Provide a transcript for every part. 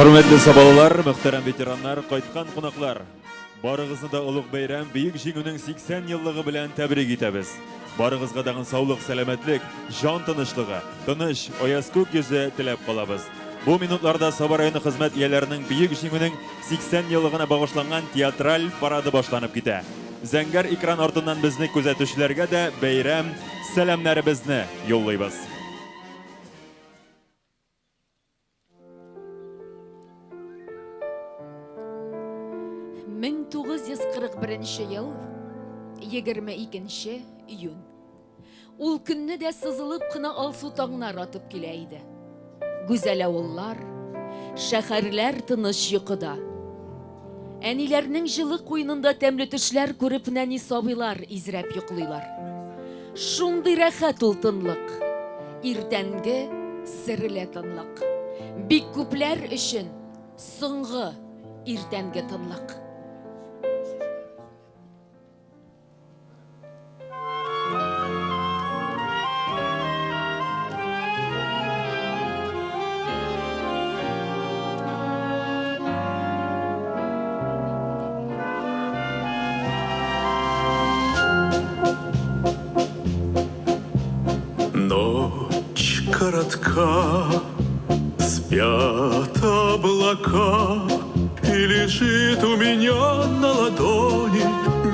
Хөрмәтле сабалылар, мөхтәрәм ветераннар, кайткан кунаклар! Барыгызны да олуг бәйрәм, Бөек Җиңүнең 80 еллыгы белән тәбрик итәбез. Барыгызга тагын саулык, сәламәтлек, җан тынычлыгы, тыныч, аяз күк йөзе теләп калабыз. Бу минутларда Саба районы хезмәт ияләренең Бөек Җиңүнең 80 еллыгына багышланган театраль парады башланып китә. Зәңгәр экран артыннан безне күзәтүчеләргә дә бәйрәм сәламнәребезне юллыйбыз. 1941 ел, 22 июнь. Ул көнне дә сызылып кына алсу таңнар атып килә иде. Гүзәл авыллар, шәһәрләр тыныч йокыда. Әниләрнең җылы куенында тәмле төшләр күреп нәни сабыйлар изрәп йоклыйлар. Шундый рәхәт ул тынлык. Иртәнге серле тынлык. Бик күпләр өчен соңгы иртәнге тынлык. Ночь коротка, спят облака, И лежит у меня на ладони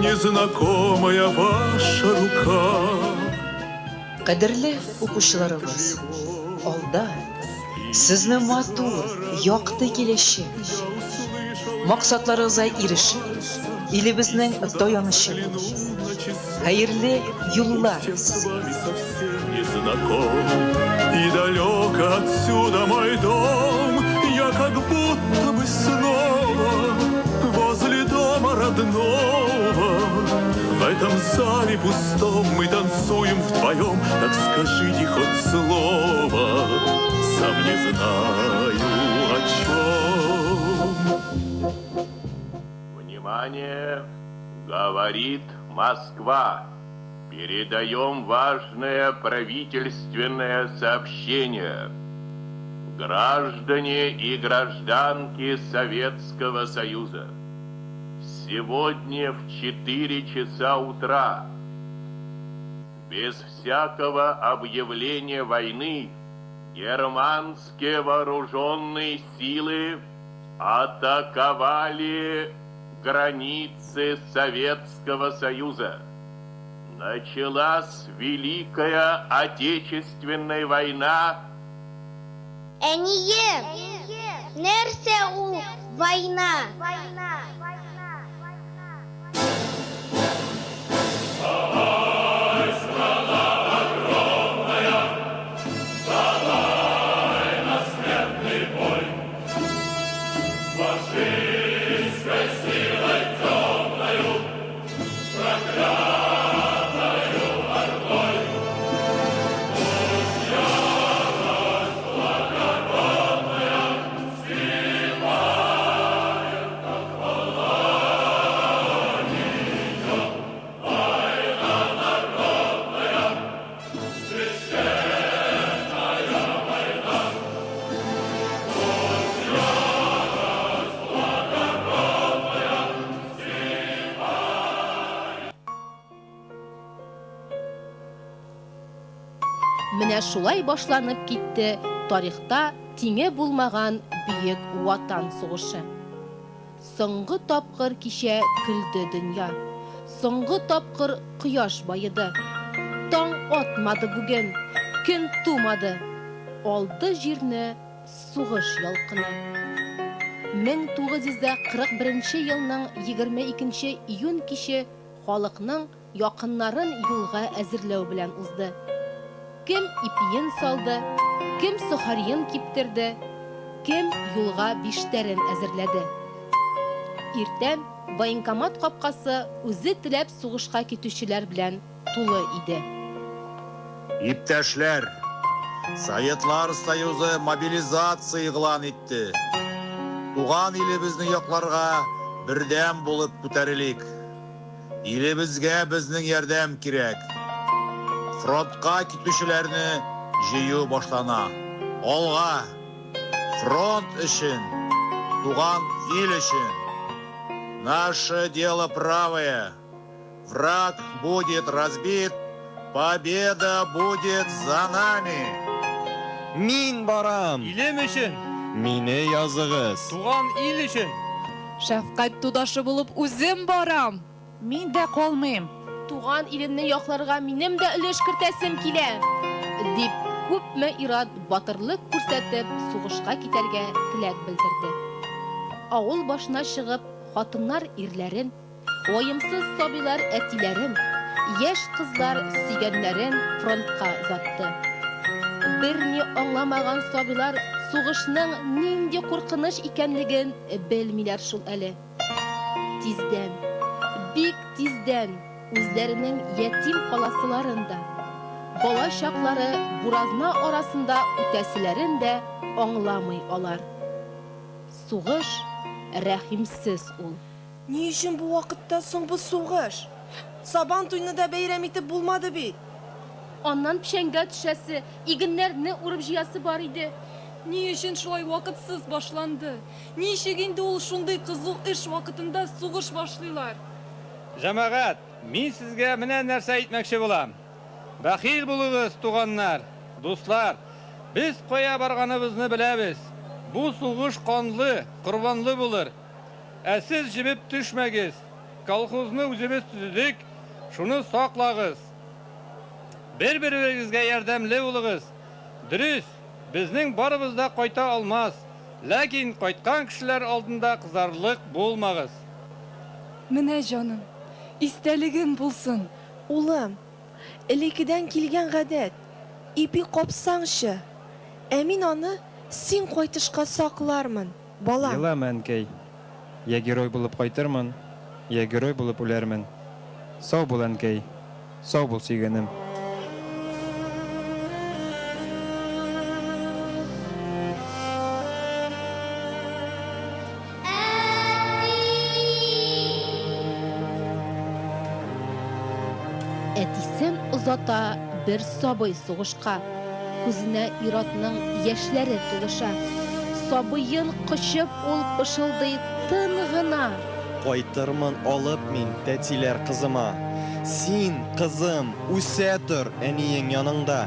Незнакомая ваша рука. Кадерле укучыларыбыз, алда сезне матур, якты киләчәк. Максатларыгызга ирешеп, илебезнең таянычы булыгыз. Хәерле юллар сезгә! И далеко отсюда мой дом, я как будто бы снова возле дома родного. В этом зале пустом мы танцуем вдвоем, так скажите хоть слово, сам не знаю о чем. Внимание! Говорит Москва. Передаем важное правительственное сообщение. Граждане и гражданки Советского Союза, сегодня в 4 часа утра, без всякого объявления войны, германские вооруженные силы атаковали границы Советского Союза. Началась Великая Отечественная война. Әнием, нәрсә ул война? Менә шулай башланып китте тарихта тиңе булмаган Бөек Ватан сугышы. Соңгы тапкыр кичә көлде дөнья. Соңгы тапкыр кояш баеды. Таң атмады бүген, көн тумады. Алды җирне сугыш ялкыны. 1941 елның 22 нче июнь киче халыкның якыннарын юлга әзерләү белән узды. Кем ипиен салды, кем сохариен киптерде, кем юлга биштәрен әзерләде. Иртән военкомат капкасы үзе теләп сугышка китүчеләр белән тулы иде. Иптәшләр! Советлар Союзы мобилизация игълан итте. Туган илебезне якларга бердәм булып күтәрелик. Илебезгә безнең ярдәм кирәк. Фронтка китүчеләрне җыю башлана. Алга! Фронт өчен! туган ил өчен. Наше дело правое. Враг будет разбит, победа будет за нами. Мин барам! Илем өчен! Мине языгыз! Туган ил өчен! Шәфкать туташы булып үзем барам! Мин дә калмыйм! Туган илемне якларга минем дә өлеш кертәсем килә! Дип, күпме ир-ат батырлык күрсәтеп, сугышка китәргә теләк белдерде. Авыл башына чыгып, хатыннар ирләрен, Ваемсыз сабыйлар әтиләрен, яшь кызлар сөйгәннәрен фронтка озатты. Берни аңламаган сабыйлар сугышның нинди куркыныч икәнлеген белмиләр шул әле. Тиздән, бик тиздән үзләренең ятим каласыларын да, бала чаклары буразна арасында үтәселәрен дә аңламый алар. Сугыш рәхимсез ул. Ни өчен бу вакытта соң бу сугыш? Сабан туйны да бәйрәм итеп булмады бит. Аннан печәнгә төшәсе, игеннәрне урып җыясы бар иде. Ни өчен шулай вакытсыз башланды? Ничек инде ул шундый кызу эш вакытында сугыш башлыйлар? Җәмәгать, мин сезгә менә нәрсә әйтмәкче булам. Бәхил булыгыз, туганнар, дуслар. Без кая барганыбызны беләбез. Бу сугыш канлы, корбанлы булыр. Ә сез җебеп төшмәгез. Колхозны үзебез төзедек, шуны саклагыз. Бер-беребезгә ярдәмле булыгыз. Дөрес, безнең барыбыз да кайта алмас, ләкин кайткан кешеләр алдында кызарлык булмагыз. Менә, җаным, истәлегем булсын. Улым, элеккедән килгән гадәт, ипи капсаңчы, ә мин аны син кайтышка саклармын. Балам. Елама, әнкәй. Йә герой булып кайтырмын, йә герой булып үләрмен. Сау бул, әнкәй. Сау бул, сөйгәнем. Әтисен озата бер сабый сугышка. Күзенә ир-атның яшьләре тулыша. Сабыен кочып ул пышылдый тын гына. Кайтырмын алып мин тәтиләр кызыма. Син, кызым, үсә тор әниең яныңда.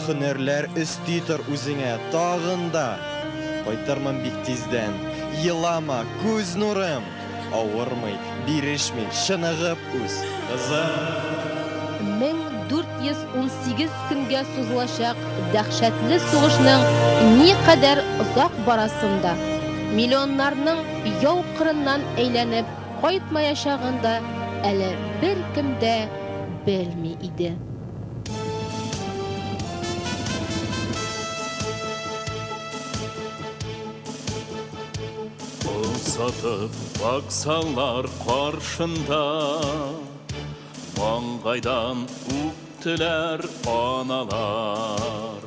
Һөнәрләр өсти тор үзеңә тагын да. Кайтырмын бик тиздән. Елама, күз нурым! Авырмый, бирешми, чыныгып үс, кызым! 1418 көнгә сузылачак дәһшәтле сугышның никадәр озак барасын да, миллионнарның яу кырыннан әйләнеп кайтмаячагын да әле беркем дә белми иде. Озатып вокзаллар каршында Маңгайдан үптеләр аналар.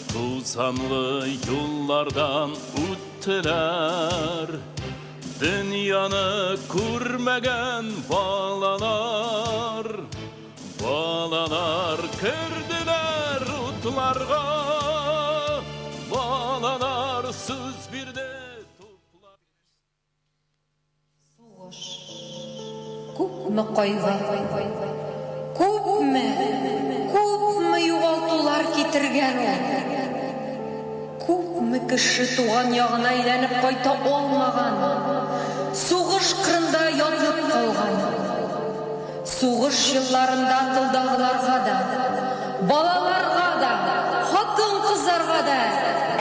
Тузанлы юллардан үттеләр Дөньяны күрмәгән балалар. Балалар керделәр утларга, Балалар сүз бирде. Сугыш. Күпме кайгы, күпме, күпме югалтулар китергән ул. Күпме кеше туган ягына әйләнеп кайта алмаган, сугыш кырында ятып калган. Сугыш елларында тылдагыларга да, балаларга да, хатын-кызларга да,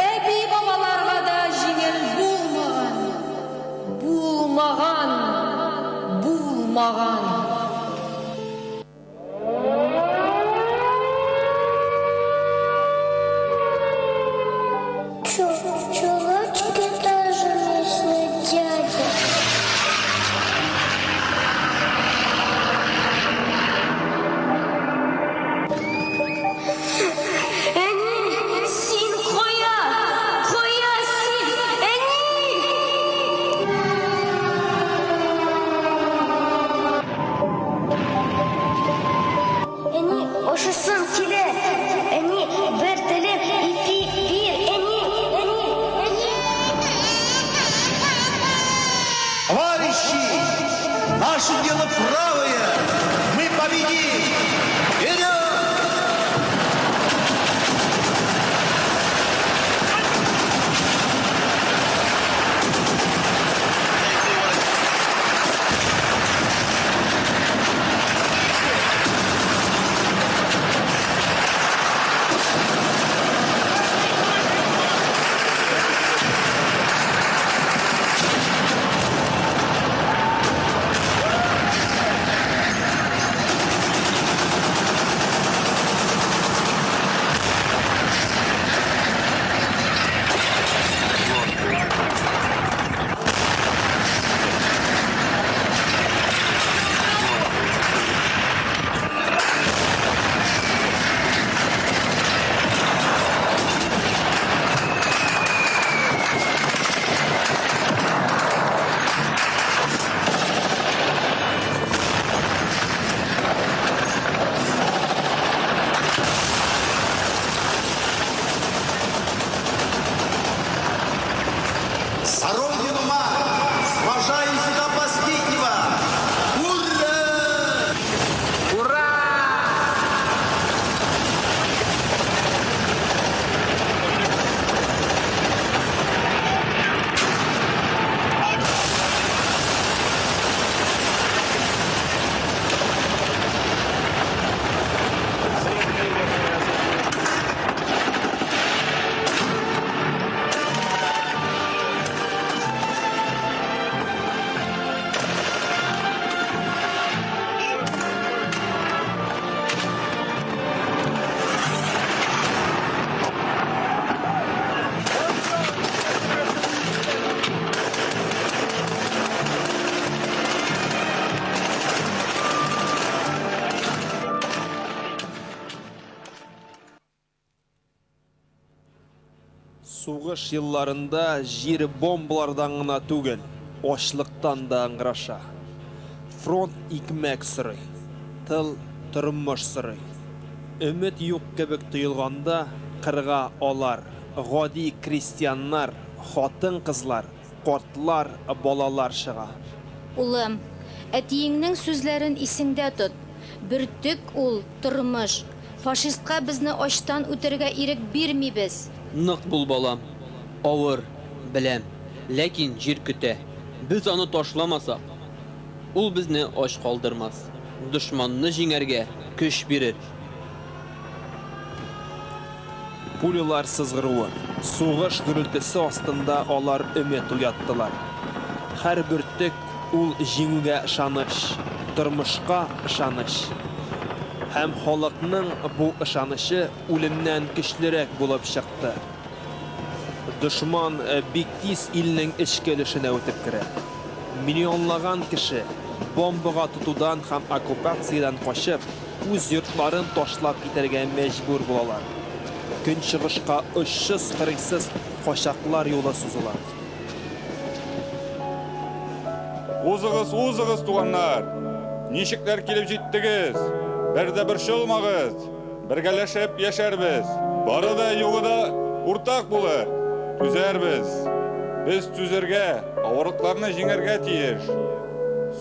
әби-бабаларга да җиңел булмаган. Булмаган! Булмаган! Чулочки тоже местный дядя. Әни, син кая? Кая син, әни? общий! Наше дело правое! Мы победим! Вперед! За Родину мать! Сражаемся до последнего! Ура! Ура! Сугыш елларында җир бомбалардан гына түгел, ачлыктан да ыңгыраша. Фронт икмәк сорый, тыл тормыш сорый. Өмет юк кебек тоелганда, кырга алар, гади крестьяннар, хатын-кызлар, картлар, балалар чыга. Улым, әтиеңнең сүзләрен исеңдә тот. Бөртек ул, тормыш. Фашистка безне ачтан үтерергә ирек бирмибез. Нык бул, балам. Авыр, беләм. Ләкин җир көтә. Без аны ташламасак, ул безне ач калдырмас. Дошманны җиңәргә көч бирер. Пулялар сызгыруы, сугыш гөрелтесе астында алар өмет уяттылар. Һәр бөртек ул җиңүгә ышаныч, тормышка ышаныч. Һәм халыкның бу ышанычы үлемнән көчлерәк булып чыкты. Дошман бик тиз илнең эчке өлешенә үтеп керә. Миллионлаган кеше, бомбага тотудан һәм оккупациядән качып, үз йортларын ташлап китәргә мәҗбүр булалар. Көнчыгышка очсыз-кырыйсыз качаклар юлы сузыла. Узыгыз, узыгыз, туганнар! Ничекләр килеп җиттегез? Бер дә борчылмагыз! Бергәләшеп яшәрбез. Бары да, югы да уртак булыр. Түзәрбез. Без түзәргә, авырлыкларны җиңәргә тиеш.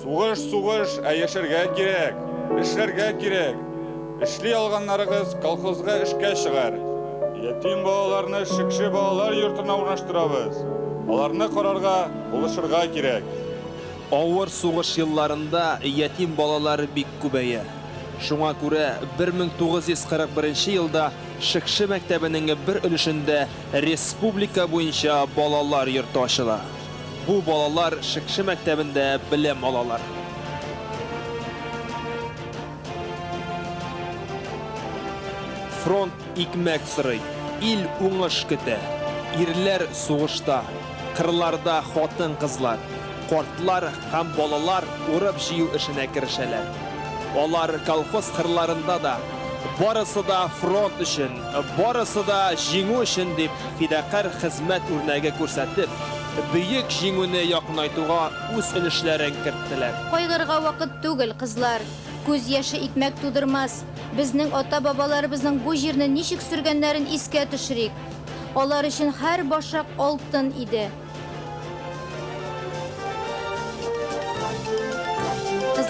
Сугыш, сугыш, ә яшәргә кирәк, эшләргә кирәк. Эшли алганнарыгыз колхозга эшкә чыгар. Ятим балаларны Шекше балалар йортына урнаштырабыз. Аларны карарга, булышырга кирәк. Авыр сугыш елларында ятим балалар бик күбәя. Шуңа күрә 1941 елда Шекше мәктәбенең бер өлешендә республика буенча балалар йорты ачыла. Бу балалар Шекше мәктәбендә белем алалар. Фронт икмәк сорый, ил уңыш көтә. Ирләр сугышта, кырларда хатын-кызлар, картлар һәм балалар урып-җыю эшенә керешәләр. Алар колхоз кырларында да, барысы да фронт өчен, барысы да җиңү өчен дип фидакарь хезмәт үрнәге күрсәтеп, Бөек Җиңүне якынайтуга үз өлешләрен керттеләр. Кайгырырга вакыт түгел, кызлар. Күз яше икмәк тудырмас. Безнең ата-бабаларыбызның бу җирне ничек сөргәннәрен искә төшерик. Алар өчен һәр башак алтын иде.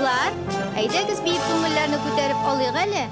Кызлар, әйдәгез биеп күңелләрне күтәреп алыйк әле.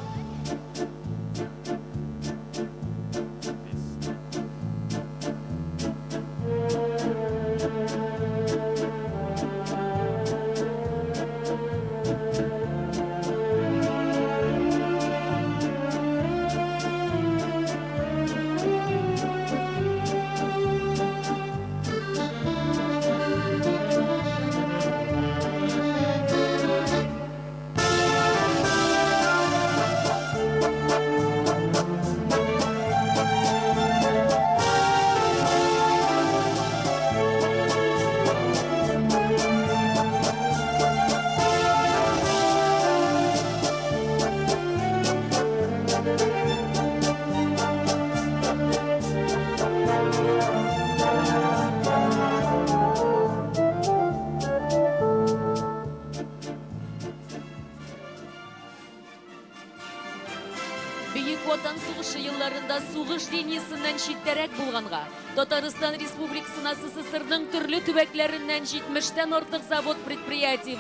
Бөек Ватан сугышы елларында сугыш линиясеннән читтәрәк булганга, Татарстан Республикасына СССРның төрле төбәкләреннән 70 тән артык завод-предприятие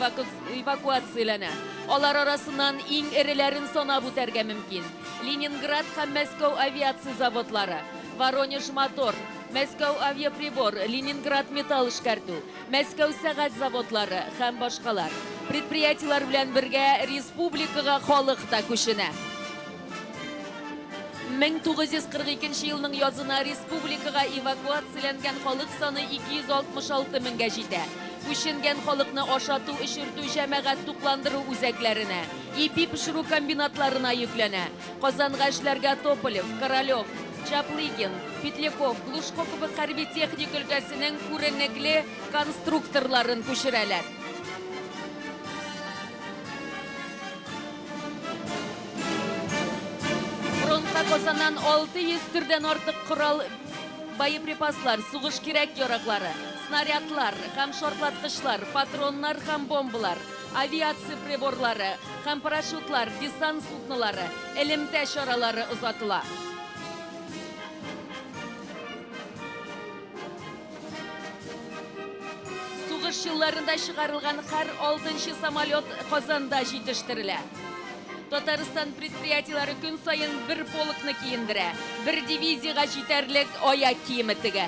эвакуацияләнә. Алар арасыннан иң эреләрен санап үтәргә мөмкин. Ленинград һәм Мәскәү авиация заводлары, Воронеж мотор, Мәскәү авиаприбор, Ленинград металл эшкәртү, Мәскәү сәгать заводлары һәм башкалар. Предприятиеләр белән бергә республикага халык та күченә. 1942 елның язына республикага эвакуацияләнгән халык саны 266 меңгә җитә. Күченгән халыкны ашату-эчертү җәмәгать тукландыру үзәкләренә, ипи пешерү комбинатларына йөкләнә. Казанга эшләргә Тополев, Королев, Чаплыгин, Петляков, Глушко кебек хәрби техника өлкәсенең күренекле конструкторларын күчерәләр. Фронтка Казаннан 600 төрдән артык корал, боеприпаслар, сугыш кирәк-яраклары, снарядлар һәм шартлаткычлар, патроннар һәм бомбалар, авиация приборлары һәм парашютлар, десант суднолары, элемтә чаралары озатыла. Сугыш елларында чыгарылган һәр алтынчы самолет Казанда җитештерелә. Татарстан предприятиеләре көн саен бер полкны киендерә, бер дивизиягә җитәрлек аяк киеме тегә.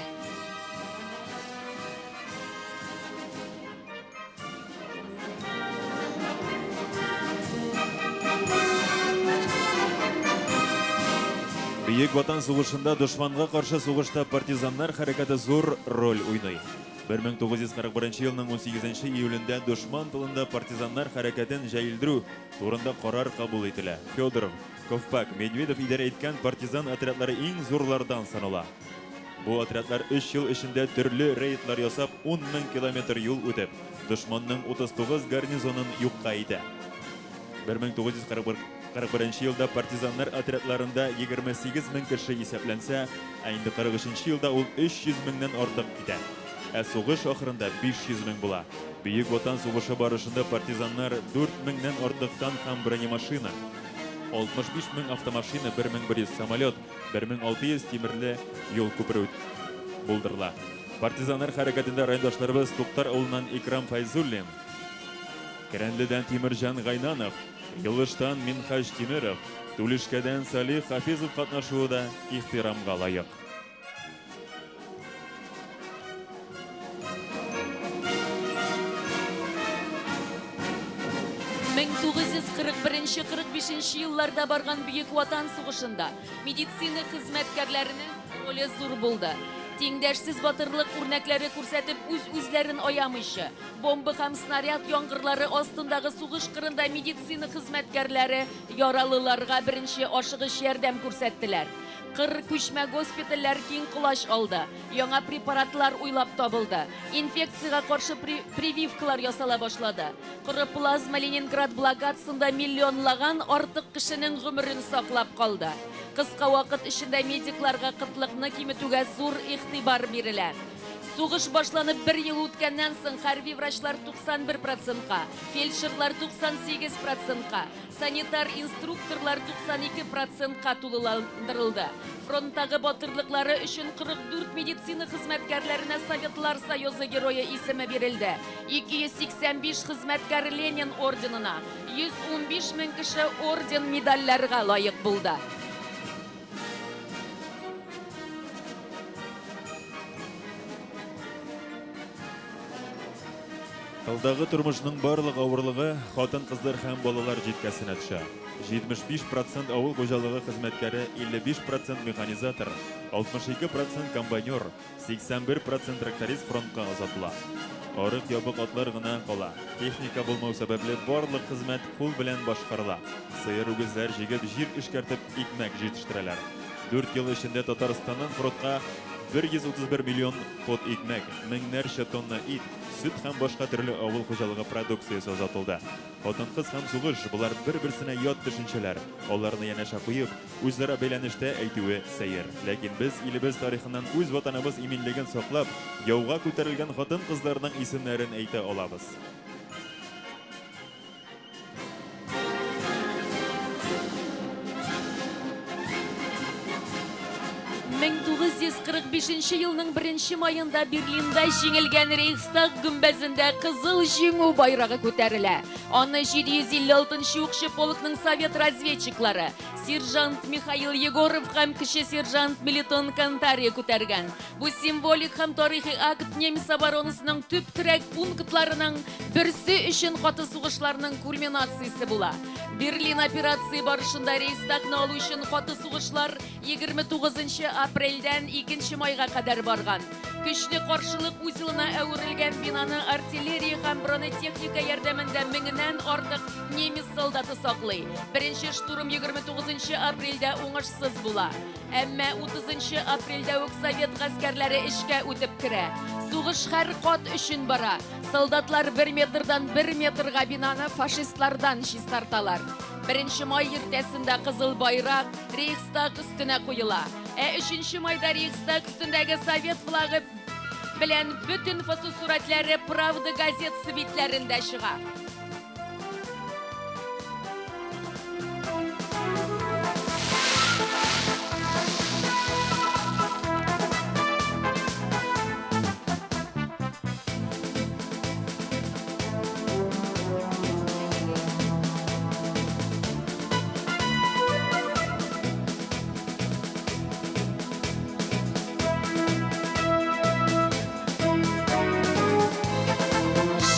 Бөек Ватан сугышында дошманга каршы сугышта партизаннар хәрәкәте зур роль уйный. 1941 елның 18 июлендә дошман тылында партизаннар хәрәкәтен җәелдерү турында карар кабул ителә. Федоров, Ковпак, Медведев идарә иткән партизан отрядлары иң зурлардан санала. Бу отрядлар өч ел эчендә төрле рейдлар ясап, 10 мең километр юл үтеп, дошманның 39 гарнизонын юкка итә. 1941 елда партизаннар отрядларында 28 мең кеше исәпләнсә, ә инде 43 елда ул 300 меңнән артык китә. Ә сугыш ахырында 500 мең була. Бөек Ватан сугышы барышында партизаннар 4 меңнән артык танк һәм бронемашина, 65 мең автомашина, 1100 самолет, 1600 тимерле юл күпере булдырыла. Партизаннар хәрәкәтендә райондашларыбыз Туктар авылыннан Икрам Фәйзуллин, Керәнледән Тимерҗан Гайнанов, Елыштан Минһаҗ Тимеров, Түлешкәдән Салих Хафизов катнашуы да ихтирамга лаек. 1941-45 елларда барган Бөек Ватан сугышында медицина хезмәткәрләренең роле зур булды. Тиңдәшсез батырлык үрнәкләре күрсәтеп, үз-үзләрен аямыйча, бомба һәм снаряд яңгырлары астындагы сугыш кырында медицина хезмәткәрләре яралыларга беренче ашыгыч ярдәм күрсәттеләр. Кыр күчмә госпитальләр киң колач алды, яңа препаратлар уйлап табылды, инфекциягә каршы прививкалар ясала башлады. Коры плазма Ленинград блокадасында миллионлаган артык кешенең гомерен саклап калды. Кыска вакыт эчендә медикларга кытлыкны киметүгә зур игътибар бирелә. Сугыш башланып бер ел үткәннән соң хәрби врачлар 91 процентка, фельдшерлар 98 процентка, санитар инструкторлар 92 процентка тулыландырылды. Фронттагы батырлыклары өчен 44 медицина хезмәткәрләренә Советлар Союзы Герое исеме бирелде. 285 хезмәткәр Ленин орденына, 115 мең кеше орден-медальләргә лаек булды. Тылдагы тормышның барлык авырлыгы хатын-кызлар һәм балалар җилкәсенә төшә. 75 процент авыл хуҗалыгы хезмәткәре, 55 процент механизатор, 62 процент комбайнер, 81 процент тракторист фронтка озатыла. Арык ябык атлар гына кала. Техника булмау сәбәпле барлык хезмәт кул белән башкарыла. Сыер үгезләр җигеп җир эшкәртеп икмәк җитештерәләр. Дүрт ел эчендә Татарстаннан фронтка 131 миллион пот икмәк, меңнәрчә тонна ит, сөт һәм башка төрле авыл хуҗалыгы продукциясе озатылды. Хатын-кыз һәм сугыш, болар бер-берсенә ят төшенчәләр. Аларны янәшә куеп, үзара бәйләнештә әйтүе сәер. Ләкин без илебез тарихыннан үз Ватаныбыз иминлеген саклап, яуга күтәрелгән хатын-кызларның исемнәрен әйтә алабыз. 1945 елның 1 маенда Берлинда җиңелгән Рейхстаг гөмбәзендә Кызыл Җиңү байрагы күтәрелә. Аны 756 укчы полкның совет разведчиклары, сержант Михаил Егоров һәм кече сержант Мелитон Кантария күтәргән. Бу символик һәм тарихи акт немец оборонасының төп терәк пунктларының берсе өчен каты сугышларның кульминациясе була. Берлин операция барышында Рейхстагны алу өчен каты сугышлар 29 апрельдән 2 майга кадәр барган. Көчле каршылык узелына әверелгән бинаны артиллерия һәм бронетехника ярдәмендә меңеннән артык немец солдаты саклый. Беренче штурм 29 апрельдә уңышсыз була. Әмма 30 апрельдә үк совет гаскәрләре эчкә үтеп керә. Сугыш һәр кат өчен бара. Солдатлар бер метрдан бер метрга бинаны фашистлардан чистарталар. Беренче май иртәсендә Кызыл байрак Рейхстаг өстенә куела. Ә өченче майда Рейхстаг өстендәге совет флагы белән бөтен фотосурәтләре Правда газетасы битләрендә чыга.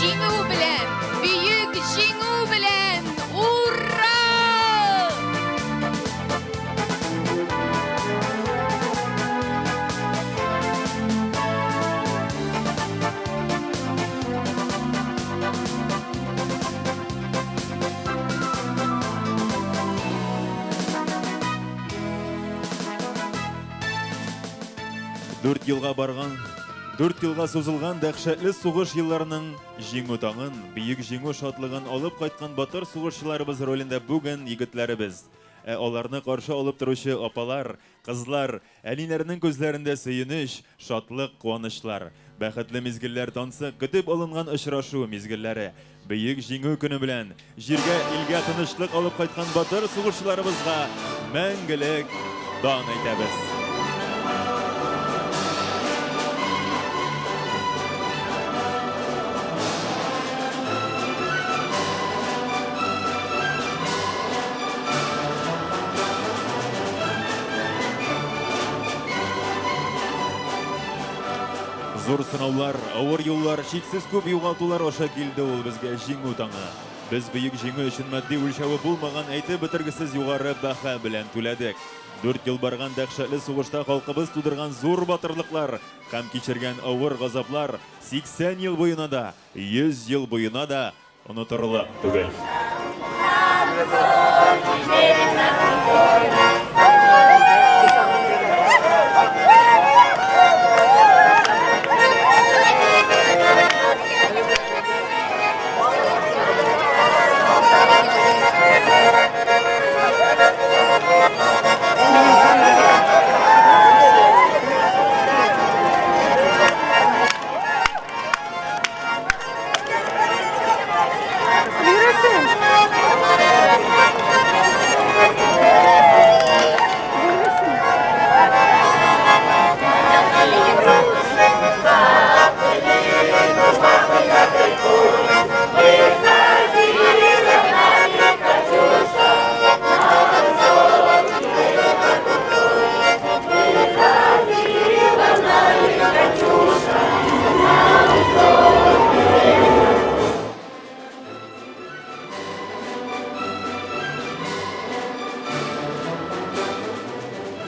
Җиңү белән, бөек җиңү белән! Ура! Дүрт елга барган, дүрт елга сузылган дәһшәтле сугыш елларының җиңү таңын, бөек җиңү шатлыгын алып кайткан батыр сугышчыларыбыз ролендә бүген егетләребез. Ә аларны каршы алып торучы апалар, кызлар, әниләрнең күзләрендә сөенеч, шатлык, куанычлар. Бәхетле мизгелләр тансык, көтеп алынган очрашу мизгелләре. Бөек Җиңү көне белән, җиргә, илгә тынычлык алып кайткан батыр сугышчыларыбызга мәңгелек дан әйтәбез! Зур сынаулар, авыр юллар, чиксез күп югалтулар аша килде ул безгә Җиңү таңы. Без бөек Җиңү өчен матди үлчәве булмаган әйтеп бетергесез югары бәһа белән түләдек. Дүрт ел барган дәһшәтле сугышта халкыбыз тудырган зур батырлыклар һәм кичергән авыр газаплар 80 ел буена да, 100 ел буена да онытырлык түгел. Яшәсен!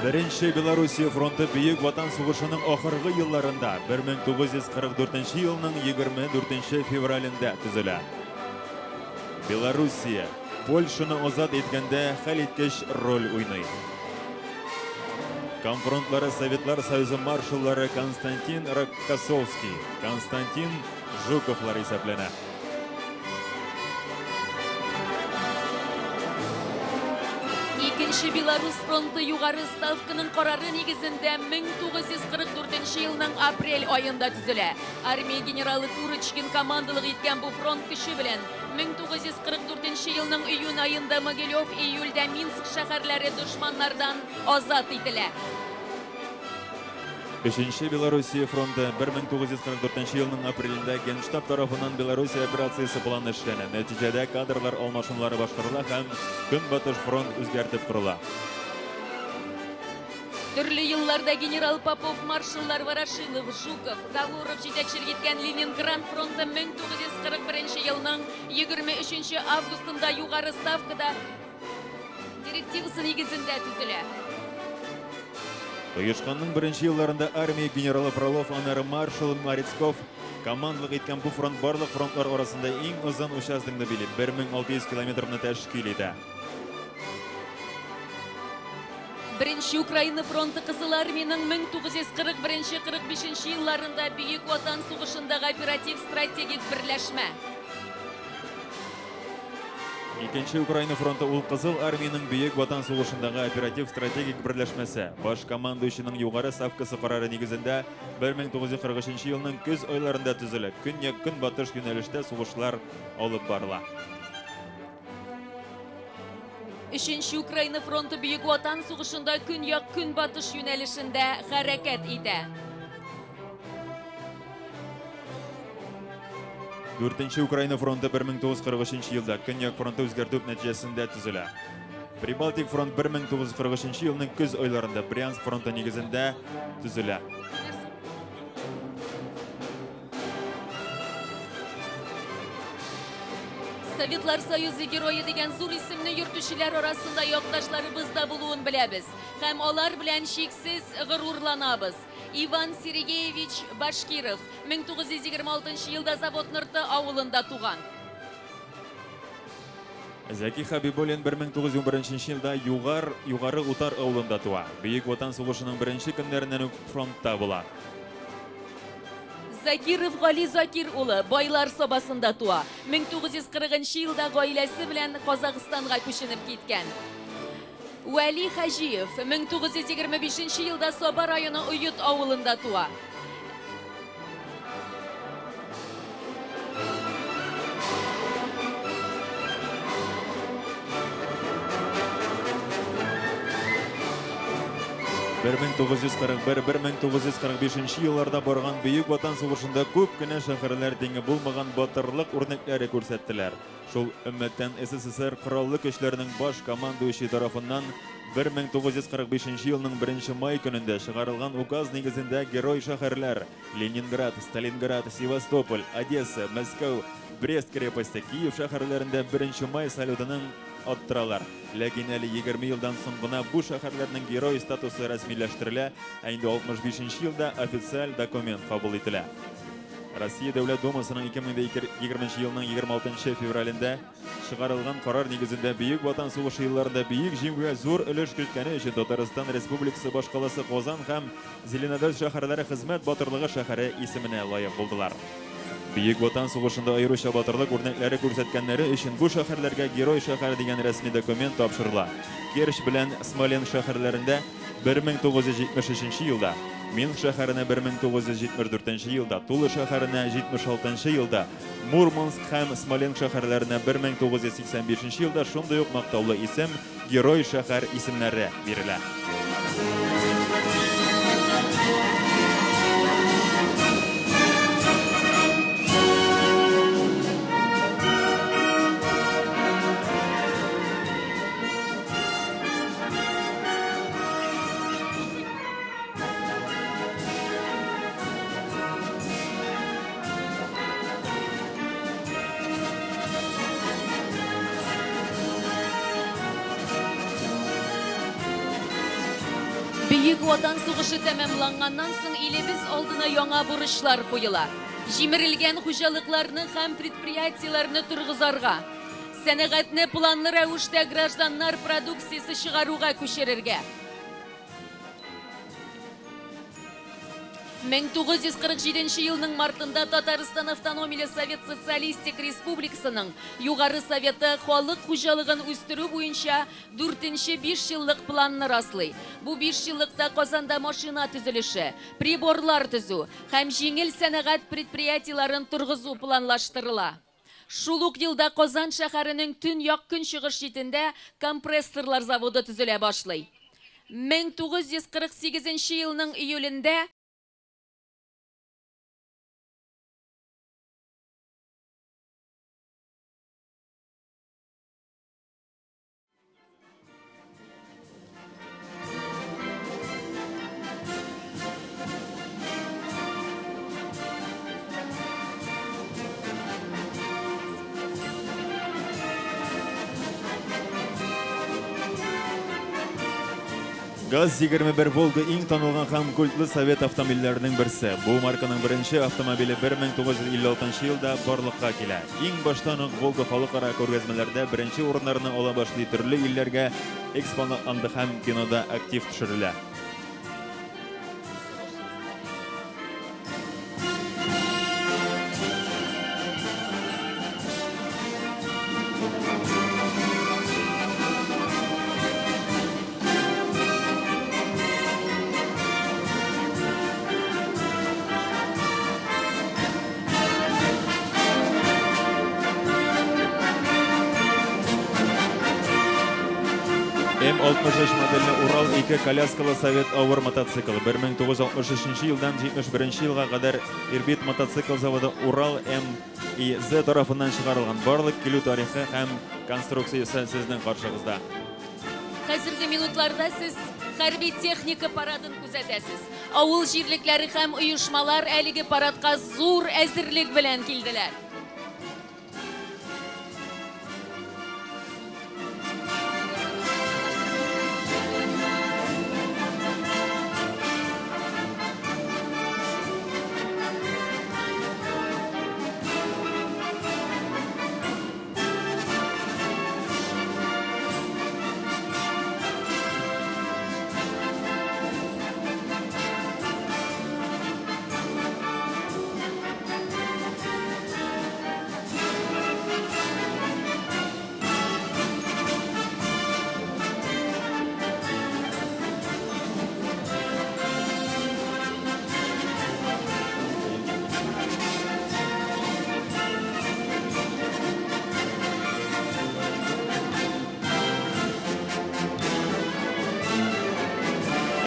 Беренче Белоруссия фронты Бөек Ватан сугышының ахыргы елларында 1944 елның 24 февралендә төзелә. Белоруссия Польшаны азат иткәндә хәлиткеч роль уйный. Комфронтлары Советлар Союзы маршаллары Константин Рокоссовский, Константин Жуковлар исәпләнә. Икенче Белорус фронты Югары Ставканың карары нигезендә 1944 елның апрель аенда төзелә. Армия генералы Курочкин командалык иткән бу фронт көче белән 1944 елның июнь аенда Могилев, июльдә Минск шәһәрләре дошманнардан азат ителә. Өченче Белоруссия фронты 1944 елның апрелендә Генштаб тарафыннан Белоруссия операциясе планы эшләнә. Нәтиҗәдә кадрлар алмашынулары башкарыла һәм Көнбатыш фронт үзгәртеп корыла. Төрле елларда генерал Попов, маршаллар Ворошилов, Жуков, Галуров җитәкчелек иткән Ленинград фронты 1941 елның 23 августында югары ставкада директивасы нигезендә төзелә. Оешканның беренче елларында армия генералы Фролов, аннары маршал Морецков командалык иткән бу фронт барлык фронтлар арасында иң озын участокны били, 1600 километрны тәшкил итә. Беренче Украина фронты Кызыл Армиянең 1941-45 елларында Бөек Ватан сугышындагы оператив стратегик берләшмә. Икенче Украина фронты ул Кызыл Армиянең Бөек Ватан сугышындагы оператив стратегик берләшмәсе. Баш командующийның югары ставкасы карары нигезендә 1943 елның көз айларында төзелеп, көньяк-көнбатыш юнәлештә сугышлар алып барыла. Өченче Украина фронты Бөек Ватан сугышында көньяк-көнбатыш юнәлешендә хәрәкәт итә. Дүртенче Украина фронты 1943 елда Көньяк фронты үзгәртү нәтиҗәсендә төзелә. Прибалтик фронт 1943 елның көз айларында Брянск фронты нигезендә төзелә. Советлар Союзы герое дигән зур исемне йөртүчеләр арасында якташларыбыз да булуын беләбез һәм алар белән чиксез горурланабыз. Иван Сергеевич Башкиров 1926 елда Завод Нырты авылында туган. Зәки Хәбибуллин 1911 елда Югар, Югары Утар авылында туа. Бөек Ватан сугышының беренче көннәреннән үк фронтта була. Закиров Гали Закир улы Байлар Сабасында туа. 1940 елда гаиләсе белән Казахстанга күченеп киткән. Вәли Хаҗиев 1925 елда Саба районы Оет авылында туа. 1941-1945 елларда барган Бөек Ватан сугышында күп кенә шәһәрләр тиңе булмаган батырлык үрнәкләре күрсәттеләр. Шул өммәттән СССР Кораллы Көчләренең баш командующий тарафыннан 1945 елның 1 май көнендә чыгарылган указ нигезендә герой шәһәрләр Ленинград, Сталинград, Севастополь, Одесса, Мәскәү, Брест крепосте, Киев шәһәрләрендә 1 май салютының аттыралар. Ләкин әле 20 елдан соң гына бу шәһәрләрнең герой статусы рәсмиләштерелә, ә инде 65 елда официаль документ кабул ителә. Россия Дәүләт Думасының 2020 елның 26 февралендә чыгарылган карар нигезендә Бөек Ватан сугышы елларында бөек җиңүгә зур өлеш керткәне өчен Татарстан Республикасы башкаласы Казан һәм Зеленодольск шәһәрләре Хезмәт батырлыгы шәһәре исеменә лаек булдылар. Бөек Ватан сугышында аеруча батырлык үрнәкләре күрсәткәннәре өчен бу шәһәрләргә Герой шәһәре дигән рәсми документ тапшырыла. Керчь белән Смоленск шәһәрләрендә 1973 елда. Минск шәһәренә 1974 елда, Тула шәһәренә 76 елда, Мурманск һәм Смоленск шәһәрләренә 1985 елда шундый ук мактаулы исем, Герой-шәһәр исемнәре бирелә. Бөек Ватан сугышы тәмамланганнан соң илебез алдына яңа бурычлар куела. Җимерелгән хуҗалыкларны һәм предприятиеләрне торгызарга, сәнәгатьне планлы рәвештә гражданнар продукциясе чыгаруга күчерергә. 1947 елның мартында Татарстан Автономияле Совет Социалистик Республикасының Югары Советы халык хуҗалыгын үстерү буенча дүртенче бишьеллык планны раслый. Бу бишьеллыкта Казанда машина төзелеше, приборлар төзү һәм җиңел сәнәгать предприятиеләрен торгызу планлаштырыла. Шул ук елда Казан шәһәренең төньяк-көнчыгыш читендә компрессорлар заводы төзелә башлый. 1948 нче елның июлендә. ГАЗ-21 Волга иң танылган һәм культлы совет автомобильләренең берсе. Бу марканың беренче автомобиле 1956 елда барлыкка килә. Иң баштан ук Волга халыкара күргәзмәләрдә беренче урыннарны ала башлый, төрле илләргә экспонатланды һәм кинода актив төшерелә. М-63 модельле Урал ике коляскалы совет авыр мотоциклы. 1963 елдан 71 елга кадәр Ирбит мотоцикл заводы Урал М и З тарафыннан чыгарылган. Барлык килү тарихы һәм конструкциясе сезнең каршыгызда. Хәзерге минутларда сез хәрби техника парадын күзәтәсез. Авыл җирлекләре һәм оешмалар әлеге парадка зур әзерлек белән килделәр.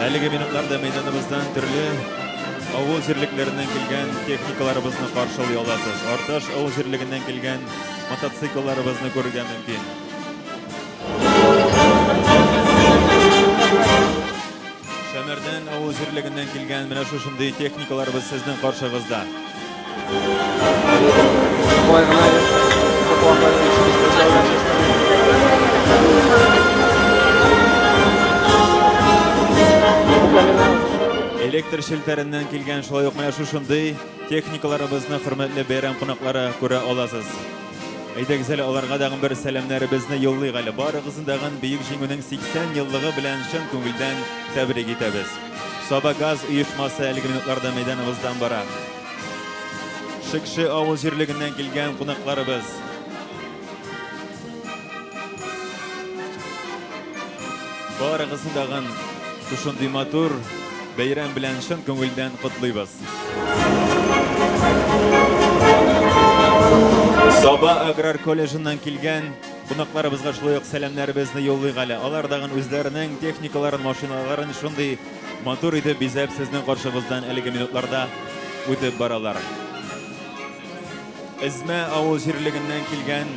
Әлеге минутларда мәйданыбыздан төрле авыл җирлекләреннән килгән техникаларыбызны каршылый аласыз. Арташ авыл җирлегеннән килгән мотоциклларыбызны күрергә мөмкин. Шәмәрдән авыл җирлегеннән килгән менә шушындый техникаларыбыз сезнең каршыгызда. Электр челтәреннән килгән шулай ук менә шушындый техникаларыбызны хөрмәтле бәйрәм кунаклары күрә аласыз. Әйдәгез әле аларга тагын бер сәламнәребезне юллыйк әле. Барыгызны тагын Бөек Җиңүнең 80 еллыгы белән чын күңелдән тәбрик итәбез. Саба газ оешмасы әлеге минутларда мәйданыбыздан бара. Шекше авыл җирлегеннән килгән кунакларыбыз. Барыгызны тагын шушындый матур бәйрәм белән чын күңелдән котлыйбыз. Саба аграр колледжыннан килгән кунакларыбызга шулай ук сәламнәребезне юллыйк әле. Алар дагын үзләренең техникаларын, машиналарын шундый матур итеп бизәп сезнең каршыгыздан әлеге минутларда үтеп баралар. Эзмә авыл җирлегеннән килгән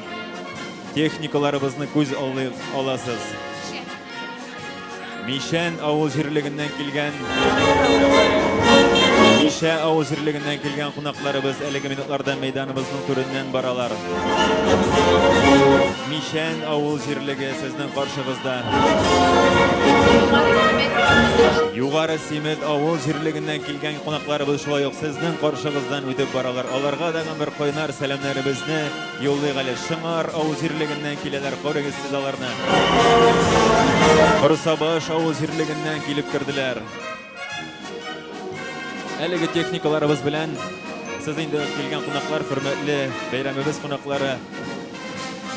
техникаларыбызны күз аласыз. Мишән авыл җирлегеннән килгән Мишә авыл җирлегеннән килгән кунакларыбыз әлеге минутларда мәйданыбызның түреннән баралар. Мишән авыл җирлеге сезнең каршыгызда. Югары Симет авыл җирлегеннән килгән кунакларыбыз шулай ук сезнең каршыгыздан үтеп баралар. Аларга да бер кайнар сәламнәребезне Юллыйк әле. Шыңар авыл җирлегеннән киләләр, күрегез сез аларны. Корсабаш авыл җирлегеннән килеп керделәр. Әлеге техникаларыбыз белән сез инде килгән кунаклар, хөрмәтле бәйрәмебез кунаклары,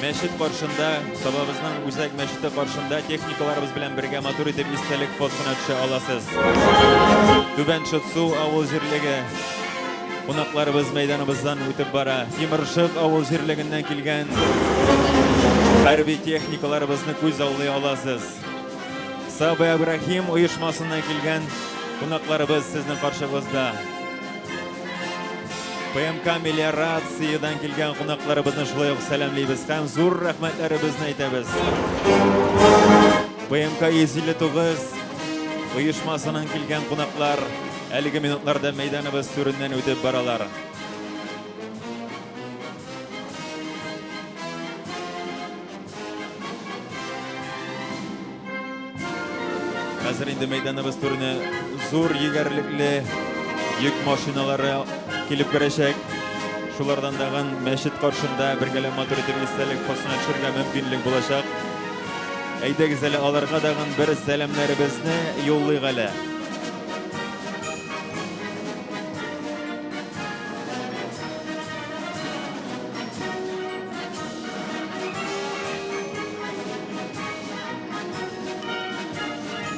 мәчет каршында, Сабабызның үзәк мәчете каршында техникаларыбыз белән бергә матур итеп истәлек фотосына төшә аласыз. Түбән Шытсу авыл җирлеге Кунакларыбыз мәйданыбыздан үтеп бара. Тимершык авыл җирлегеннән килгән хәрби техникаларыбызны күз аллый аласыз. Саба Ибрахим оешмасыннан килгән кунакларыбыз сезнең каршыгызда. ПМК Мелиорациядан килгән кунакларыбызны шулай ук сәламлибез һәм зур рәхмәтләребезне әйтәбез. ПМК 159 оешмасыннан килгән кунаклар Әлеге минутларда мәйданыбыз түреннән үтеп баралар. Хәзер инде мәйданыбыз түренә зур егәрлекле йөк машиналары килеп керәчәк. Шулардан тагын мәчет каршында бергәләп матур итеп истәлек фотосына төшергә мөмкинлек булачак. Әйдәгез әле аларга тагын бер сәламнәребезне юллыйк әле.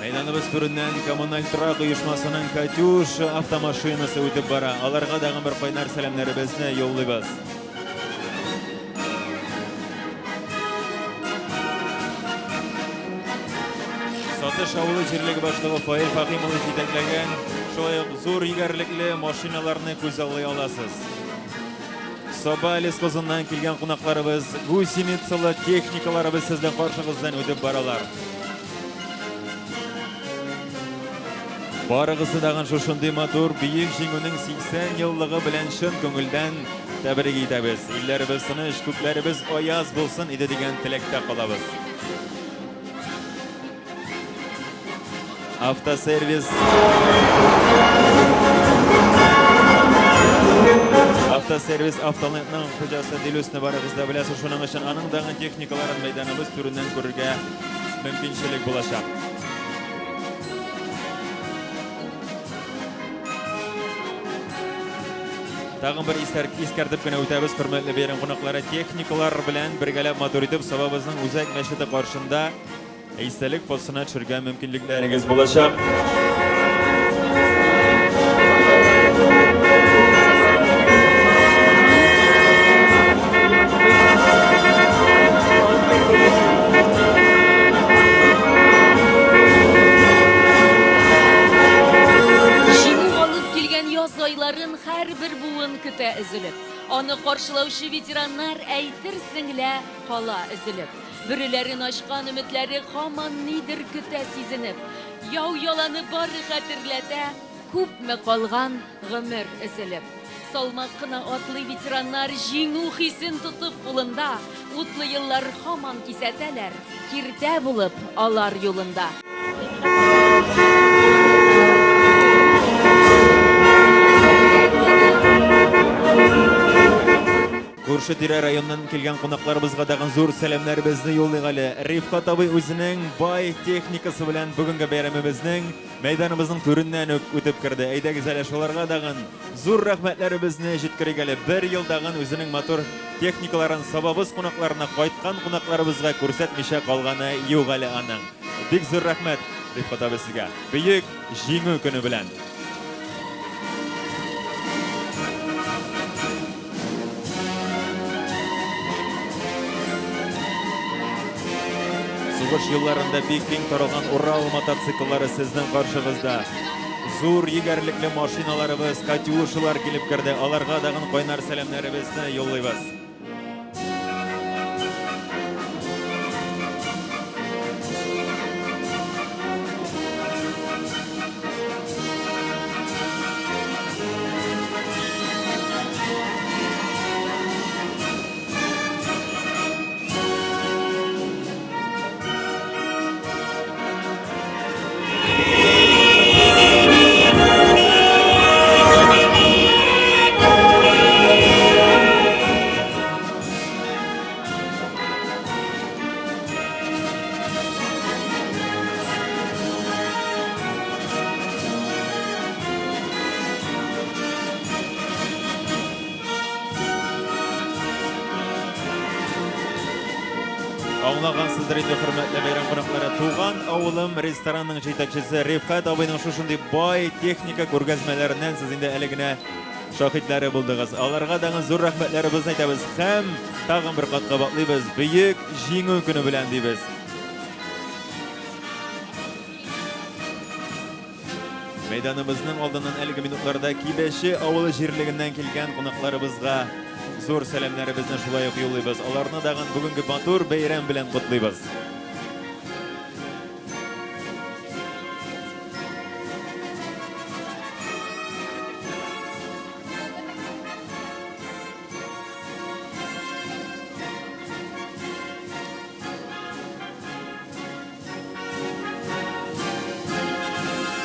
Мәйданыбыз түреннән коммуналь торак оешмасының Катюша автомашинасы үтеп бара. Аларга тагын бер кайнар сәламнәребезне юллыйбыз. Сатыш авылы җирлеге башлыгы Фаил Фахим улы җитәкләгән шулай ук зур егәрлекле машиналарны күзаллый аласыз. Саба лесхозыннан килгән кунакларыбыз, гусеницалы техникаларыбыз сезнең каршыгыздан үтеп баралар. Барыгызны тагын шушындый матур Бөек Җиңүнең 80 еллыгы белән чын күңелдән тәбрик итәбез. Илләребез тыныч, күкләребез аяз булсын иде дигән теләктә калабыз. Автосервис Автосервис Автолентның хуҗасы Дилүсне барыгыз да беләсез, шуның өчен аның дагы техникаларын мәйданыбыз түреннән күрергә мөмкинчелек булачак. Тагын бер искәртеп кенә үтәбез, хөрмәтле бәйрәм кунаклары, техникалар белән бергәләп матур итеп Сабабызның үзәк мәчете каршында истәлек фотосына төшергә мөмкинлекләрегез булачак. Җиңү алып килгән яз айларын һәрбер буын көтә өзелеп. Аны каршылаучы ветераннар әйтерсең лә кала өзелеп. Бөреләрен ачкан өметләре һаман нидер көтә сизенеп. Яу яланы бары хәтерләтә күпме калган гомер өзелеп. Салмак кына атлый ветераннар җиңү хисен тотып кулында. Утлы еллар һаман кисәтәләр, киртә булып алар юлында. Күрше-тирә районнан килгән кунакларыбызга тагын зур сәламнәребезне юллыйк әле. Рифкат абый үзенең бай техникасы белән бүгенге бәйрәмебезнең мәйданыбызның түреннән үк үтеп керде. Әйдәгез әле шуларга тагын зур рәхмәтләребезне җиткерик әле. Бер ел тагын үзенең матур техникаларын Сабабыз кунакларына, кайткан кунакларыбызга күрсәтмичә калганы юк әле аның. Бик зур рәхмәт. Рифкать абый, сезгә. Бөек Җиңү көне белән! Сугыш елларында бик киң таралган Урал мотоцикллары сезнең каршыгызда. Зур егәрлекле машиналарыбыз, Катюшалар килеп керде. Аларга тагын кайнар сәламнәребезне юллыйбыз. Аңлагансыздыр инде, хөрмәтле бәйрәм кунаклары, Туган авылым ресторанының җитәкчесе Рифкать абыйның шушындый бай техника күргәзмәләреннән сез инде әле генә шаһитләре булдыгыз. Аларга тагын зур рәхмәтләребезне әйтәбез һәм тагын бер кат кабатлыйбыз, Бөек Җиңү көне белән дибез. Мәйданыбызның алдыннан әлеге минутларда Кибәче авылы җирлегеннән килгән кунакларыбызга зур сәламнәребезне шулай ук юллыйбыз. Аларны тагын бүгенге матур бәйрәм белән котлыйбыз.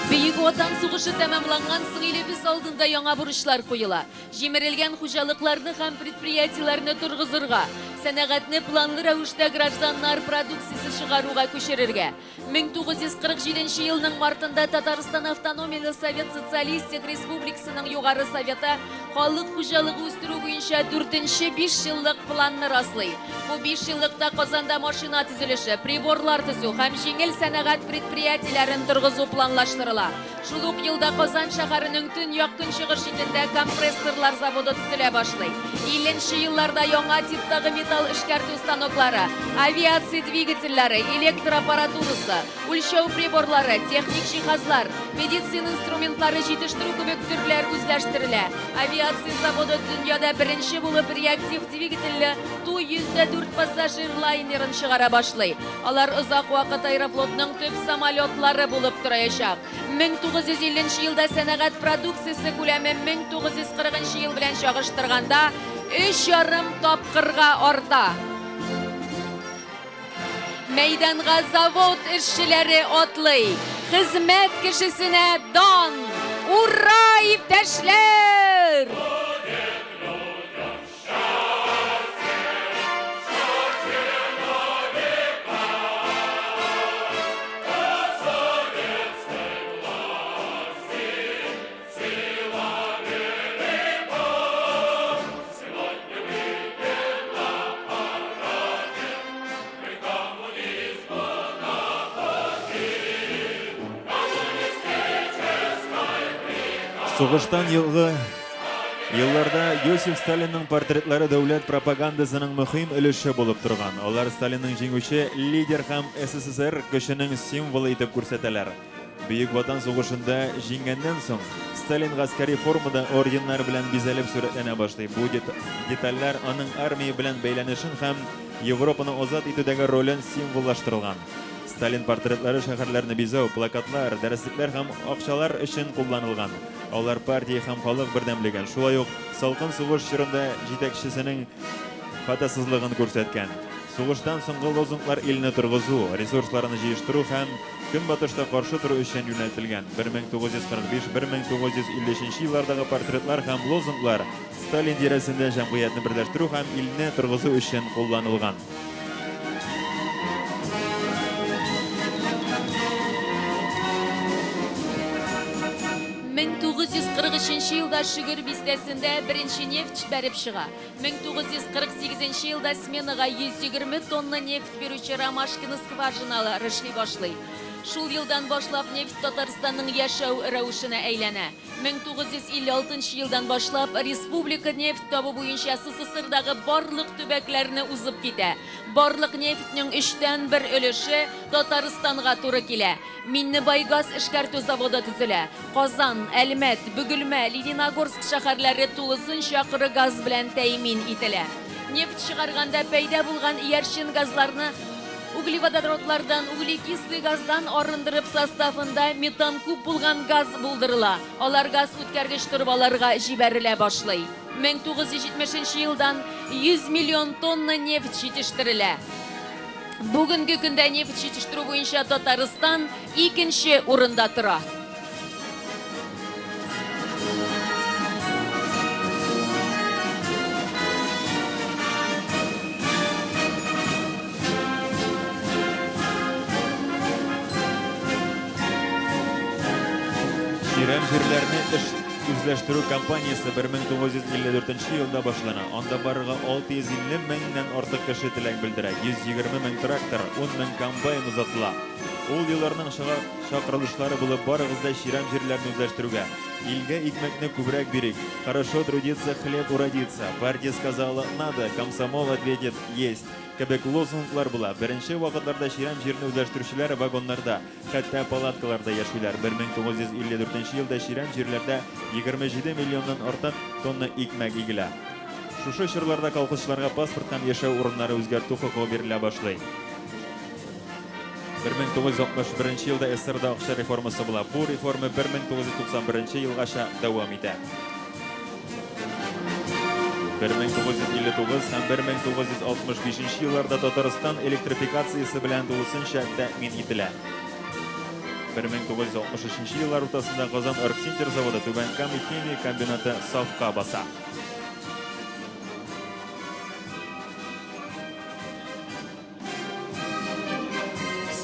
Бөек Ватан сугышы тәмамланган соң илебез алдында яңа бурычлар куела. Җимерелгән хуҗалыкларны һәм предприятиеләрне торгызырга, сәнәгатьне планлы рәвештә гражданнар продукциясе чыгаруга күчерергә. 1947 нче елның мартында Татарстан Автономияле Совет Социалистик Республикасының Югары Советы халык хуҗалыгы үстерү буенча дүртенче бишьеллык планны раслый. Бу бишьеллыкта Казанда машина төзелеше, приборлар төзү һәм җиңел сәнәгать предприятиеләрен торгызу планлаштырыла. Шул ук елда Казан шәһәренең төньяк-көнчыгыш читендә компрессорлар заводы төзелә башлый. 50 нче елларда яңа типтагы металл эшкәртү станоклары, авиация двигательләре, электр аппаратурасы, үлчәү приборлары, техник җиһазлар, медицина инструментлары җитештерү кебек төрләр үзләштерелә. Авиация заводы дөньяда беренче булып реактив двигательле Ту-104 пассажир лайнерын чыгара башлый. Алар озак вакыт Аэрофлотның төп самолетлары булып тораячак. 1950 нче елда сәнәгать продукциясе күләме 1940 нчы ел белән чагыштырганда өч ярым тапкырга арта. Мәйданга завод эшчеләре атлый. Хезмәт кешесенә дан! Ура, иптәшләр! Сугыштан елгы елларда Йосиф Сталинның портретлары дәүләт пропагандасының мөһим өлеше булып торган. Алар Сталинның җиңүче лидер һәм СССР көченең символы итеп күрсәтәләр. Бөек Ватан сугышында җиңгәннән соң, Сталин гаскәри формада орденнар белән бизәлеп сурәтләнә башлый. Бу детальләр аның армия белән бәйләнешен һәм Европаны азат итүдәге ролен символлаштырылган. Сталин портретлары шәһәрләрне бизәү, плакатлар, дәреслекләр һәм акчалар өчен кулланылган. Алар партия һәм халык бердәмлеген, шулай ук салкын сугыш чорында җитәкчесенең хатасызлыгын күрсәткән. Сугыштан соңгы лозунглар илне торгызу, ресурсларны җыештыру һәм Көнбатышта каршы тору өчен юнәлтелгән. 1945-1953 еллардагы портретлар һәм лозунглар Сталин тирәсендә җәмгыятьне берләштерү һәм илне торгызу өчен кулланылган. 1943 елда Шөгер бистәсендә беренче нефть бәреп чыга. 1948 елда сменага 120 тонна нефть бирүче Ромашкино скважиналары эшли башлый. Шул елдан башлап нефть Татарстанның яшәү рәвешенә әйләнә. 1956 елдан башлап республика нефть табу буенча СССРдагы барлык төбәкләрне узып китә. Барлык нефтьнең өчтән бер өлеше Татарстанга туры килә. Миннебай газ эшкәртү заводы төзелә. Казан, Әлмәт, Бөгелмә, Лениногорск шәһәрләре тулысынча коры газ белән тәэмин ителә. Нефть чыгарганда пәйда булган иярчен газларны углеводородлардан, углекислый газдан арындырып составында метан күп булган газ булдырыла. Алар газ үткәргеч торбаларга җибәрелә башлый. 1970 нче елдан 100 миллион тонна нефть җитештерелә. Бүгенге көндә нефть җитештерү буенча Татарстан икенче урында тора. Чирәм җирләрне эш үзләштерү кампаниясе 1954 елда башлана. Анда барырга 650 меңнән артык кеше теләк белдерә. 120 мең трактор, 10 мең комбайн озатыла. Ул елларның чакырылышлары булып барыгыз да чирәм җирләрне үзләштерүгә. Илгә икмәкне күбрәк бирик. Хорошо трудиться, хлеб уродится. Партия сказала надо, комсомол ответит есть. Кебек лозунглар була. Беренче вакытларда чирәм җирне үзләштерүчеләр вагоннарда, хәтта палаткаларда яшиләр. 1954 елда чирәм җирләрдә 27 миллионнан артык тонна икмәк игелә. Шушы чорларда колхозчыларга паспорт һәм яшәү урыннары үзгәртү хокукы бирелә башлый. 1961 елда СССРда акча реформасы була. Бу реформа 1991 елгача дәвам итә. 1959 һәм 1965 елларда Татарстан электрификациясе белән тулысынча тәэмин ителә. 1963 еллар уртасында Казан Оргсинтез заводы Түбән Кама химия комбинаты сафка баса.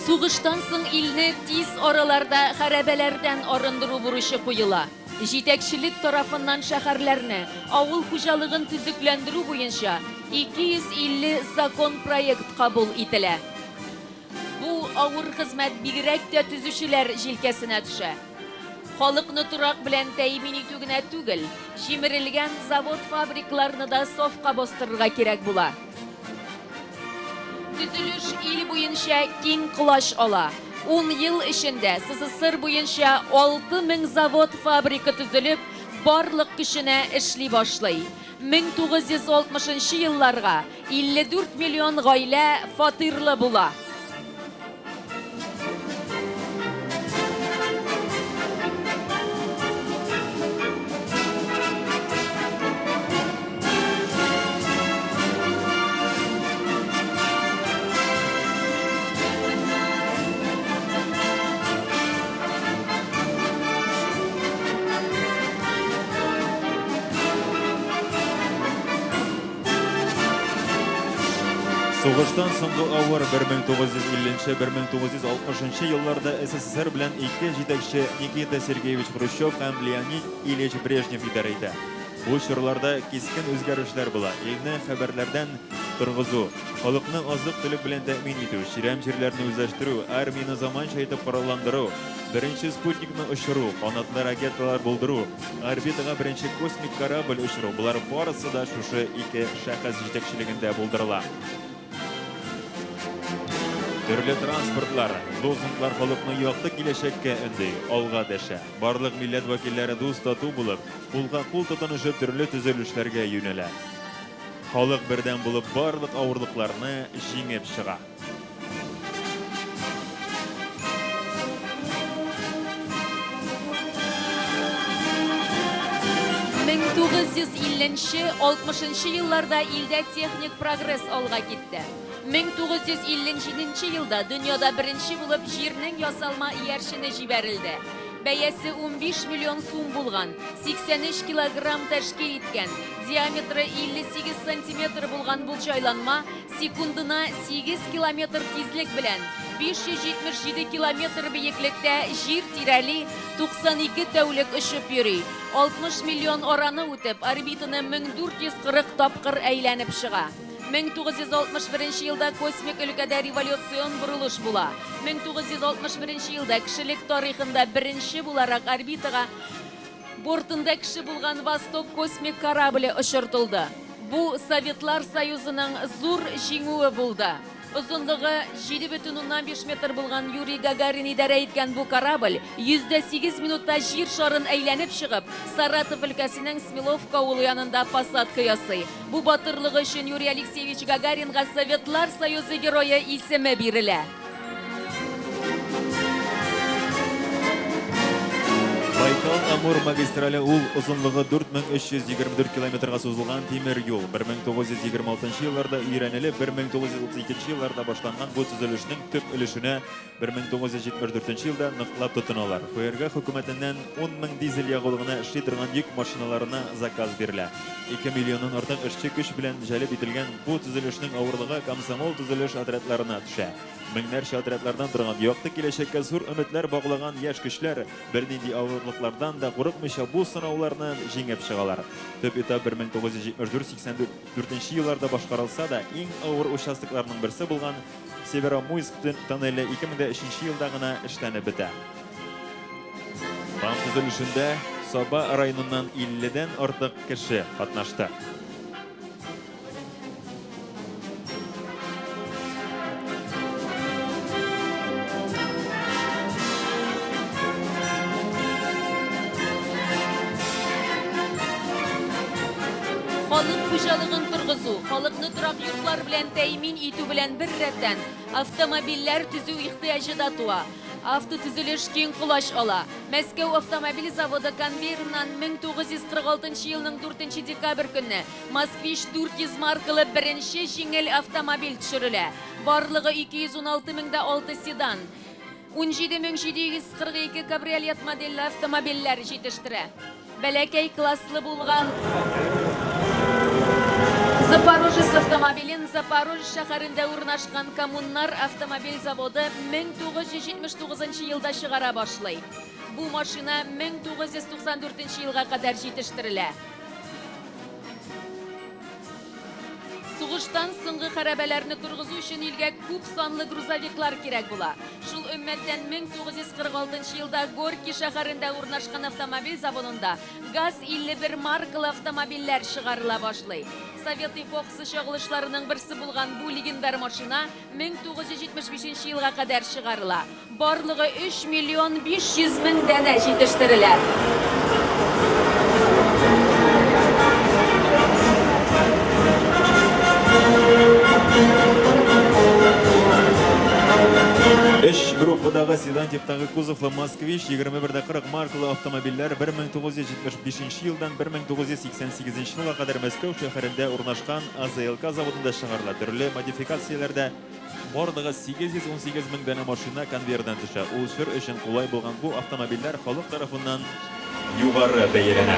Сугыштан соң илне тиз араларда хәрабәләрдән арындыру бурычы куела. Җитәкчелек тарафыннан шәһәрләрне, авыл хуҗалыгын төзекләндерү буенча 250 закон-проект кабул ителә. Бу авыр хезмәт бигрәк тә төзүчеләр җилкәсенә төшә. Халыкны торак белән тәэмин итү генә түгел, җимерелгән завод-фабрикаларны да сафка бастырырга кирәк була. Төзелеш ил буенча киң колач ала. Ун ел эчендә СССР буенча 6000 завод-фабрика төзелеп, барлык көченә эшли башлый. 1960 нчы елларга 54 миллион гаилә фатирлы була. Сугыштан соңгы авыр 1950-1960 елларда СССР белән ике җитәкче Никита Сергеевич Хрущев һәм Леонид Ильич Брежнев идарә итә. Бу чорларда кискен үзгәрешләр була, илне хәбәрләрдән торгызу, халыкны азык-төлек белән тәэмин итү, чирәм җирләрне үзләштерү, армияне заманча итеп коралландыру, беренче спутникны очыру, канатлы ракеталар булдыру, орбитага беренче космик корабль очыру, болар барысы да шушы ике шәхес җитәкчелегендә булдырыла. Төрле транспортлар, лозунглар халыкны якты киләчәккә өнди, алга дәшә. Барлык милләт вәкилләре дус-тату булып, кулга-кул тотынышып төрле төзелешләргә юнәлә. Халык бердәм булып барлык авырлыкларны җиңеп чыга. 1950-нче, 60-нчы елларда илдә техник прогресс алга китте. 1957 елда дөньяда беренче булып Җирнең ясалма иярчене җибәрелде. Бәясе 15 миллион сум булган, 83 килограмм тәшкил иткән, диаметры 58 сантиметр булган бу җайланма секундына 8 километр тизлек белән 577 километр биеклектә Җир тирәли 92 тәүлек очып йөри. 60 миллион араны үтеп, орбитаны 1440 тапкыр әйләнеп чыга. 1961 елда космик өлкәдә революцион борылыш була. 1961 елда кешелек тарихында беренче буларак орбитага бортында кеше булган Восток космик корабле очыртылды. Бу Советлар Союзының зур җиңүе булды. Озынлыгы 7,5 метр булган Юрий Гагарин идарә иткән бу корабль 108 минутта Җир шарын әйләнеп чыгып, Саратов өлкәсенең Смеловка авылы янында посадка ясый. Бу батырлыгы өчен Юрий Алексеевич Гагаринга Советлар Союзы Герое исеме бирелә. Байкал-Амур магистрале ул озынлыгы 4324 километрга сузылган тимер юл. 1926 елларда өйрәнелеп, 1932 елларда башланган бу төзелешнең төп өлешенә 1974 елда ныклап тотыналар. ФРГ хөкүмәтеннән 10 мең дизель ягулыгына эшли торган йөк машиналарына заказ бирелә. 2 миллионнан артык эшче көч белән җәлеп ителгән бу төзелешнең авырлыгы комсомол төзелеш отрядларына төшә. Меңнәрчә отрядлардан торган, якты киләчәккә зур өметләр баглаган яшь көчләр бернинди авырлыклардан да курыкмыйча бу сынауларны җиңеп чыгалар. Төп этап 1974-84 елларда башкарылса да, иң авыр участокларның берсе булган Северомуйск тоннеле 2003 елда гына эшләнеп бетә. БАМ төзелешендә Саба районыннан 50 дән артык кеше катнашты. Халык хуҗалыгын торгызу, халыкны торак йортлар белән тәэмин итү белән беррәттән, автомобильләр төзү ихтыяҗы да туа. Автотөзелеш киң колач ала. Мәскәү автомобиль заводы конвейерыннан 1946 елның 4 декабрь көнне Москвич 400 маркалы беренче җиңел автомобиль төшерелә. Барлыгы 216 меңдә 6 седан, 17742 кабриолет модельле автомобильләр җитештерә. Бәләкәй класслы булган Запорожец автомобилен Запорожье шәһәрендә урнашкан Коммунар автомобиль заводы 1979 елда чыгара башлый. Бу машина 1994 елга кадәр җитештерелә. Сугыштан соңгы хәрабәләрне торгызу өчен илгә күп санлы грузовиклар кирәк була. Шул өммәттән 1946 елда Горький шәһәрендә урнашкан автомобиль заводында ГАЗ-51 маркалы автомобильләр чыгарыла башлый. Совет эпохасы чагылышларының берсе булган бу легендар машина 1975 елга кадәр чыгарыла. Барлыгы 3 миллион 500 мең данә җитештерелә. Өч группадагы седан типтагы кузовлы Москвич 21,40 маркалы автомобильләр 1975 елдан 1988 елга кадәр Мәскәү шәһәрендә урнашкан АЗЛК заводында чыгарыла. Төрле модификацияләрдә Барлыгы 818 мең данә машина конвейердан төшә. Ул чор өчен кулай булган бу автомобильләр халык тарафыннан югары бәяләнә.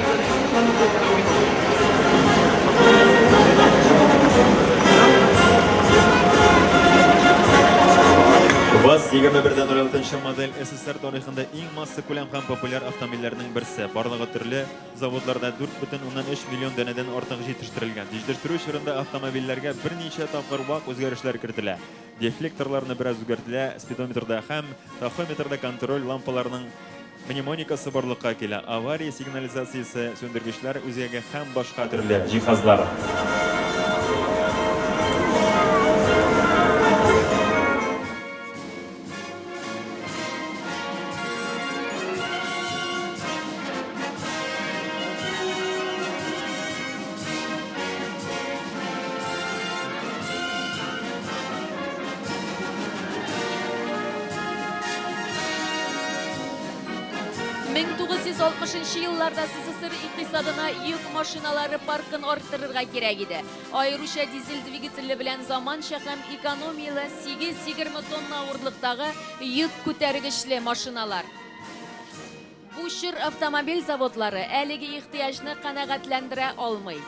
ВАЗ 21.06 модель СССР тарихында иң массакүләм һәм популяр автомобильләрнең берсе. Барлыгы төрле Заводларда 4,3 миллион данәдән артык җитештерелгән. Җитештерү чорында автомобильләргә берничә тапкыр вак үзгәрешләр кертелә. Дефлекторларны бераз үзгәртелә, спидометрда һәм тахометрда контроль лампаларының мнемоникасы барлыкка килә, авария сигнализациясе, сүндергечләр үзәге һәм башка төрле җиһазлар. Нчы елларда СССР икътисадына йөк машиналары паркын арттырырга кирәк иде. Аеруча дизель двигательле белән заманча һәм экономияле 8-20 тонна авырлыктагы йөк күтәргечле машиналар. Бу чор автомобиль заводлары әлеге ихтыяҗны канәгатьләндерә алмый.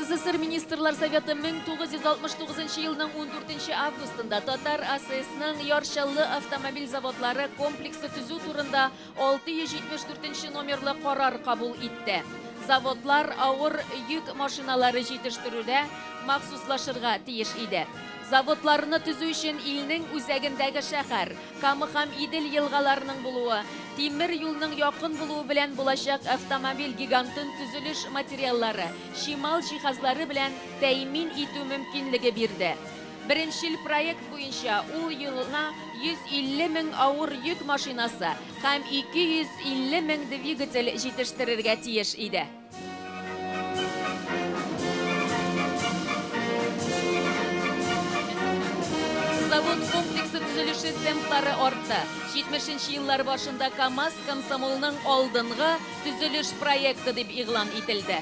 СССР Министрлар Советы 1969 елның 14 августында Татар АССның Яр Чаллы автомобиль заводлары комплексы төзү турында 674 нче номерлы карар кабул итте. Заводлар авыр йөк машиналары җитештерүдә махсуслашырга тиеш иде. Заводларны төзү өчен илнең үзәгендәге шәһәр, Кама һәм Идел елгаларының булуы, тимер юлның якын булуы белән булачак автомобиль гигантын төзелеш материаллары, чимал җиһазлары белән тәэмин итү мөмкинлеге бирде. Беренчел проект буенча ул елына 150 мең авыр йөк машинасы һәм 250 мең двигатель җитештерергә тиеш иде. Завод комплексы төзелеше темплары артты. 70 нче еллар башында КАМАЗ комсомолның алдынгы төзелеш проекты дип игълан ителде.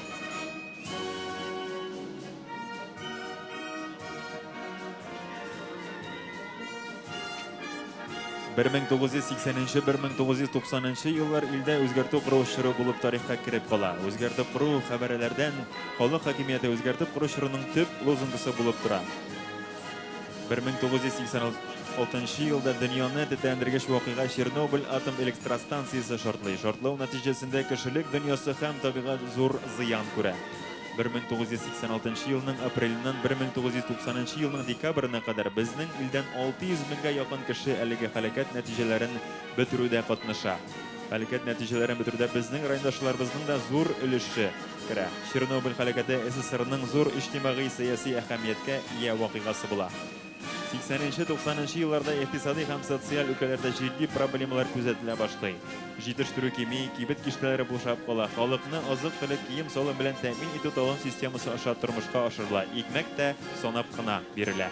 1980-1990 еллар илдә үзгәртү кору чоры булып тарихка кереп кала. Үзгәртеп кору хәбәрәләрдән халык хакимияте үзгәртеп кору чорының төп лозунгысы булып тора. 1986 елда дөньяны тетрәндергеч вакыйга Чернобыль атом электростанциясе шартлый. Шартлау нәтиҗәсендә кешелек дөньясы һәм табигать зур зыян күрә. 1986 елның апреленнән 1990 елның декабренә кадәр безнең илдән 600 меңгә якын кеше әлеге һәлакәт нәтиҗәләрен бетерүдә катнаша. Һәлакәт нәтиҗәләрен бетерүдә безнең райондашларыбызның да зур өлеше керә. Чернобыль һәлакәте СССРның зур иҗтимагый-сәяси әһәмияткә ия вакыйгасы була. 80-90 елларда икътисади һәм социаль өлкәләрдә җитди проблемалар күзәтелә башлый. Җитештерү кими, кибет киштәләре бушап кала, халыкны азык-төлек, кием-салым белән тәэмин итү талон системасы аша тормышка ашырыла, икмәк тә санап кына бирелә.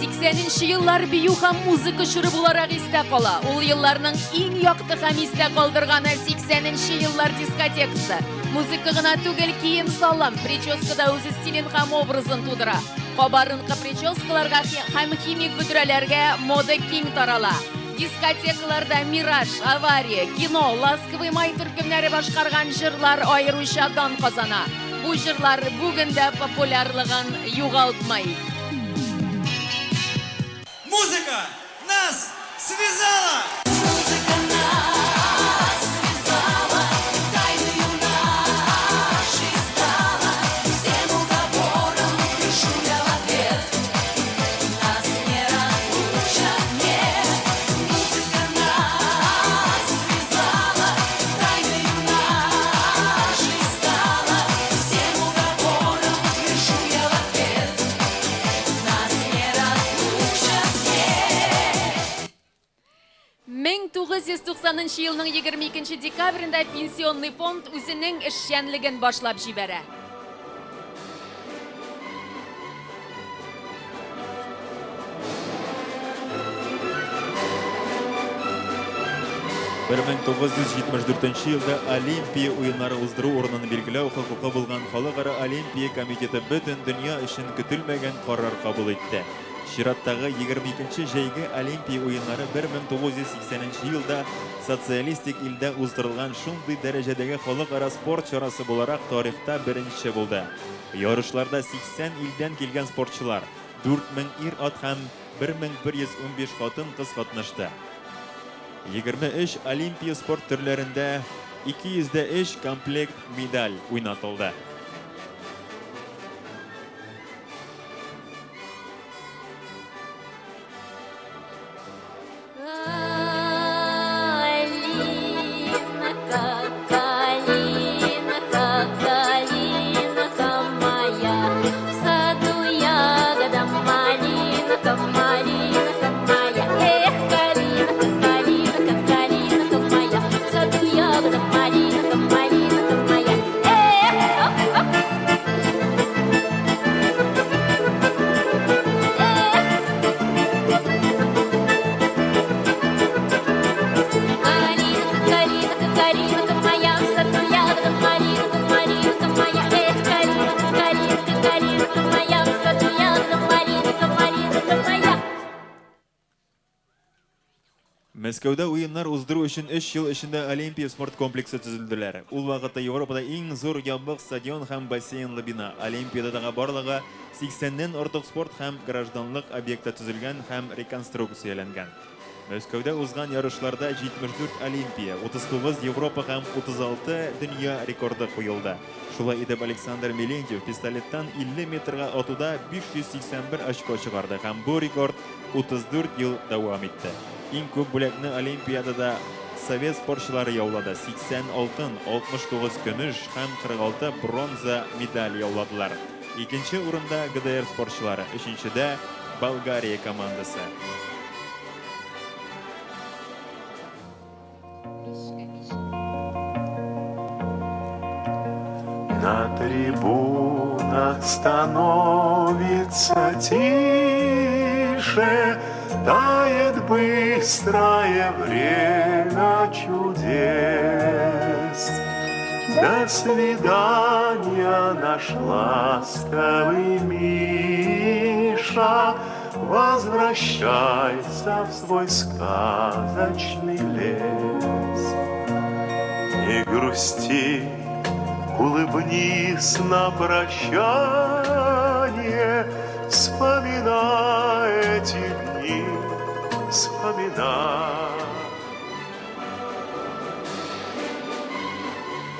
Сиксәненче еллар бию һәм музыка чоры буларак истә кала. Ул елларның иң якты һәм истә калдырганы сиксәненче еллар дискотекасы. Музыка гына түгел, кием-салым, прическа да үз стилен һәм образын тудыра. Кабарынкы прическаларга һәм химик бөдрәләргә мода киң тарала. Дискотекаларда Мираж, Авария, Кино, Ласковый май төркемнәре башкарган җырлар аеруча дан казана. Бу җырлар бүген дә популярлыгын югалтмый. Музыка нас связала! Музыка нас связала, тайною нашей стала. Всем уговорам пишу я в ответ. Нас не разлучат, нет. Музыка нас связала, тайною нашей стала. Всем уговорам пишу я в ответ. Нас не разлучат, нет. 1990 елның 22 декабрендә Пенсионный фонд үзенең эшчәнлеген башлап җибәрә. Бер 1974 елда Олимпия уеннары уздыру урынын билгеләү хокукы булган Халыкара Олимпия комитеты бөтен дөнья өчен көтелмәгән карар кабул итте. Чираттагы 22 нче җәйге Олимпия уеннары 1980 елда социалистик илдә уздырылган шундый дәрәҗәдәге халыкара спорт чарасы буларак тарихта беренче булды. Ярышларда 80 илдән килгән спортчылар, 4000 ир-ат һәм 1115 хатын-кыз катнашты. 23 Олимпия спорт төрләрендә 203 комплект медаль уйнатылды. Калинка, калинка, калинка моя, в саду ягода малинка, малинка моя. Эх, калинка, калинка, калинка моя, в саду ягода малинка, малинка моя. Эх, Мәскәүдә уеннар уздыру өчен өч ел эчендә Олимпия спорт комплексы төзелделәр. Ул вакытта Европада иң зур ябык стадион һәм бассейнлы бина. Олимпиададагы барлыгы 80 нән артык спорт һәм гражданлык объекты төзелгән һәм реконструкцияләнгән. Мәскәүдә узган ярышларда 74 Олимпия, 39 Европа һәм 36 дөнья рекорды куелды. Шулай итеп, Александр Мелентьев пистолеттан 50 метрга атуда 581 очко чыгарды һәм бу рекорд 34 ел дәвам итте. Иң күп бүләкне Олимпиадада совет спортчылары яулады, 80 алтын, 69 көмеш һәм 46 бронза медаль яуладылар. Икенче урында ГДР спортчылары, өченчедә, Болгария командасы. На трибунах становится тише, Тает быстрое время чудес. До свидания, наш ласковый Миша, Возвращайся в свой сказочный лес. Не грусти, улыбнись на прощание, Вспоминай эти дни, вспоминай.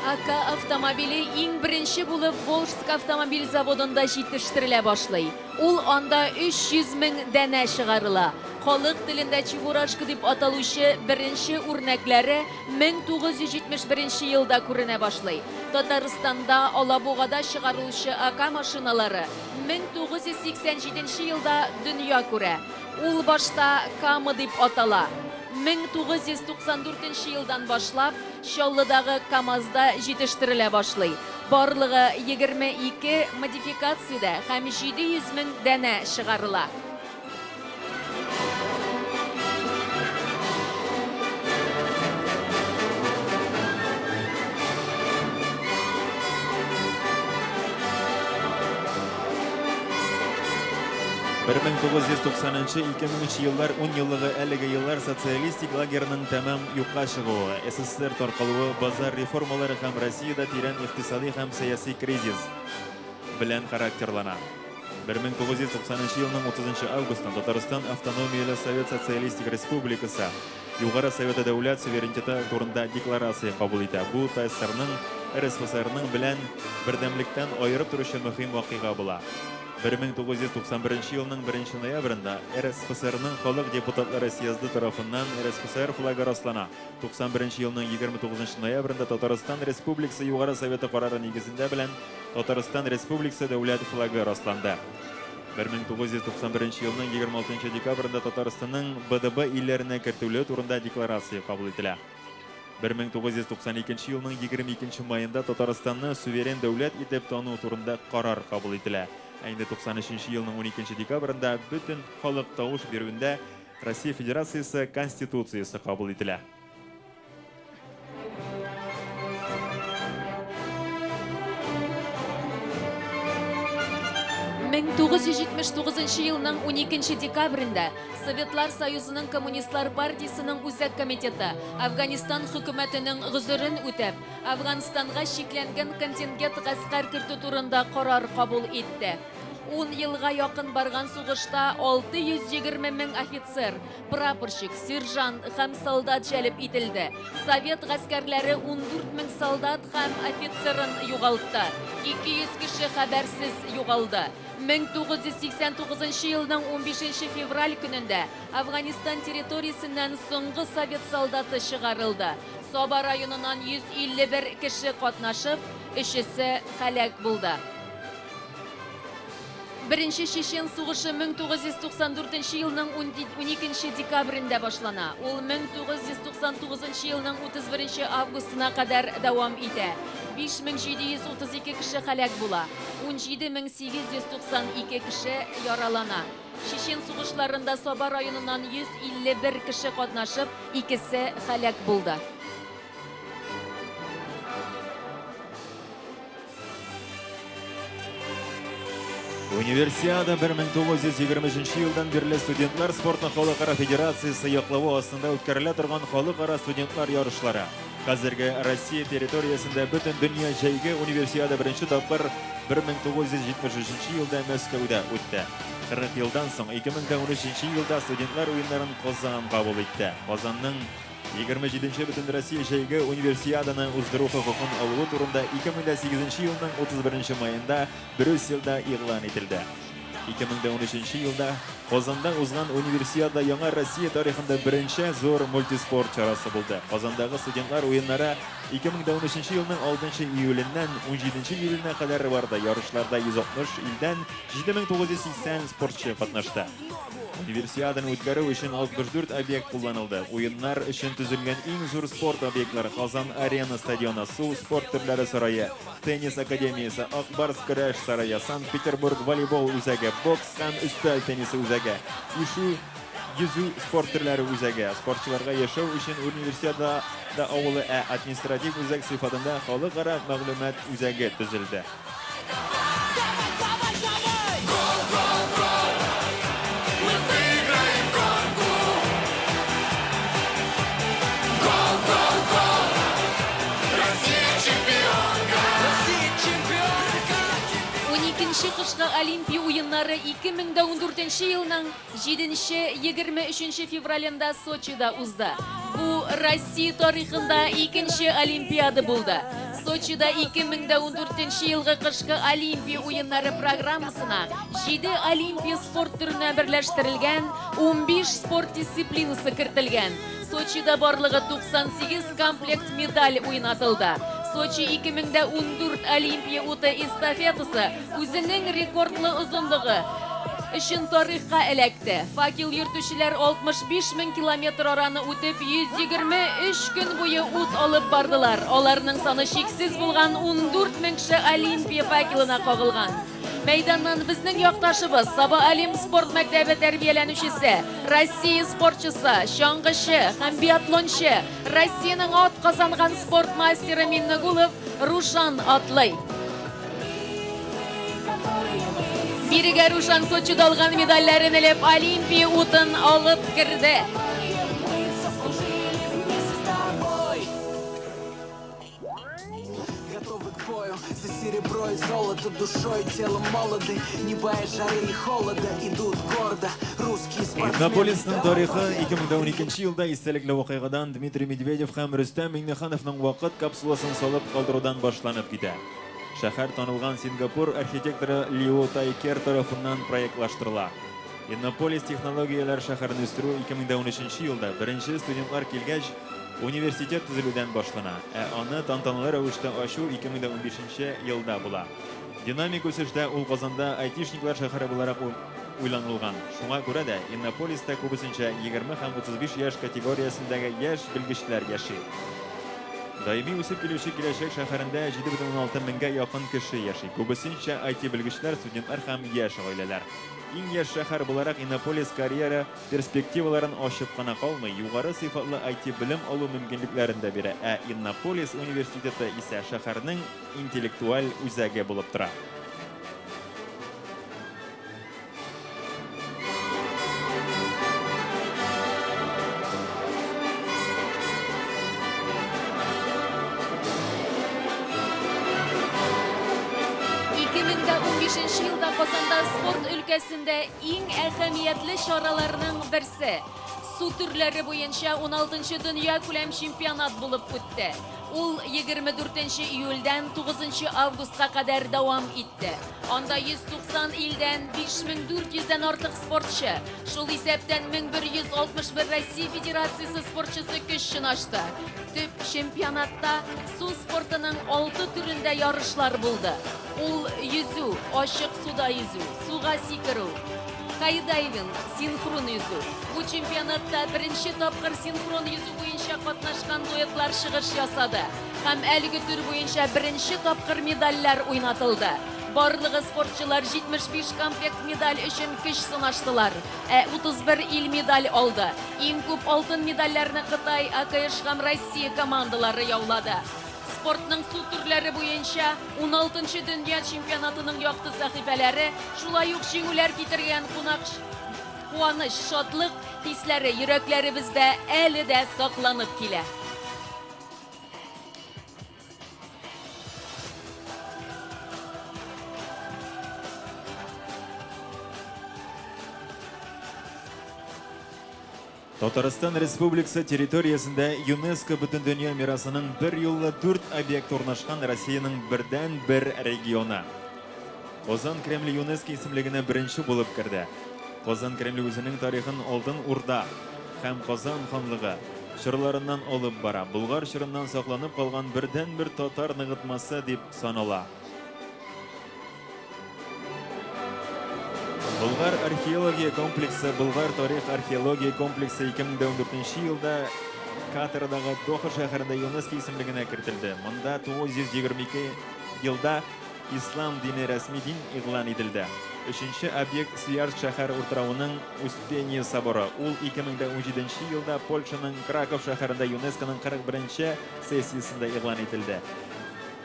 Ака автомобиле иң беренче булып Волжск автомобиль заводында җитештерелә башлый. Ул анда 300 мең данә чыгарыла. Халык телендә чебурашка дип аталучы беренче үрнәкләре 1971 елда күренә башлый. Татарстанда Алабугада чыгарылучы Ака машиналары 1987 елда дөнья күрә. Ул башта Кама дип атала. 1994 елдан башлап Чаллыдагы КАМАЗда җитештерелә башлый. Барлыгы 22 модификациядә һәм 700 мең данә чыгарыла. 1990-2000 еллар унъеллыгы әлеге еллар социалистик лагерьның тәмам юкка чыгуы, СССР таркалуы, базар реформалары һәм Россиядә тирән икътисади һәм сәяси кризис белән характерлана. 1990 елның 30 августында Татарстан Автономияле Совет Социалистик Республикасы Югары Советы дәүләт суверенитеты турында декларация кабул итә. Бу ТАССРның, РСФСРның белән бердәмлектән аерып торучы мөһим вакыйга була. 1991 елның 1 ноябрендә РСФСРның Халык депутатлары съезды тарафыннан РСФСР флагы раслана. 91 елның 29 ноябрендә Татарстан Республикасы Югары Советы карары нигезендә белән Татарстан Республикасы дәүләт флагы расланды. 1991 елның 26 декабрендә Татарстанның БДБ илләренә кертелүе турында декларация кабул ителә. 1992 елның 22 маенда Татарстанны суверен дәүләт итеп тану турында карар кабул ителә. Ә инде 93 елның 12 декабрендә бөтен халык тавыш бирүендә Россия Федерациясе Конституциясе кабул ителә. 1979 елның 12 декабрендә Советлар Союзының Коммунистлар партиясенең Үзәк комитеты Әфганистан хөкүмәтенең гозерен үтәп, Әфганстанга чикләнгән контингент гаскәр кертү турында карар кабул итте. Ун елга якын барган сугышта 620 мең офицер, Прапорщик, сержант һәм солдат җәлеп ителде. Совет гаскәрләре 14 мең солдат һәм офицерын югалтты. 200 кеше хәбәрсез югалды. 1989 елның 15 февраль көнендә Әфганистан территориясеннән соңгы совет солдаты чыгарылды. Саба районыннан 151 кеше катнашып, өчесе һәлак булды. Беренче Чечен сугышы 1994 елның 12 декабрендә башлана. Ул 1999 елның 31 августына кадәр дәвам итә. 5732 кеше һәлак була, 17892 кеше яралана. Чечен сугышларында Саба районыннан 151 кеше катнашып, икесе һәлак булды. Универсиада 1923 елдан бирле студентлар спорты халыкара федерациясе яклавы астында үткәрелә торган халыкара студентлар ярышлары. Хәзерге Россия территориясендә бөтен дөнья җәйге универсиада беренче тапкыр 1973 елда Мәскәүдә үтте. 40 елдан соң 2013 елда студентлар уеннарын Казан кабул итте. Казанның 27 нче Бөтенроссия җәйге Универсиаданы уздыру хокукын алуы турында 2008 елның 31 маенда Брюссельдә игълан ителде. 2013 елда Казанда узган Универсиада яңа Россия тарихында беренче зур мультиспорт чарасы булды. Казандагы студентлар уеннары 2013 елның 6 июленнән 17 июленә кадәр барды. Ярышларда 160 илдән 7980 спортчы катнашты. Универсиаданы үткәрү өчен 64 объект кулланылды. Уеннар өчен төзелгән иң зур спорт объектлары Казан-Арена стадионы, Су спорт төрләре сарае, Теннис академиясе, Ак Барс көрәш сарае, Санкт-Петербург волейбол үзәге, бокс һәм өстәл теннисы үзәге, ишү, йөзү спорт төрләре үзәге, спортчыларга яшәү өчен Универсиада авылы, ә административ үзәк сыйфатында Халыкара мәгълүмат үзәге төзелде. Уникенче кышкы Олимпия уеннары 2014 елның 7-23 февралендә Сочида узды. Бу Россия тарихында икенче Олимпиада булды. Сочида 2014 елгы кышкы Олимпия уеннары программасына 7 Олимпия спорт төренә берләштерелгән 15 спорт дисциплинасы кертелгән. Сочида барлыгы 98 комплект медаль уйнатылды. Сочи 2014 Олимпия уты эстафетасы үзенең рекордлы озынлыгы өчен тарихка эләкте. Факел йөртүчеләр 65 мең километр араны үтеп, 123 көн буе ут алып бардылар. Аларның саны чиксез булган 14 мең кеше Олимпия факелына кагылган. Мәйданнан безнең якташыбыз, Саба Олимп спорт мәктәбе тәрбияләнүчесе, Россия спортчысы, чаңгычы һәм биатлончы, Россиянең ат казанган спорт мастеры Миннегулов Рушан атлый. Бирегә Рушан Сочида алган медальләрен элеп, Олимпия утын алып керде. Готовы к бою за серебро и золото, душой и телом молоды, не боясь жары и холода, идут гордо русские спортсмены. Иннополисның тарихы 2012 елда истәлекле вакыйгадан Дмитрий Медведев һәм Рөстәм Миңнехановның вакыт капсуласын салып калдырудан башланып китә. Шәһәр танылган Сингапур архитекторы Лио Тай Кер тарафыннан проектлаштырыла. Иннополис технологияләр шәһәрен үстерү 2013 елда беренче студентлар килгәч, университет төзелүдән башлана, ә аны тантаналы рәвештә ачу 2015 елда була. Динамик үсештә ул Казанда айтишниклар шәһәре буларак уйланылган. Шуңа күрә дә Иннополиста күбесенчә 20 һәм 35 яшь категориясендәге яшь белгечләр яши. Даими үсеп килүче киләчәк шәһәрендә 7,6 меңгә якын кеше яши. Күбесенчә IT-белгечләр, студентлар һәм яшь гаиләләр. Иң яшь шәһәр буларак Иннополис карьера перспективаларын ачып кына калмый, югары сыйфатлы IT-белем алу мөмкинлекләрен дә бирә. Ә Иннополис университеты исә шәһәрнең интеллектуаль үзәге булып тора. Нче елда Казанда спорт өлкәсендә иң әһәмиятле чараларның берсе, су төрләре буенча уналтынчы дөньякүләм чемпионат булып үтте. Ул 24 нче июльдән 9 нчы августка кадәр дәвам итте. Анда 190 илдән 5400 дән артык спортчы, шул исәптән 1161 Россия Федерациясе спортчысы көч сынашты. Төп чемпионатта су спортының алты төрендә ярышлар булды. Ул йөзү, ачык суда йөзү, суга сикерү, скайдайвинг, синхрон йөзү. Бу чемпионатта беренче тапкыр синхрон йөзү буенча катнашкан дуэтлар чыгыш ясады һәм әлеге төр буенча беренче тапкыр медальләр уйнатылды. Барлыгы спортчылар 75 комплект медаль өчен көч сынаштылар, ә 31 ил медаль алды. Иң күп алтын медальләрне Кытай, АКШ һәм Россия командалары яулады. Спортның су төрләре буенча уналтынчы дөнья чемпионатының якты сәхифәләре шулай ук җиңүләр китергән кунак куаныч, шатлык хисләре йөрәкләребездә әле дә сакланып килә. Татарстан Республикасы территориясендә ЮНЕСКО Бөтендөнья мирасының берьюлы дүрт объекты урнашкан Россиянең бердәнбер регионы. Казан Кремле ЮНЕСКО исемлегенә беренче булып керде. Казан Кремле үзенең тарихын Алтын Урда һәм Казан ханлыгы чорларыннан алып бара, Болгар чорыннан сакланып калган бердәнбер татар ныгытмасы дип санала. Болгар археология комплексы Болгар тарих-археология комплексы 2014 елда Катардагы Доха шәһәрендә ЮНЕСКО исемлегенә кертелде. Монда 922 елда ислам дине рәсми дин игълан ителде. Өченче объект Свияжск шәһәр утравының Успение соборы. Ул 2017 елда Польшаның Краков шәһәрендә ЮНЕСКОның 41 нче сессиясендә игълан ителде.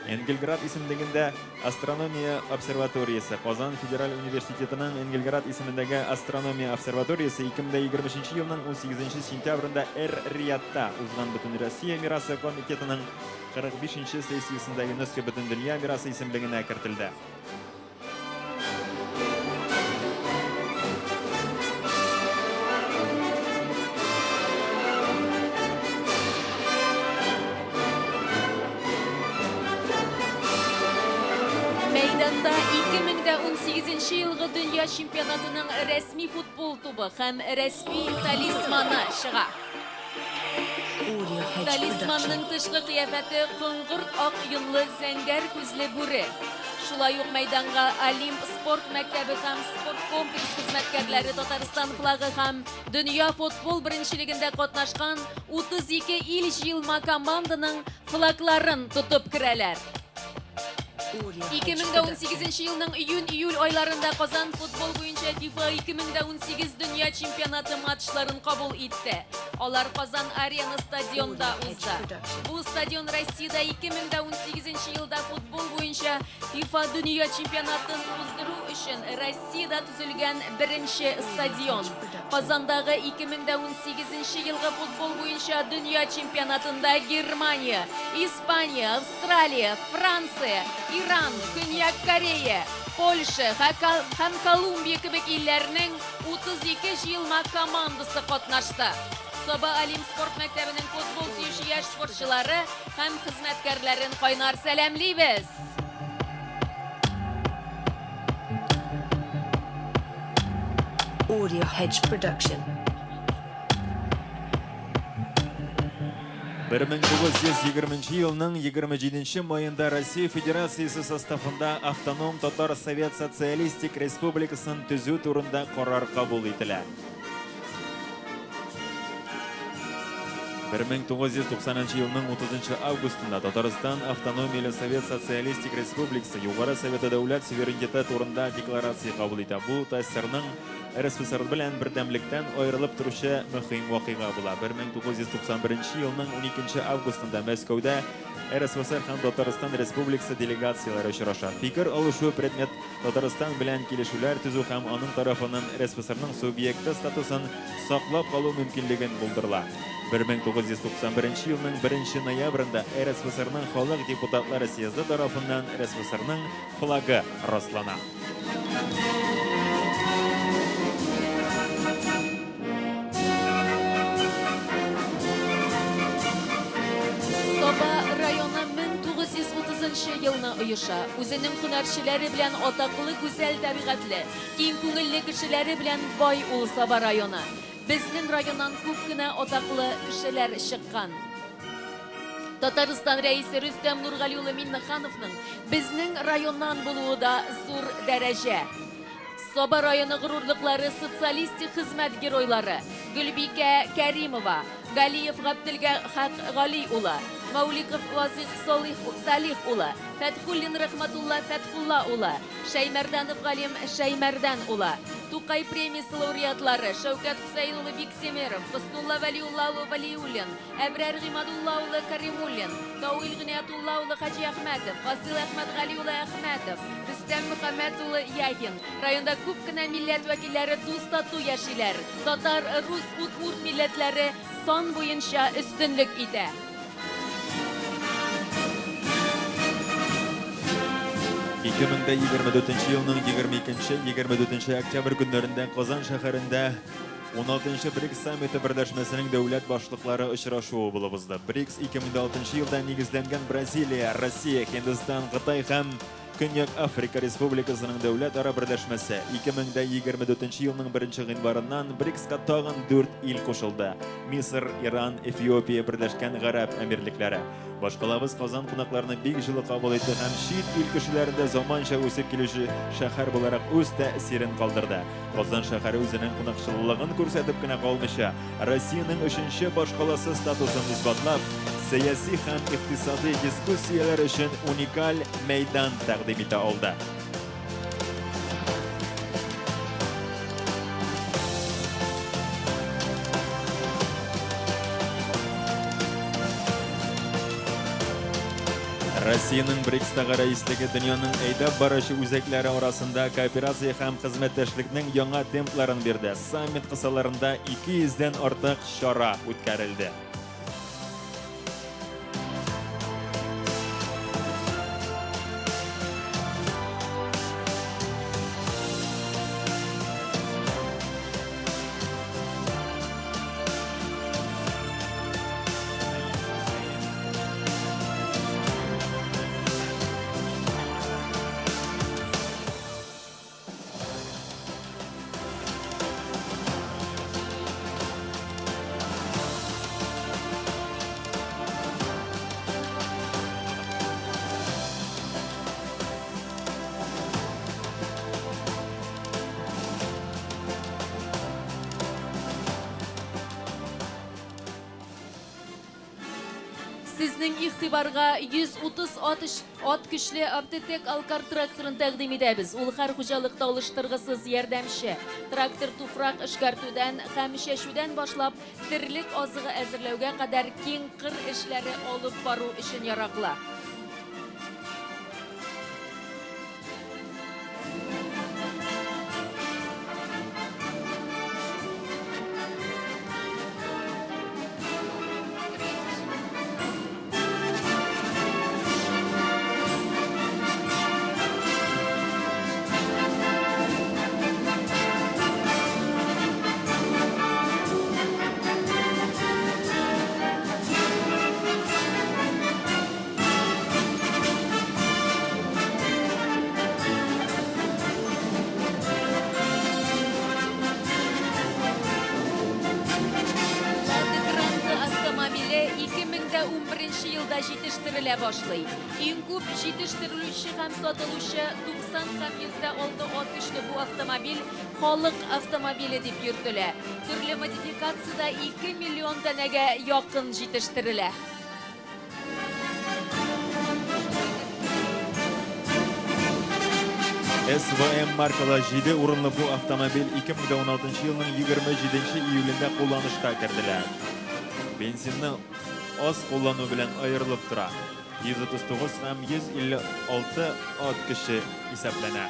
Энгельград исемлегендә Астрономия обсерваториясе, Казан федераль университетының Энгельград исемендәге астрономия обсерваториясе 2023 елның 18 сентябрендә Эр-Риядта узган Бөтенроссия мирасы комитетының 45 нче сессиясендә ЮНЕСКО Бөтендөнья мирасы исемлегенә кертелде. Мәйданда 2018 елгы дөнья чемпионатының рәсми футбол тубы һәм рәсми талисманы чыга. Талисманның тышкы кыяфәте коңгырт ак йонлы зәңгәр күзле бүре. Шулай ук мәйданга Олимп спорт мәктәбе һәм спорт комплекс хезмәткәрләре Татарстан флагы һәм дөнья футбол беренчелегендә катнашкан 32 ил җыелма команданың флагларын тотып керәләр. 2018 елның июнь-июль айларында Казан футбол буенча ФИФА 2018 дөнья чемпионаты матчларын кабул итте. Алар Казан Арена стадионда узды. Бу стадион Россиядә 2018 елда футбол буенча ФИФА дөнья чемпионатын уздыру өчен Россиядә төзелгән беренче стадион. Казандагы 2018 елгы футбол буенча дөнья чемпионатында Германия, Испания, Австралия, Франция, Иран, Көньяк Корея, Польша һәм Колумбия кебек илләрнең 32 җыелма командасы катнашты. Саба Олимп спорт мәктәбенең футбол сөюче яшь спортчылары һәм хезмәткәрләрен кайнар сәламлибез! Audio Hedge Production. 1920 елның 27 маенда Россия Федерациясе составында автоном Татар Совет Социалистик Республикасын төзү турында карар кабул ителә. 1990 елның 30 августында Татарстан Автономияле Совет Социалистик Республикасы Югары Советы дәүләт суверенитеты турында декларация кабул итә. Бу ТАССРның РСФСР белән бердәмлектән аерылып торучы мөһим вакыйга була. 1991 елның 12 августында Мәскәүдә РСФСР һәм Татарстан Республикасы делегацияләре очраша. Фикер алышу предмет Татарстан белән килешүләр төзү һәм аның тарафыннан РСФСРның субъекты статусын саклап калу мөмкинлеген булдырыла. 1991 елның 1 ноябрендә РСФСРның Халык депутатлары съезды тарафыннан РСФСРның флагы раслана. Саба районы 1930 нчы елны оеша. Үзенең һөнәрчеләре белән атаклы гүзәл табигатьле, киң күңелле кешеләре белән бай ул Саба районы. Безнең районнан күп кенә атаклы кешеләр чыккан. Татарстан Рәисе Рөстәм Нургали улы Миннехановның безнең районнан булуы да зур дәрәҗә. Саба районы горурлыклары социалистик хезмәт геройлары Гөлбикә Кәримова, Галиев Габделгахак Гали улы, Мәүликов Вазыйх Салих Салих улы, Фәтхуллин Рәхмәтулла Фәтхулла улы, Шәймәрданов Галим Шәймәрдән улы. Тукай премиясе лауреатлары Шәүкәт Хөсәен улы Биктимеров, Хөснулла Вәлиулла улы Вәлиуллин, Әбрар Гыймадулла улы Каримуллин, Тауил Гыйниятулла улы Хаҗиәхмәтов, Фасил Әхмәтгали улы Әхмәтов, Рөстәм Мөхәммәт улы Яхин. Районда күп кенә милләт вәкилләре дус-тату яшиләр. Татар, рус, удмурт милләтләре сан буенча өстенлек итә. 2024 елның 22-24 октябрь көннәрендә Казан шәһәрендә 16 БРИКС саммиты берләшмәсенең дәүләт башлыклары очрашуы булып узды. БРИКС 2006 елда нигезләнгән Бразилия, Россия, Һиндстан, Кытай һәм Көньяк Африка Республикасының дәүләтара берләшмәсе. 2024 елның 1 гыйнварыннан БРИКСка тагын 4 ил кушылды. Мисыр, Иран, Эфиопия, Берләшкән Гарәп Әмирлекләре. Башкалабыз Казан кунакларны бик җылы кабул итте һәм чит ил кешеләрендә заманча үсеп килүче шәһәр буларак үз тәэсирен калдырды. Казан шәһәре үзенең кунакчыллыгын күрсәтеп кенә калмыйча, Россиянең өченче башкаласы статусын исбатлап, сәяси һәм икътисадый дискуссияләр өчен уникаль мәйдан тәкъдим итә алды. Россиянең БРИКСтагы рәислеге дөньяның әйдәп баручы үзәкләре арасында кооперация һәм хезмәттәшлекнең яңа темпларын бирде. Саммит кысаларында 200 дән артык чара үткәрелде. Сезнең игътибарга 130 ат, ат көчле Оптетек Алкар тракторын тәкъдим итәбез. Ул һәр хуҗалыкта алыштыргысыз ярдәмче. Трактор туфрак эшкәртүдән һәм чәчүдән башлап терлек азыгы әзерләүгә кадәр киң кыр эшләре алып бару өчен яраклы. Лада Гранта автомобиле 2011 елда җитештерелә башлый. Иң күп җитештерелүче һәм сатылучы 90 һәм 106 ат көчле бу автомобиль халык автомобиле дип йөртелә. Төрле модификациядә 2 миллион данәгә якын җитештерелә. СВМ маркалы 7 урынлы бу автомобиль 2016 елның 27 июлендә кулланышка кертелә. Бензинны аз куллану белән аерылып тора. 139 һәм 156 ат көче исәпләнә.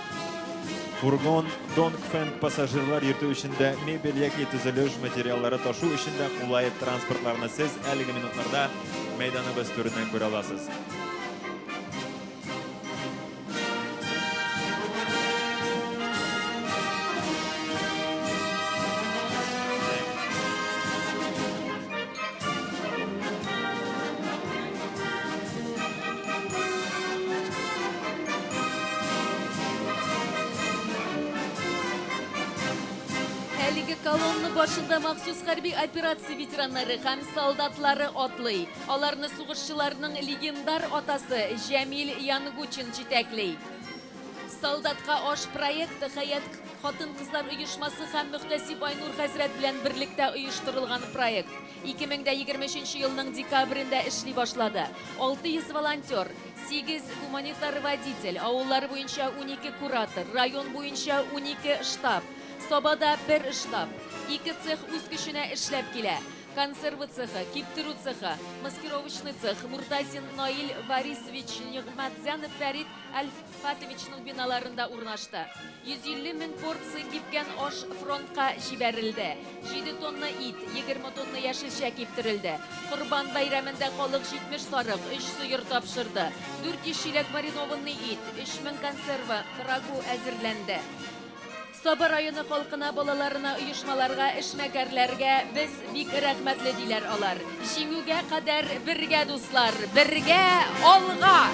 Фургон Донгфэнг пассажирлар йөртү өчен дә, мебель яки төзелеш материаллары ташу өчен дә кулай транспортларны сез әлеге минутларда мәйданыбыз түреннән күрә аласыз. Әлеге колонна башында махсус хәрби операция ветераннары һәм солдатлары атлый. Аларны сугышчыларның легендар атасы Җәмил Янгучин җитәкли. Солдатка аш проекты Хәят хатын-кызлар оешмасы һәм мөхтәсиб Айнур хәзрәт белән берлектә оештырылган проект. 2023 елның декабрендә эшли башлады. 600 волонтер, 8 гуманитар водитель, авыллар буенча 12 куратор, район буенча 12 штаб. Сабада бер штаб, ике цех үз көченә эшләп килә. Консервы цехы, киптерү цехы, маскировочный цех Муртазин Наил Варисович Нигъмәтзянов Фәрит Әлфатовичның биналарында урнашты. 150 мең порция кипкән аш фронтка җибәрелде. 7 тонна ит, 20 тонна яшелчә киптерелде. Корбан бәйрәмендә халык 70 сарык, 3 сыер тапшырды. 400 чиләк маринованный ит, 3000 консерва, рагу әзерләнде. Саба районы халкына, балаларына, оешмаларга, эшмәкәрләргә без бик рәхмәтле, диләр алар. Җиңүгә кадәр бергә, дуслар, бергә алга!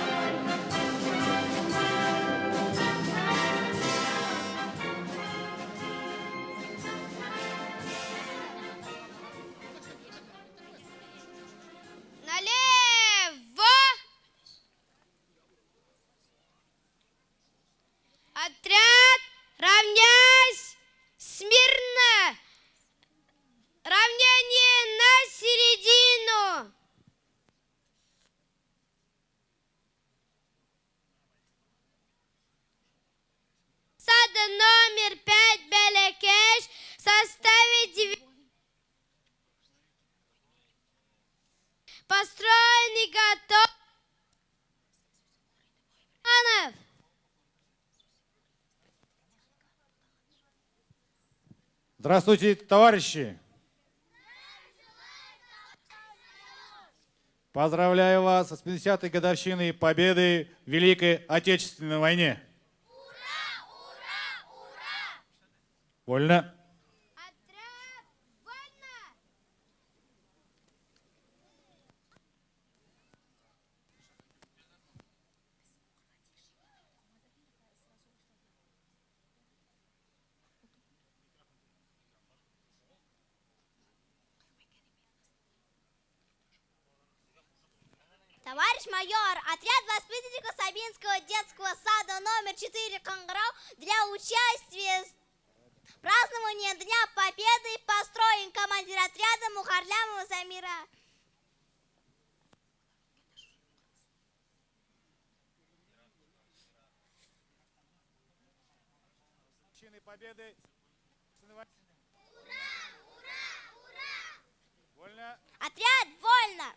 Налево! Отряд, равняйсь! Смирно! Равнение на середину! Сада номер 5 Бәләкәч в составе 9 Построен и готов. Здравствуйте, товарищи! Поздравляю вас с 50-й годовщиной победы в Великой Отечественной войне. Ура! Ура! Ура! Вольно. Отряд, вольно! Товарищ майор, отряд воспитанников Сабинского детского сада номер 4 Конграу для участия в праздновании Дня Победы построен командир отряда Мухарлямова Замира. Победы. Ура! Ура! Ура! Вольно. Отряд, вольно!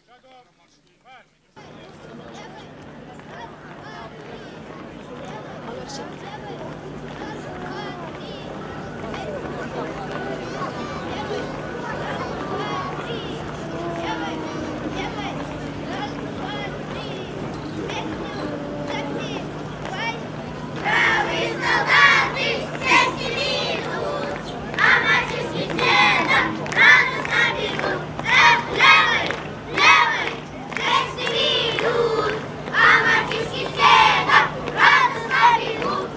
Шагом марш! Бравые солдаты все семи идут, а мальчишки следом радостно бегут. Эх, левый, левый, все семи идут, а мальчишки следом радостно бегут.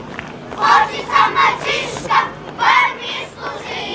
Хочется мальчишкам в армии служить.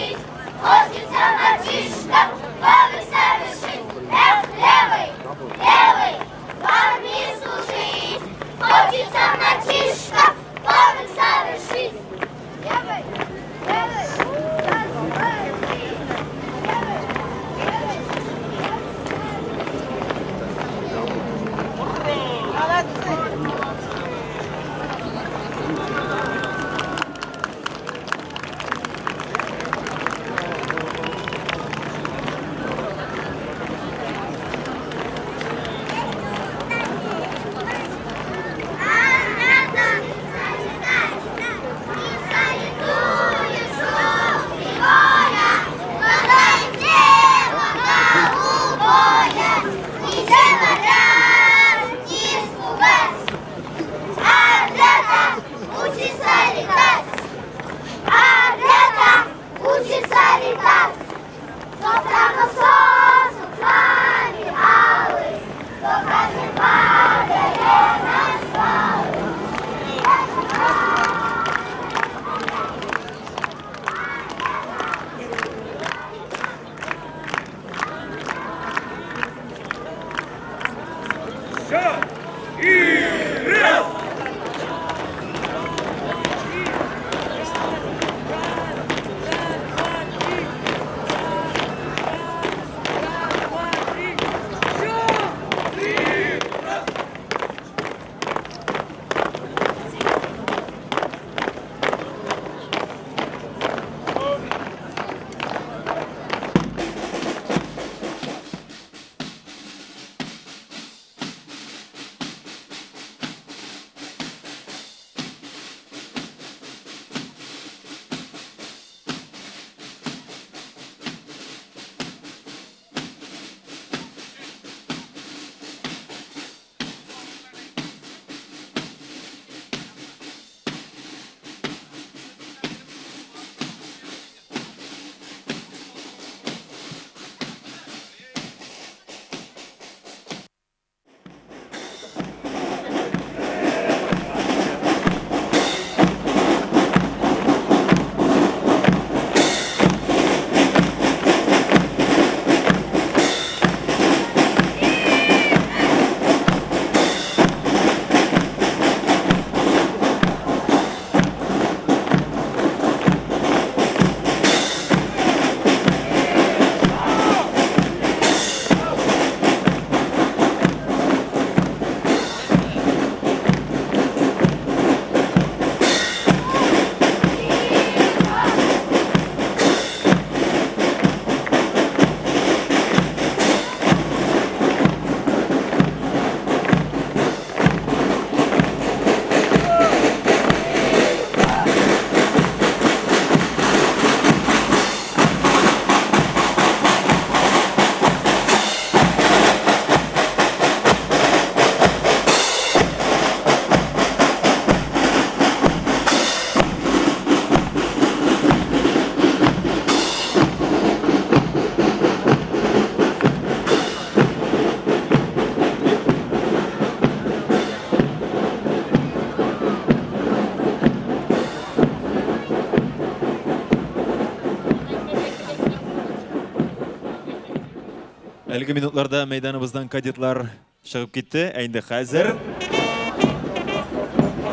Әлеге минутларда мәйданыбыздан кадетлар чыгып китте. Ә инде хәзер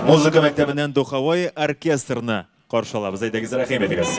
музыка мәктәбеннән духовой оркестрны каршы алабыз. Әйдәгез, рәхим итегез.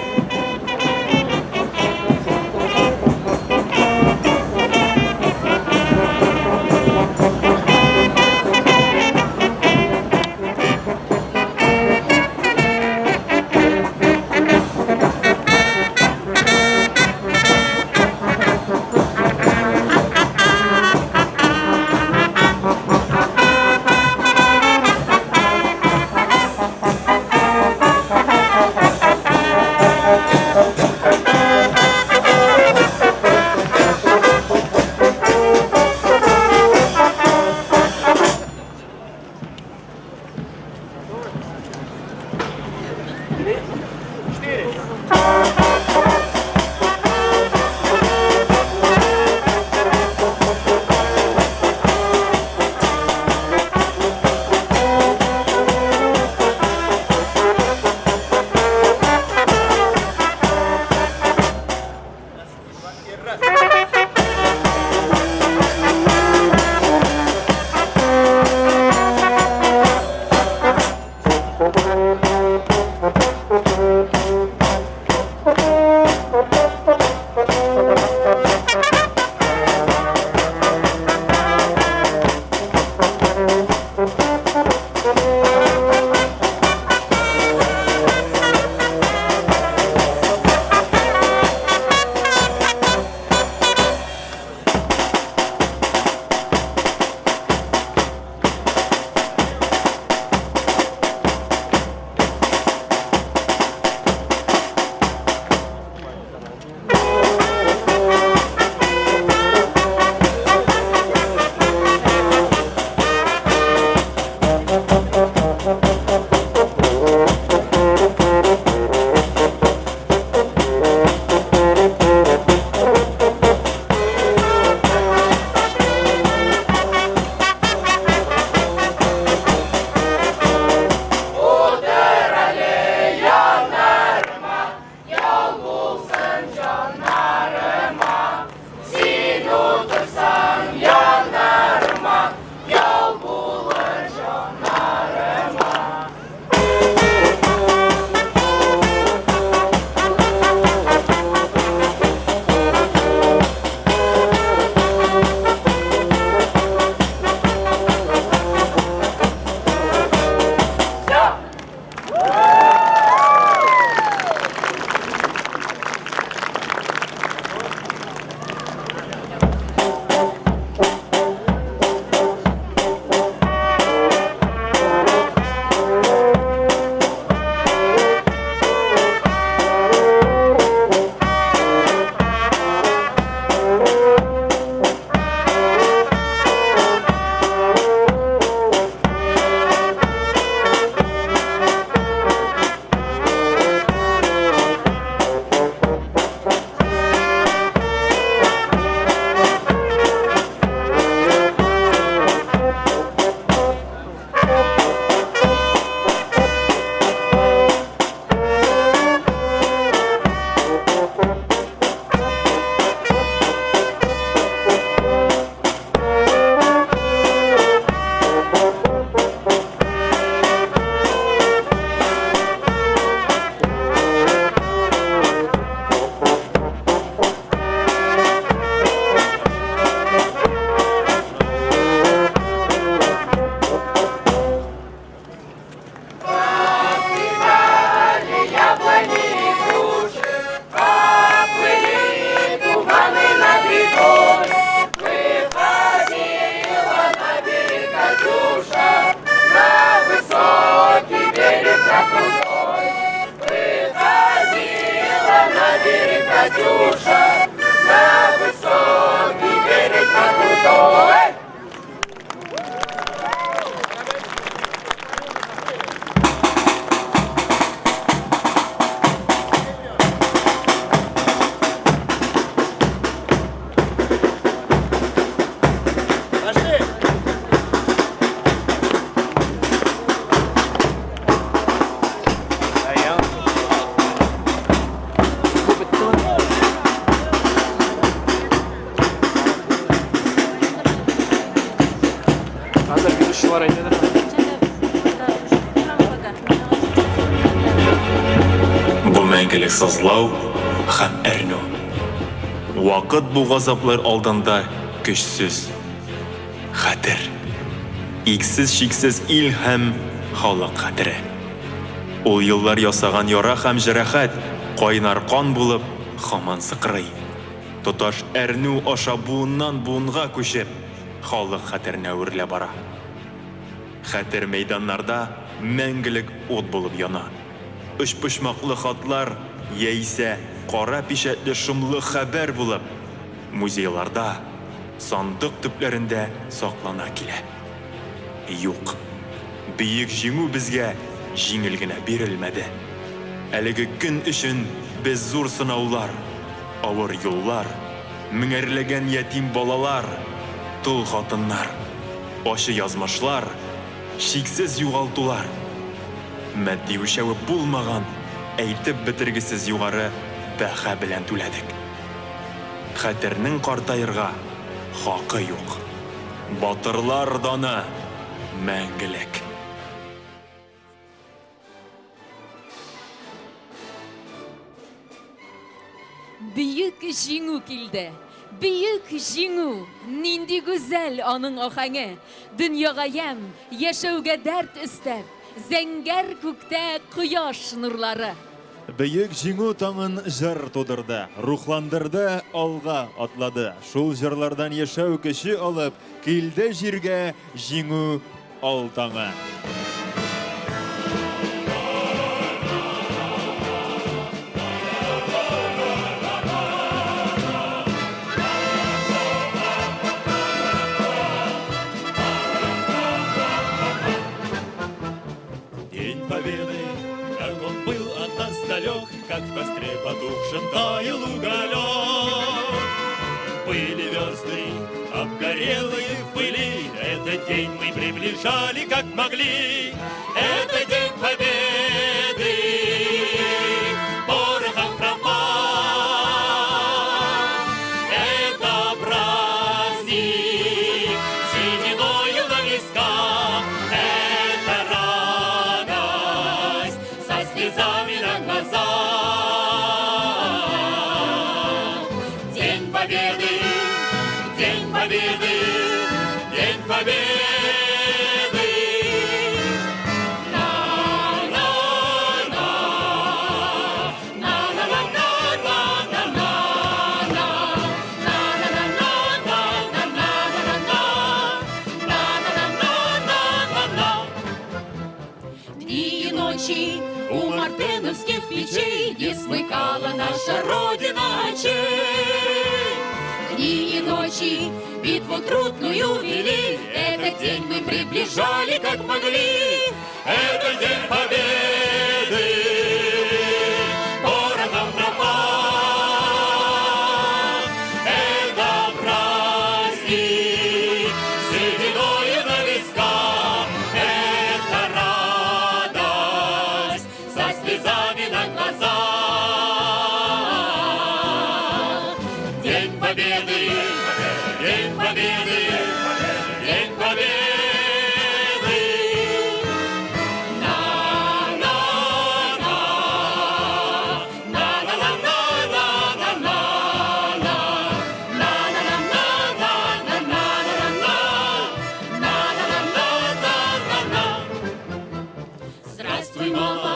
Мәңгелек сызлау һәм әрнү. Вакыт бу газаплар алдында көчсез. Хәтер. Иксез-чиксез ил һәм халык хәтере. Ул еллар ясаган яра һәм җәрәхәт, кайнар кан булып, һаман сыкрый. Тоташ әрнү аша буыннан-буынга күчеп, халык хәтеренә әверелә бара. Хәтер мәйданнарда мәңгелек ут булып яна. Өчпочмаклы хатлар яисә кара пичәтле шомлы хәбәр булып, музейларда, сандык төпләрендә саклана килә. Юк, Бөек Җиңү безгә җиңел генә бирелмәде. Әлеге көн өчен без зур сынаулар, авыр юллар, меңәрләгән ятим балалар, тол хатыннар, ачы язмышлар, чиксез югалтулар, матди үлчәве булмаган әйтеп бетергесез югары бәһа белән түләдек. Хәтернең картаерга хакы юк. Батырлар даны мәңгелек. Бөек Җиңү килде! Бөек Җиңү! Нинди гүзәл аның аһәңе! Дөньяга ямь, яшәүгә дәрт өстәп, зәңгәр күктә кояш нурлары. Бөек Җиңү таңын җыр тудырды, рухландырды, алга атлады. Шул җырлардан яшәү көче алып, килде җиргә Җиңү ал таңы. День Победы, как он был от нас далек, Как в костре потухшем таял уголек. Были версты, обгорелые в пыли, Этот день мы приближали, как могли. Это День Победы, порохом пропах. Это праздник, сединою на висках. Это радость со слезами на глазах. День Победы, День Победы, День Победы. На-на-на, на-на-на-на-на-на-на, на-на-на-на-на-на-на-на, на-на-на-на-на-на. Дни и ночи у мартеновских печей Не смыкала наша Родина очей. Дни и ночи битву трудную вели, Этот день мы приближали, как могли. Это День Победы, порохом пропах. Это праздник, сединою на висках. Это радость со слезами на глазах. День Победы, День Победы, День Победы. На-на-на, на-на-на-на-на-на-на, на-на-на-на-на-на-на, на-на-на-на-на-на. Здравствуй, мама,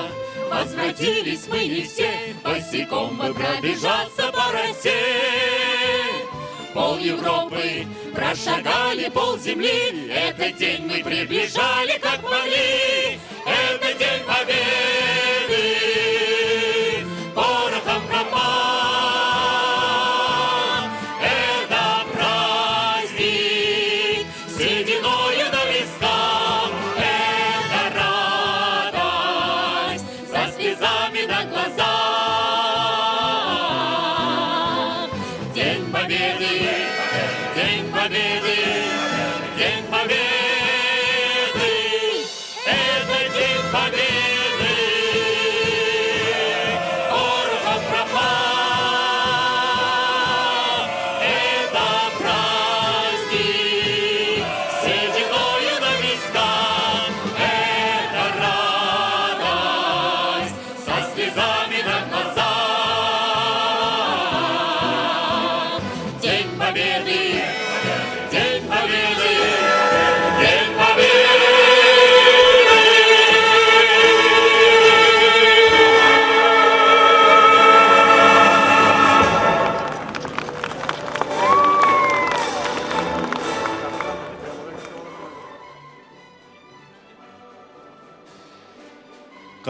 возвратились мы не все, босиком мы пробежаться по росе. Пол Европы прошагали, пол земли, этот день мы приближали, как могли. Это День Победы, порохом пропах. Это праздник, сединою на висках. Это радость со слезами на глазах. День Победы, День Победы, День Победы. Это День Победы, порохом пропах. Это праздник, сединою на висках. Это радость со слезами на глазах.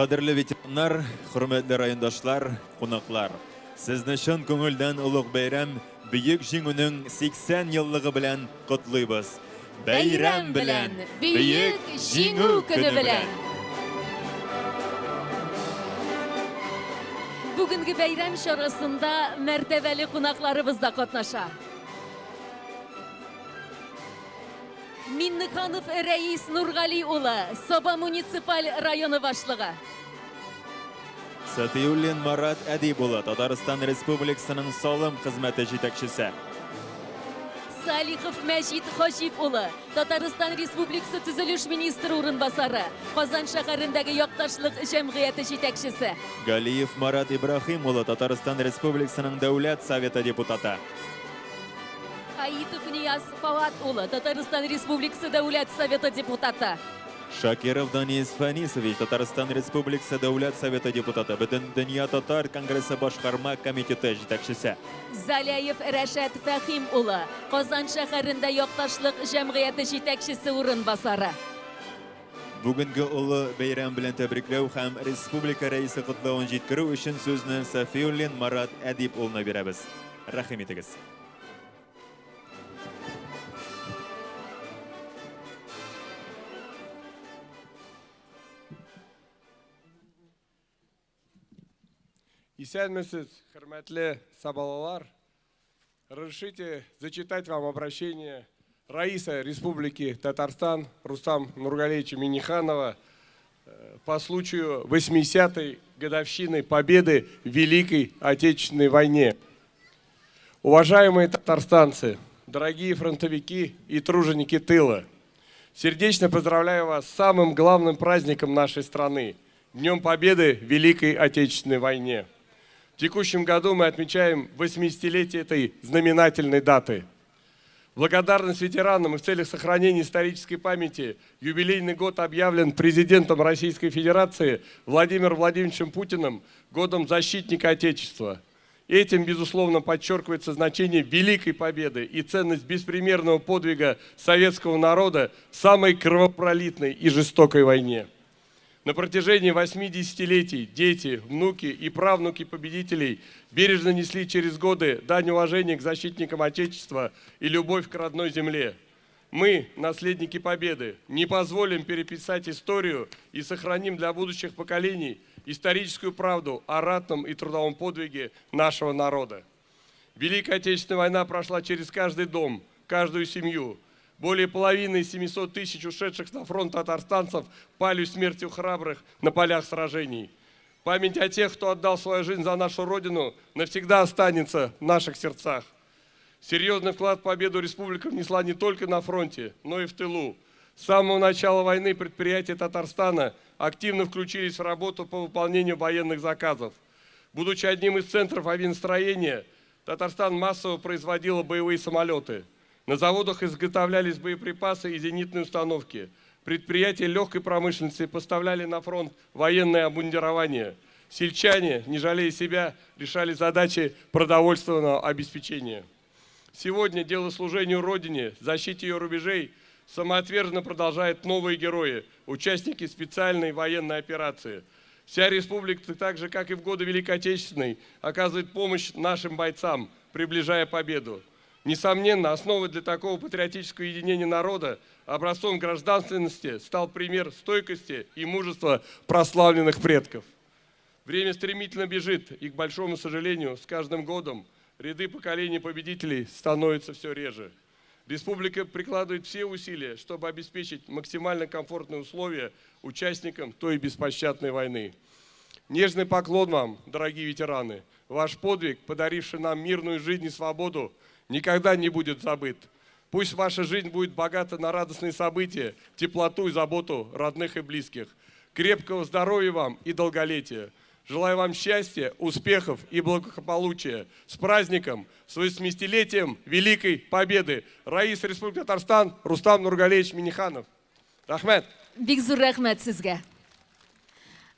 Кадерле ветераннар, хөрмәтле райондашлар, кунаклар! Сезне чын күңелдән олуг бәйрәм, Бөек Җиңүнең 80 еллыгы белән котлыйбыз! Бәйрәм белән! Бөек Җиңү көне белән! Бүгенге бәйрәм чарасында мәртәбәле кунакларыбыз да катнаша. Миннеханов Рәис Нургали улы, Саба муниципаль районы башлыгы. Сафиуллин Марат Әдип улы, Татарстан Республикасының салым хезмәте җитәкчесе. Салихов Мәҗит Хаҗип улы, Татарстан Республикасы төзелеш министры урынбасары, Казан шәһәрендәге якташлык җәмгыяте җитәкчесе. Галиев Марат Ибраһим улы, Татарстан Республикасының Дәүләт Советы депутаты. Аитов Нияз Фават улы, Татарстан Республикасы Дәүләт Советы депутаты. Шакиров Данис Фанисович, Татарстан Республикасы Дәүләт Советы депутаты, Бөтендөнья татар конгрессы башкарма комитеты җитәкчесе. Заляев Рәшат Фәхим улы, Казан шәһәрендә якташлык җәмгыяте җитәкчесе урынбасары. Бүгенге олы бәйрәм белән тәбрикләү һәм республика Рәисе котлавын җиткерү өчен сүзне Сафиуллин Марат Әдип улына бирәбез. Рәхим итегез. Исәнмесез, хөрмәтле сабалалар. Разрешите зачитать вам обращение Раиса Республики Татарстан Рустам Нургалевича Миниханова э, по случаю 80-й годовщины победы в Великой Отечественной войне. Уважаемые татарстанцы, дорогие фронтовики и труженики тыла, сердечно поздравляю вас с самым главным праздником нашей страны – Днем Победы в Великой Отечественной войне. В текущем году мы отмечаем 80-летие этой знаменательной даты. Благодарность ветеранам и в целях сохранения исторической памяти юбилейный год объявлен президентом Российской Федерации Владимиром Владимировичем Путиным годом защитника Отечества. Этим, безусловно, подчеркивается значение Великой Победы и ценность беспримерного подвига советского народа в самой кровопролитной и жестокой войне. На протяжении восьми десятилетий дети, внуки и правнуки победителей бережно несли через годы дань уважения к защитникам Отечества и любовь к родной земле. Мы, наследники Победы, не позволим переписать историю и сохраним для будущих поколений историческую правду о ратном и трудовом подвиге нашего народа. Великая Отечественная война прошла через каждый дом, каждую семью. Более половины 700 тысяч ушедших на фронт татарстанцев пали смертью храбрых на полях сражений. Память о тех, кто отдал свою жизнь за нашу Родину, навсегда останется в наших сердцах. Серьезный вклад в победу республика внесла не только на фронте, но и в тылу. С самого начала войны предприятия Татарстана активно включились в работу по выполнению военных заказов. Будучи одним из центров авиастроения, Татарстан массово производила боевые самолеты. На заводах изготовлялись боеприпасы и зенитные установки. Предприятия легкой промышленности поставляли на фронт военное обмундирование. Сельчане, не жалея себя, решали задачи продовольственного обеспечения. Сегодня дело служению Родине, защите ее рубежей самоотверженно продолжают новые герои, участники специальной военной операции. Вся республика, так же, как и в годы Великой Отечественной, оказывает помощь нашим бойцам, приближая победу. Несомненно, основой для такого патриотического единения народа, образцом гражданственности стал пример стойкости и мужества прославленных предков. Время стремительно бежит, и, к большому сожалению, с каждым годом ряды поколений победителей становятся все реже. Республика прикладывает все усилия, чтобы обеспечить максимально комфортные условия участникам той беспощадной войны. Нежный поклон вам, дорогие ветераны. Ваш подвиг, подаривший нам мирную жизнь и свободу, никогда не будет забыт. Пусть ваша жизнь будет богата на радостные события, теплоту и заботу родных и близких. Крепкого здоровья вам и долголетия. Желаю вам счастья, успехов и благополучия. С праздником, с 80-летием Великой Победы! Раис Республики Татарстан Рустам Нургалевич Миниханов. Рәхмәт! Бик зур рәхмәт сезгә.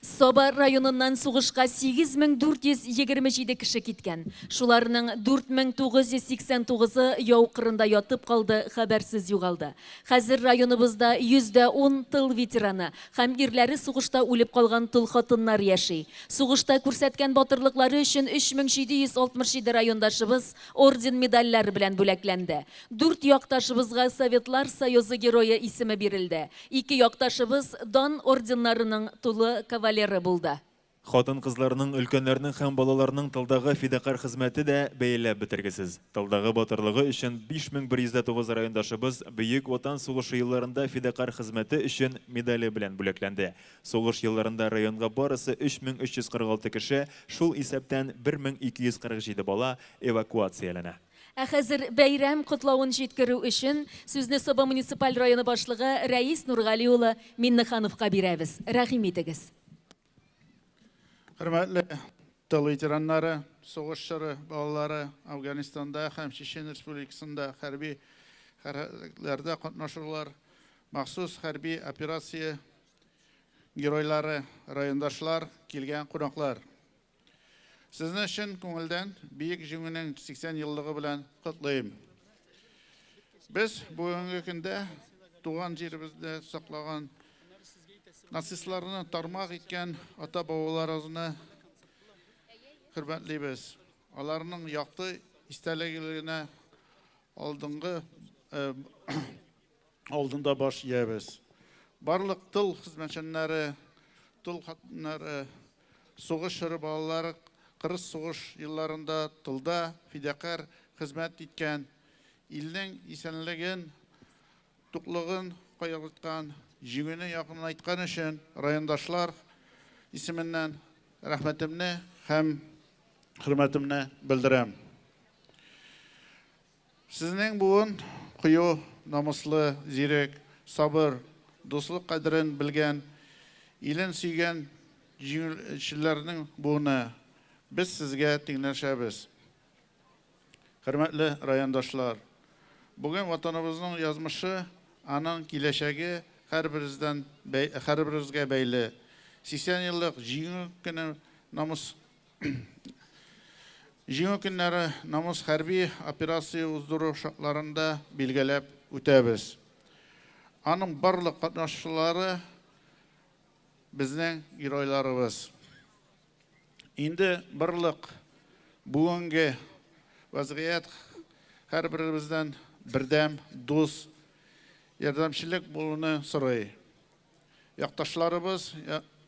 Саба районыннан сугышка 8427 кеше киткән. Шуларның 4989-ы яу кырында ятып калды, хәбәрсез югалды. Хәзер районыбызда 110 тыл ветераны һәм ирләре сугышта үлеп калган тол хатыннар яши. Сугышта күрсәткән батырлыклары өчен 3767 райондашыбыз орден-медальләр белән бүләкләнде. Дүрт якташыбызга Советлар Союзы Герое исеме бирелде. Ике якташыбыз Дан орденнарының тулы кавалеры булды. Хатын-кызларның, өлкәннәрнең һәм балаларның тылдагы фидакарь хезмәте дә бәяләп бетергесез. Тылдагы батырлыгы өчен 5109 райондашыбыз Бөек Ватан сугышы елларында фидакарь хезмәте өчен медале белән бүләкләнде. Сугыш елларында районга барысы 3346 кеше, шул исәптән 1247 бала эвакуацияләнә. Ә хәзер бәйрәм котлавын җиткерү өчен сүзне Саба муниципаль районы башлыгы Рәис Нургали улы Миннехановка бирәбез. Рәхим итегез. Хөрмәтле тыл ветераннары, сугыш чоры балалары, Афганистанда һәм Чечен Республикасында хәрби хәрәкәтләрдә катнашучылар, махсус хәрби операция геройлары, райондашлар, килгән кунаклар! Сезне чын күңелдән Бөек Җиңүнең 80 еллыгы белән котлыйм. Без бүгенге көндә туган җиребезне саклаган, нацистларны тармак иткән ата-бабаларыбызны хөрмәтлибез. Аларның якты истәлегенә алдынгы алдында баш иябез. Барлык тыл хезмәтчәннәре, тол хатыннары, сугыш чоры балалары кырыс сугыш елларында тылда фидакарь хезмәт иткән, илнең исәнлеген, туклыгын кайгырткан, җиңүне якынайткан өчен райондашлар исеменнән рәхмәтемне һәм хөрмәтемне белдерәм. Сезнең буын кыю, намуслы, зирәк, сабыр, дуслык кадерен белгән, илен сөйгән җиңүчеләрнең буыны. Без сезгә тиңләшәбез. Хөрмәтле райондашлар! Бүген Ватаныбызның язмышы, аның киләчәге һәрберебездән һәрберебезгә бәйле. 80 еллык Җиңү көне намус Җиңү көннәре намус хәрби операция уздыру шартларында билгеләп үтәбез. Аның барлык катнашучылары безнең геройларыбыз. Инде барлык бүгенге вазгыять һәрберебездән бердәм, дус, ярдәмчелек булуны сорый. Якташларыбыз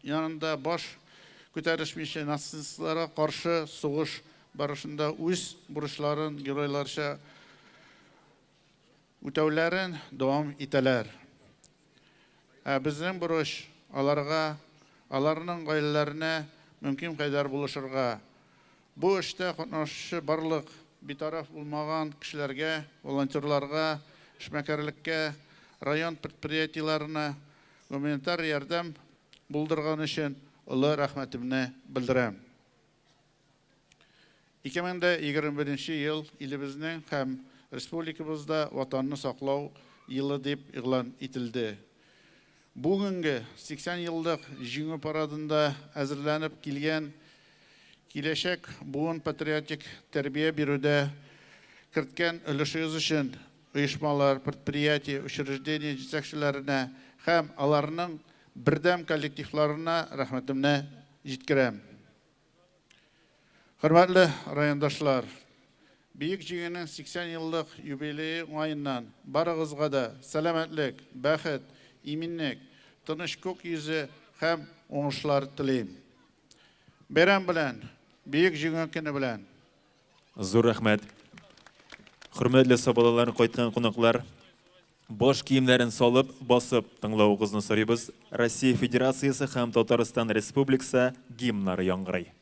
янында баш күтәрешмичә нацистларга каршы сугыш барышында үз бурычларын геройларча үтәүләрен дәвам итәләр. Ә безнең бурыч, аларга, аларның гаиләләренә мөмкин кадәр булышырга. Бу эштә катнашучы барлык битараф булмаган кешеләргә, волонтерларга, эшмәкәрлеккә, район предприятиеләренә гуманитар ярдәм булдырган өчен олы рәхмәтемне белдерәм. 2021 ел илебезнең һәм республикабызда Ватанны саклау елы дип игълан ителде. Бүгенге 80 еллык Җиңү парадында әзерләнеп килгән киләчәк буын патриотик тәрбия бирүдә керткән өлешегез өчен оешмалар, предприятие, учреждение җитәкчеләренә һәм аларның бердәм коллективларына рәхмәтемне җиткерәм. Хөрмәтле райондашлар, Бөек Җиңүнең 80 еллык юбилее уңаеннан барыгызга да сәламәтлек, бәхет, иминлек, тыныч күк йөзе һәм уңышлар телим. Бәйрәм белән, Бөек Җиңү көне белән! Зур рәхмәт. Хөрмәтле сабалалар, кайткан кунаклар, баш киемнәрен салып, басып тыңлавыгызны сорыйбыз. Россия Федерациясе һәм Татарстан Республикасы гимннары яңгырый.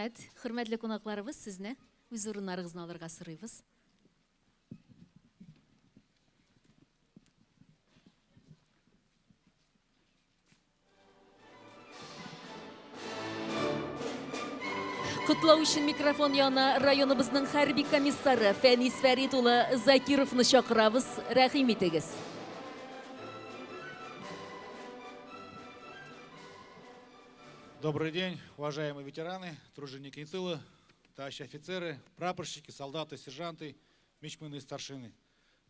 Рәхмәт. Хөрмәтле кунакларыбыз, сезне үз урыннарыгызны алырга сорыйбыз. Котлау өчен микрофон янына районыбызның хәрби комиссары Фәнис Фәрит улы Закировны чакырабыз. Рәхим итегез. Добрый день, уважаемые ветераны, труженики тыла, товарищи офицеры, прапорщики, солдаты, сержанты, мичманы и старшины.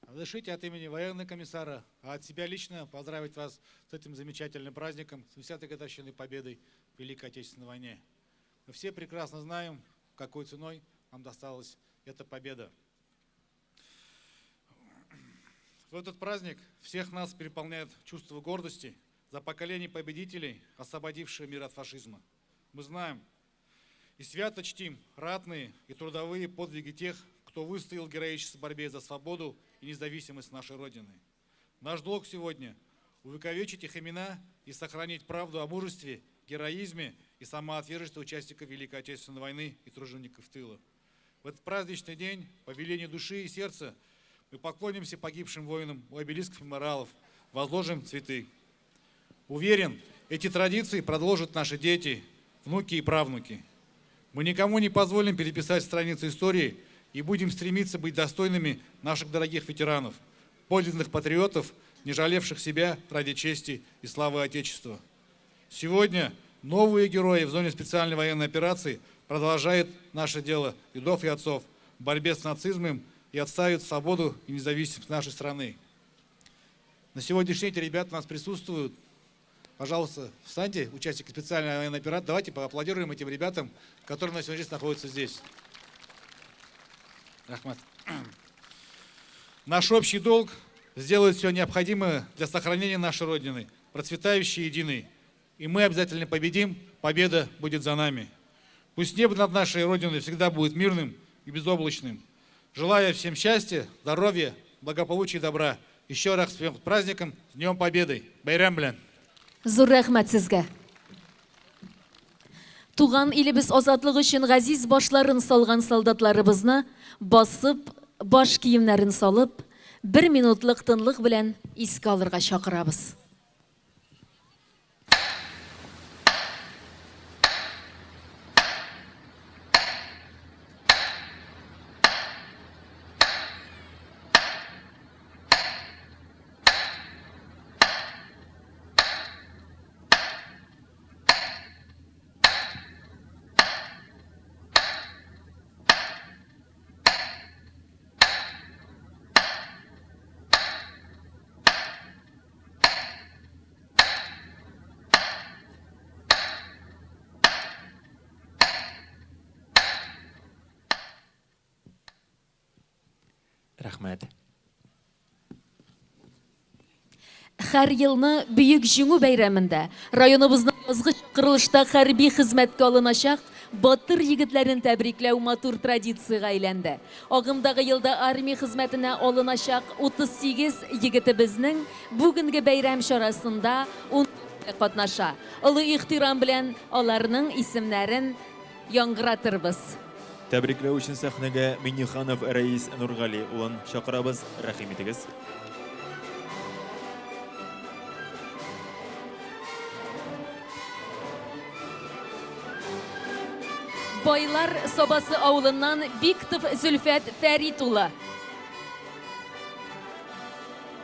Разрешите от имени военного комиссара, а от себя лично поздравить вас с этим замечательным праздником, с 70-й годовщиной Победы в Великой Отечественной войне. Мы все прекрасно знаем, какой ценой нам досталась эта победа. В этот праздник всех нас переполняет чувство гордости за поколение победителей, освободившее мир от фашизма. Мы знаем и свято чтим ратные и трудовые подвиги тех, кто выстоял в героической борьбе за свободу и независимость нашей Родины. Наш долг сегодня – увековечить их имена и сохранить правду о мужестве, героизме и самоотверженности участников Великой Отечественной войны и тружеников тыла. В этот праздничный день, по велению души и сердца, мы поклонимся погибшим воинам у обелисков и мемориалов, возложим цветы. Уверен, эти традиции продолжат наши дети, внуки и правнуки. Мы никому не позволим переписать страницы истории и будем стремиться быть достойными наших дорогих ветеранов, подлинных патриотов, не жалевших себя ради чести и славы Отечества. Сегодня новые герои в зоне специальной военной операции продолжают наше дело дедов и отцов в борьбе с нацизмом и отстаивают свободу и независимость нашей страны. На сегодняшний день ребята у нас присутствуют. Пожалуйста, встаньте, участники специальной военной операции. Давайте поаплодируем этим ребятам, которые на сегодняшний день находятся здесь. Рәхмәт. Наш общий долг – сделать все необходимое для сохранения нашей Родины, процветающей и единой. И мы обязательно победим, победа будет за нами. Пусть небо над нашей Родиной всегда будет мирным и безоблачным. Желаю всем счастья, здоровья, благополучия и добра. Еще раз всем с праздником, с Днем Победы. Бәйрәм белән! Зур рәхмәт сезгә. Туган илебез азатлыгы өчен газиз башларын салган солдатларыбызны басып, баш киемнәрен салып, бер минутлык тынлык белән искә алырга чакырабыз. Рәхмәт. Һәр елны Бөек Җиңү бәйрәмендә районыбызның язгы чакырылышта хәрби хезмәткә алыначак батыр егетләрен тәбрикләү матур традициягә әйләнде. Агымдагы елда армия хезмәтенә алыначак 38 егетебезнең бүгенге бәйрәм чарасында 14 катнаша. Олы ихтирам белән аларның исемнәрен яңгыратырбыз. Тәбрикләү өчен сәхнәгә Миннеханов Рәис Нургали улын чакырабыз. Рәхим итегез. Байлар Сабасы авылыннан Биктов Зөлфәт Фәрит улы.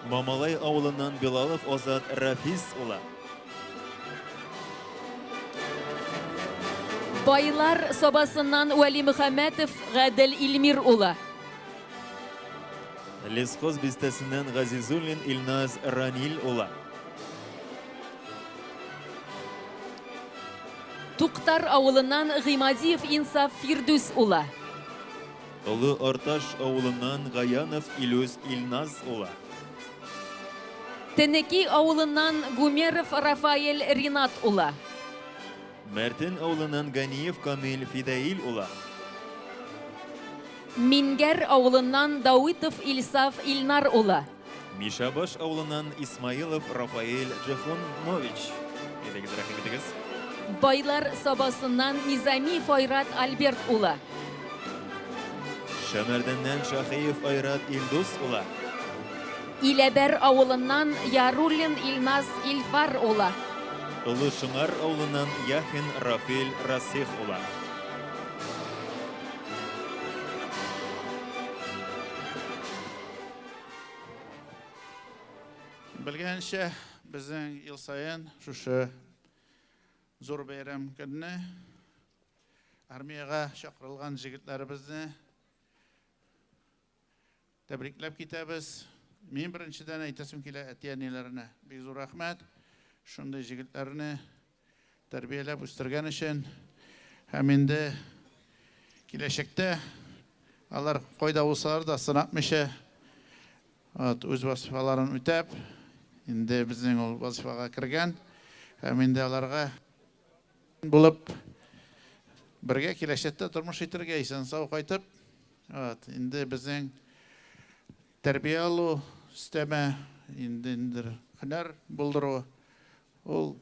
Мамалай авылыннан Билалов Азат Рафис улы. Байлар Сабасыннан Вәлимөхәммәтов Гадел Илмир улы. Лесхоз бистәсеннән Газизуллин Илназ Ранил улы. Туктар авылыннан Гыймадиев Инсаф Фирдүс улы. Олы Арташ авылыннан Гаянов Илүс Илназ улы. Тенеки авылыннан Гумеров Рафаэль Ринат улы. Мәртен авылыннан Ганиев Камил Фидаил улы. Мингәр авылыннан Давытов Илсаф Илнар улы. Мишәбаш авылыннан Исмаилов Рафаэль Джихунович. Әйдәгез, рәхим итегез. Байлар Сабасыннан Низамиев Айрат Альберт улы. Шәмәрдәннән Шаһиев Айрат Илдус улы. Иләбәр авылыннан Яруллин Илназ Илфар улы. Олы Шыңар авылыннан Яхин Рафил Расих улы. Белгәнчә, безнең ел саен шушы зур бәйрәм көнне армиягә чакырылган җегетләребезне тәбрикләп китәбез. Мин беренчедән әйтәсем килә әти-әниләренә бик зур рәхмәт. Шундый җегетләрне тәрбияләп үстергән өчен һәм инде киләчәктә алар кайда булсалар да сынатмыйча вот, үз вазифаларын үтәп, инде безнең ул вазифага кергән һәм инде аларга булып бергә киләчәктә тормыш итәргә исән-сау кайтып, вот, инде безнең тәрбия алу өстәмә, инде инде һөнәр булдыру ул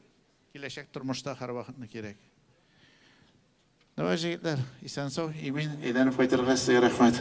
киләчәк тормышта һәрвакытны кирәк. Давай, җегетләр, исән-сау, имин әйләнеп кайтырга сезгә рәхмәт.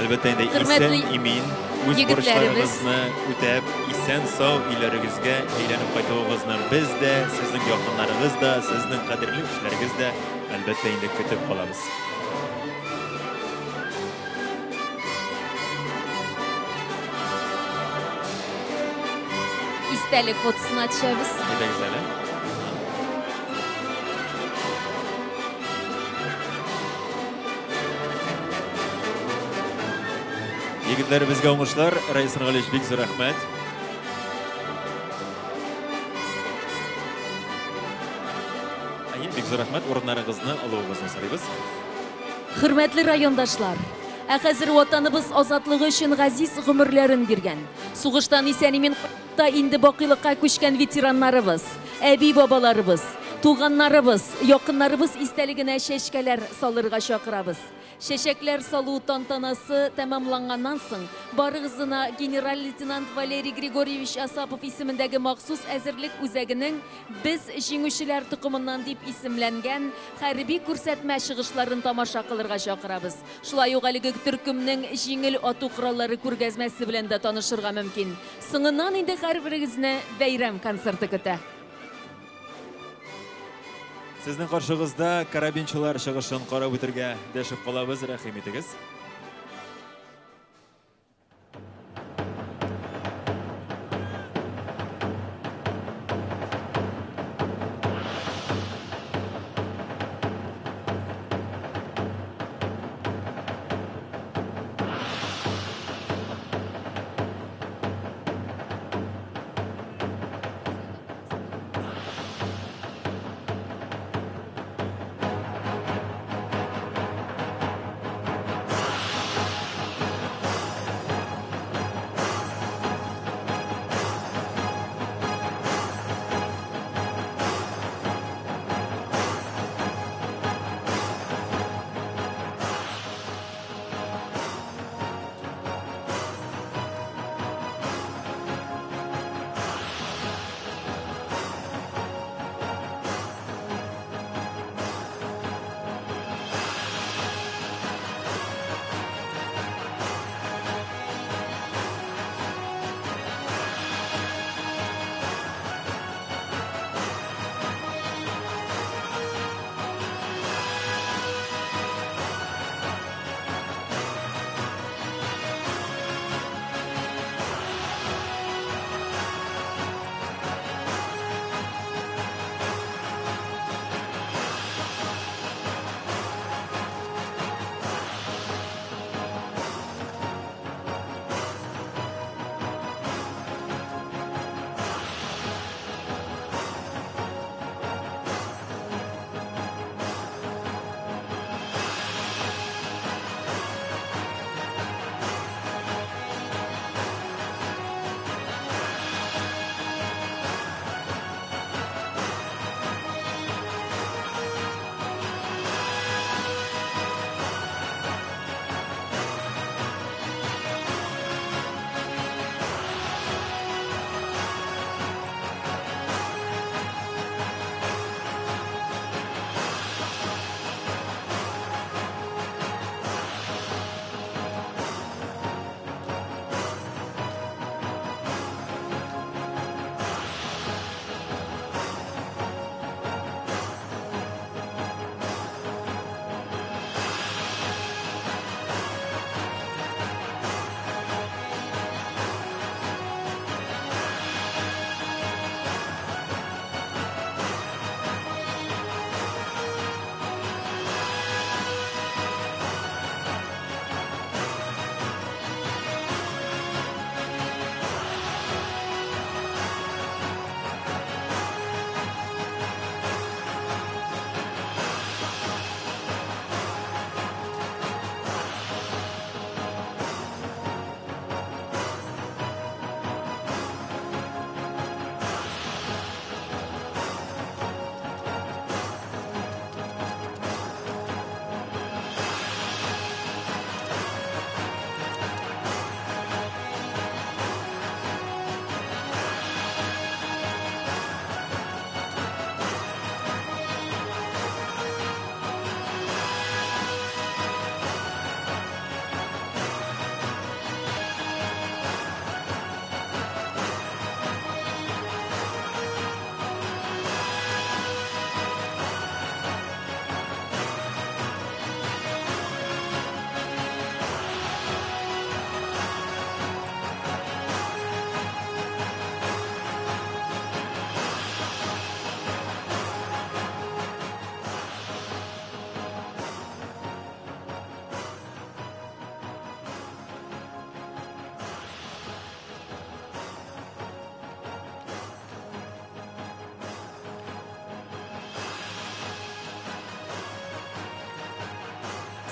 Әлбәттә инде Хөрмәтле исән имин үз егетләребез. бурычларыгызны үтәп, исән сау өйләрегезгә әйләнеп кайтуыгызны без дә, сезнең якыннарыгыз да, сезнең кадерле кешеләрегез дә әлбәттә инде көтеп калабыз. Истәлек фотосына төшәбез. Әйдәгез әле. Егетләребезгә уңышлар, Раис Нургалиевич, бик зур рәхмәт. Әйе, бик зур рәхмәт, урыннарыгызны алуыгызны сорыйбыз. Хөрмәтле райондашлар, ә хәзер Ватаныбыз азатлыгы өчен газиз гомерләрен биргән, сугыштан исән-имин та инде бакыйлыкка күчкән ветераннарыбыз, әби-бабаларыбыз, туганнарыбыз, якыннарыбыз истәлегенә чәчкәләр салырга чакырабыз. Чәчәкләр салу тантанасы тәмамланганнан соң, барыгызны да генераль-лейтенант Валерий Григорьевич Асапов исемендәге махсус әзерлек үзәгенең Без җиңүчеләр токымыннан дип исемләнгән хәрби күрсәтмә чыгышларын тамаша кылырга чакырабыз. Шулай ук әлеге төркемнең җиңел ату кораллары күргәзмәсе белән дә танышырга мөмкин. Соңыннан инде һәрберегезне бәйрәм концерты көтә. Сезнең каршыгызда карабинчылар чыгышын карап үтергә дәшеп калабыз, рәхим итегез.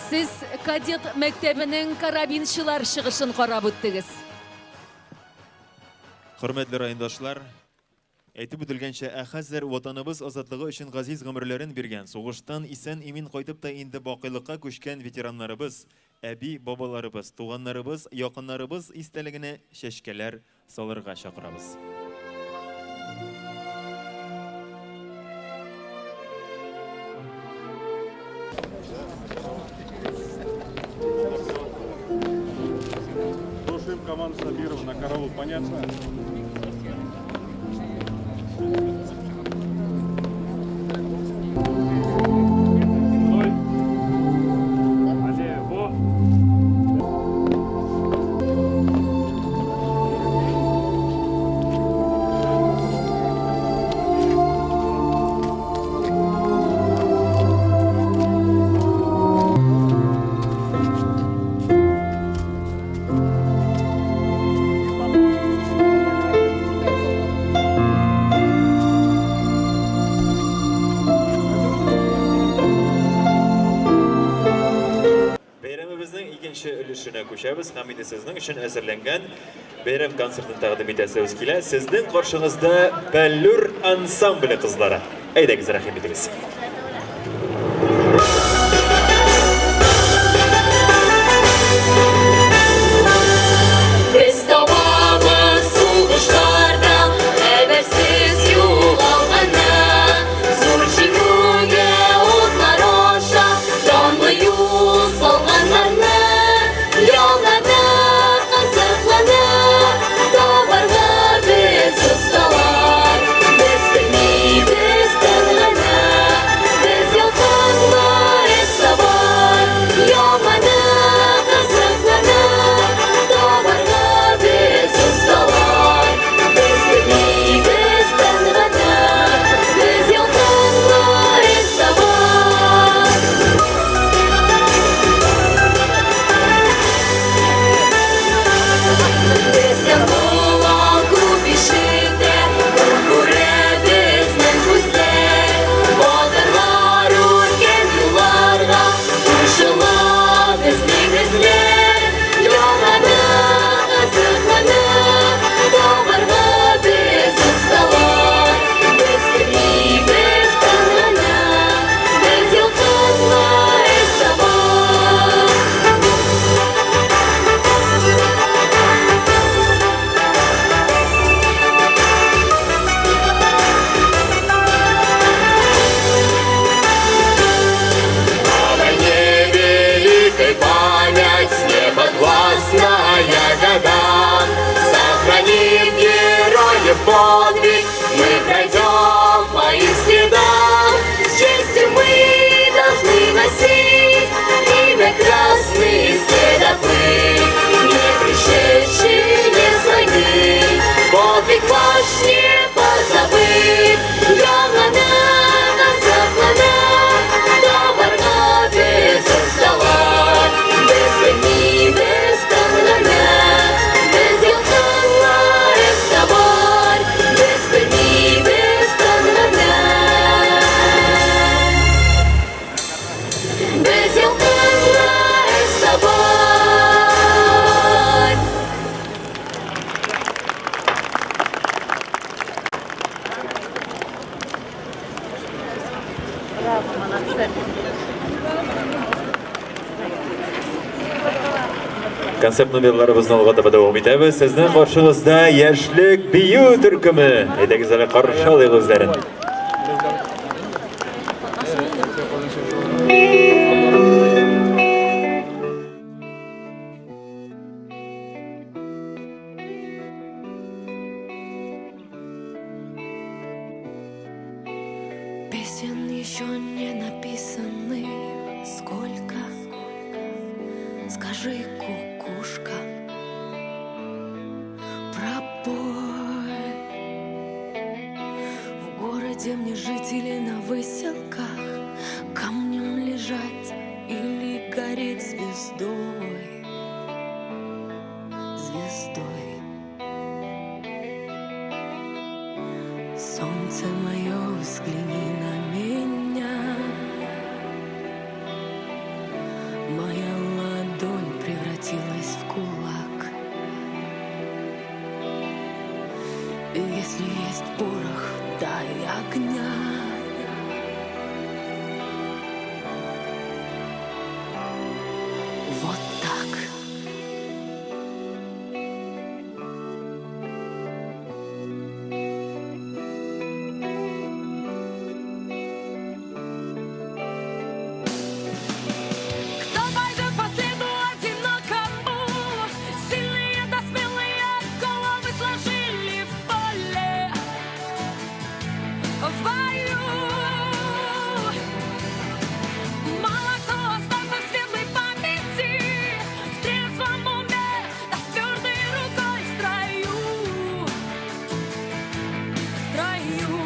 Сез кадет мәктәбенең карабинчылар чыгышын карап үттегез. Хөрмәтле райондашлар, әйтеп үтелгәнчә, ә хәзер Ватаныбыз азатлыгы өчен газиз гомерләрен биргән, сугыштан исән-имин кайтып та инде бакыйлыкка күчкән ветераннарыбыз, әби-бабаларыбыз, туганнарыбыз, якыннарыбыз истәлегенә чәчкәләр салырга чакырабыз. Слушаем команду Сабирова на караул, понятно? Бәйрәмебезнең икенче өлешенә күчәбез һәм инде сезнең өчен әзерләнгән бәйрәм концертын тәкъдим итәсебез килә. Сезнең каршыгызда Бәллүр ансамбле кызлары. Әйдәгез, рәхим итегез. Без табабыз сугышларда хәбәрсез югалганны, Зур җиңүгә утлар аша данлы юл салганнарны. Яңаны кызыкланы табарга без осталар, Без белмибез тынгыны, без ялкынлы эзтабар. Яңаны кызыкланы табарга без осталар, Без белмибез тынгыны, без ялкынлы эзтабар. Безнең колак күп ишетә, күп күрә безнең күзләр. Батырлар үткән юлларга кушыла безнең эзләр. Яңаны кызыкланы табарга без осталар. Без белмибез тынгыны, без ялкынлы эзтабар. О войне великой память неподвластная годам. Сохраним героев подвиг, мы пройдем по их следам. С честью мы должны носить имя красный следопыт, не пришедший не с войны, подвиг ваш не позабыт. Яңаны кызыкланы табарга без осталар, Без белмибез тынгыны, без ялкынлы эзтабар, Без белмибез тынгыны. Без ялкынлы эзтабар. Концерт номерларыбызны алга таба дәвам итәбез. Сезнең каршыгызда Яшьлек бию төркеме. Әйдәгез әле каршы алыйк үзләрен. Песен еще не написанных сколько? Скажи, кукушка, пропой. В городе мне жить или на выселках, камнем лежать или гореть звездой, звездой. Солнце мое, взгляни на меня. огня. Вот так. Кто пойдет по следу одинокому? Сильные да смелые головы сложили в поле, в бою. Мало кто остался в светлой памяти, в трезвом уме, да с твердой рукой в строю, в строю.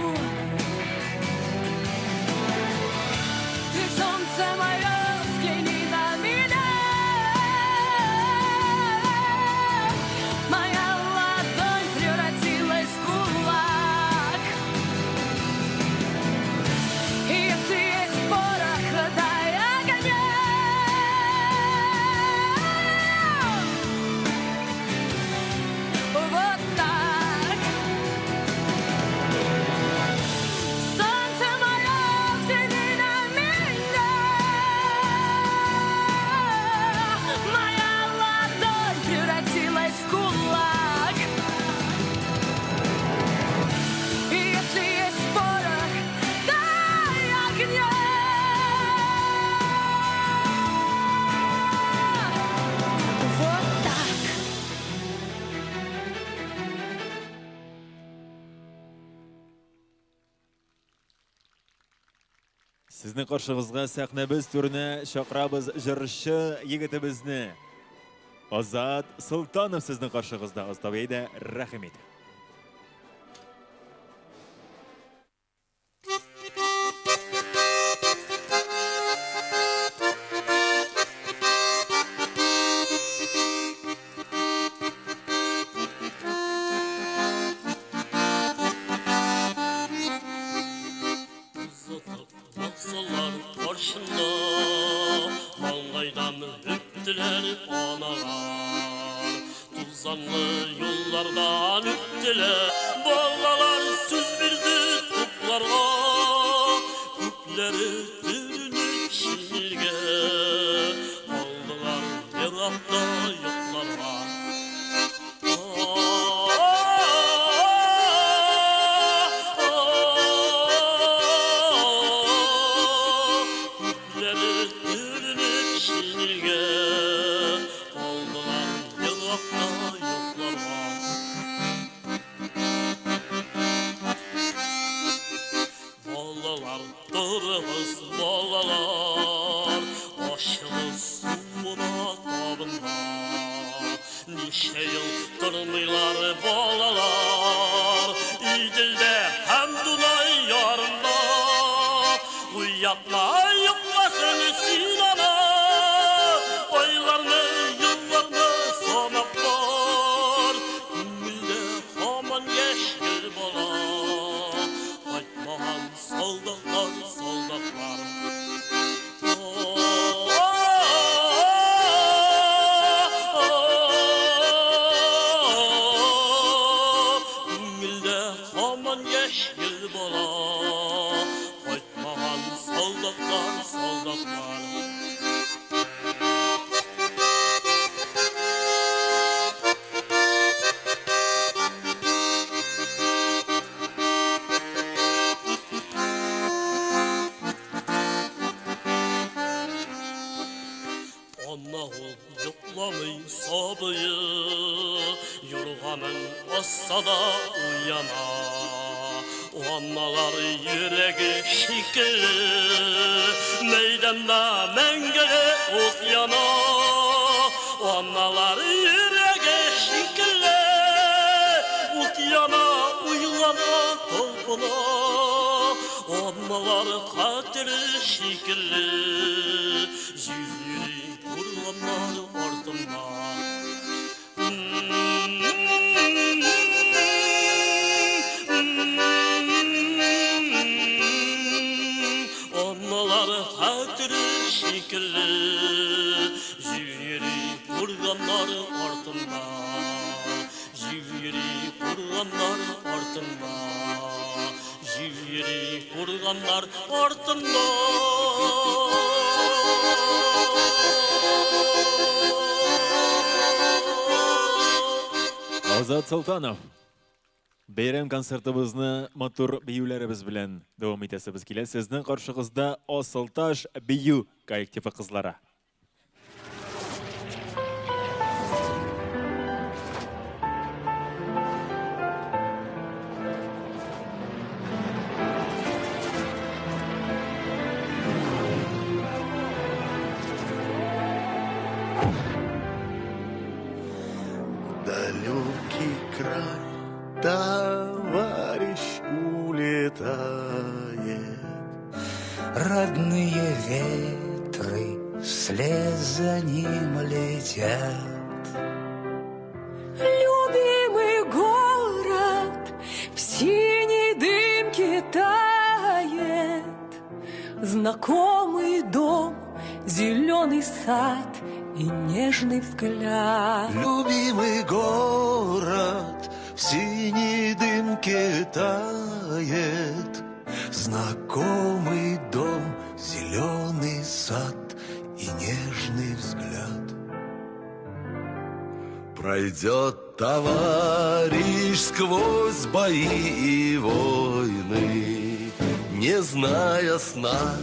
Ты, солнце мое, взгляни на меня. Моя ладонь превратилась в кулак. И если есть порох, дай огня. Вот так. Солнце мое, взгляни на меня. Моя ладонь превратилась в кулак. И если есть порох, дай огня. Вот так. Сезнең каршыгызга сәхнәбез түренә чакырабыз җырчы егетебезне. Азат Солтанов сезнең каршыгызда. Остап әйдә, рәхим ит. Озатып каршында, Маңгайдан үптеләр аналар. Тузанлы юллардан үттеләр. Балалар сүз бирде тупларга, Күпләре төренеп шинельгә, Калдылар еракта йокларга. Күпләре төренеп шинельгә, Калдылар еракта йокларга. Балалар, торыгыз, балалар, Ашыгыз суына табында. Ничә ел тормыйлар балалар, Иделдә һәм Дунай ярында. Уятма, йокласын син ана, Айларны, елларны санап бар. Күңелдә һаман яшь гел бала, Кайтмаган солдатлар, солдатлар. Күңелдә һаман яшь гел бала, Кайтмаган солдатлар, солдатлар. Ана ул йокламый сабые, Юрганын асса да уяна. Аналар йөрәге шикелле, Мәйданда мәңгелек ут яна. Аналар йөрәге шикелле, Ут яна, уйлана, талпына. Аналар хәтере шикелле, Җил йөри курганнар артында. Аналар хәтере шикелле, Җил йөри курганнар артында. Җил йөри курганнар артында. Җил йөри урганнар артында. Азат Солтанов. Бәйрәм концертыбызны матур биюләребез белән дәвам итәсебез килә. Сезнең каршыгызда Асылташ бию коллективы кызлары. Далекий край, товарищ улетает. Родные ветры вслед за ним летят. Любимый город в синей дымке тает. Знакомый дом, зеленый сад и нежный взгляд. Любимый город в синей дымке тает. Знакомый дом, зеленый сад и нежный взгляд. Пройдет товарищ сквозь бои и войны, Не зная сна,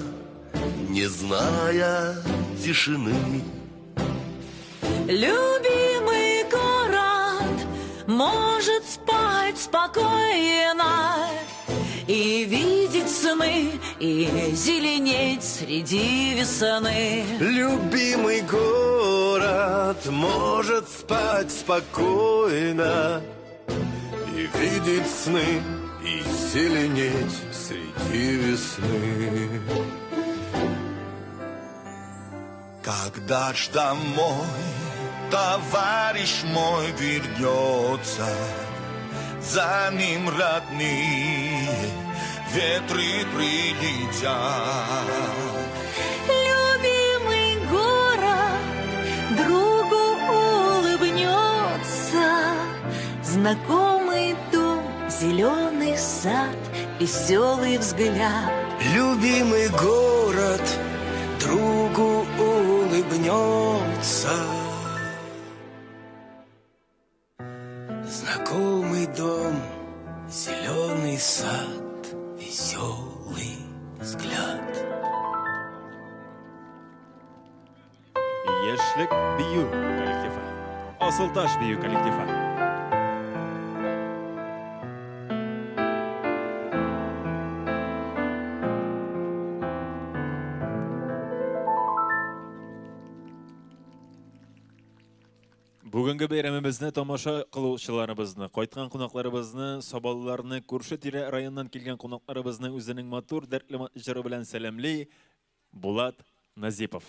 не зная тишины. Любимый город может спать спокойно и видеть сны, и зеленеть среди весны. Любимый город может спать спокойно И видеть сны, и зеленеть среди весны. Когда ж домой товарищ мой вернется, за ним родные ветры прилетят. Любимый город другу улыбнется, знакомый дом, зеленый сад, веселый взгляд. Любимый город другу улыбнется. Знакомый дом, зеленый сад, веселый взгляд. Яшьлек бию коллективы. Асылташ бию коллективы. Бүгенге бәйрәмебезне тамаша кылучыларыбызны, кайткан кунакларыбызны, сабалыларны, күрше-тирә районнан килгән кунакларыбызны үзенең матур, дәртле җыры белән сәламли Булат Назипов.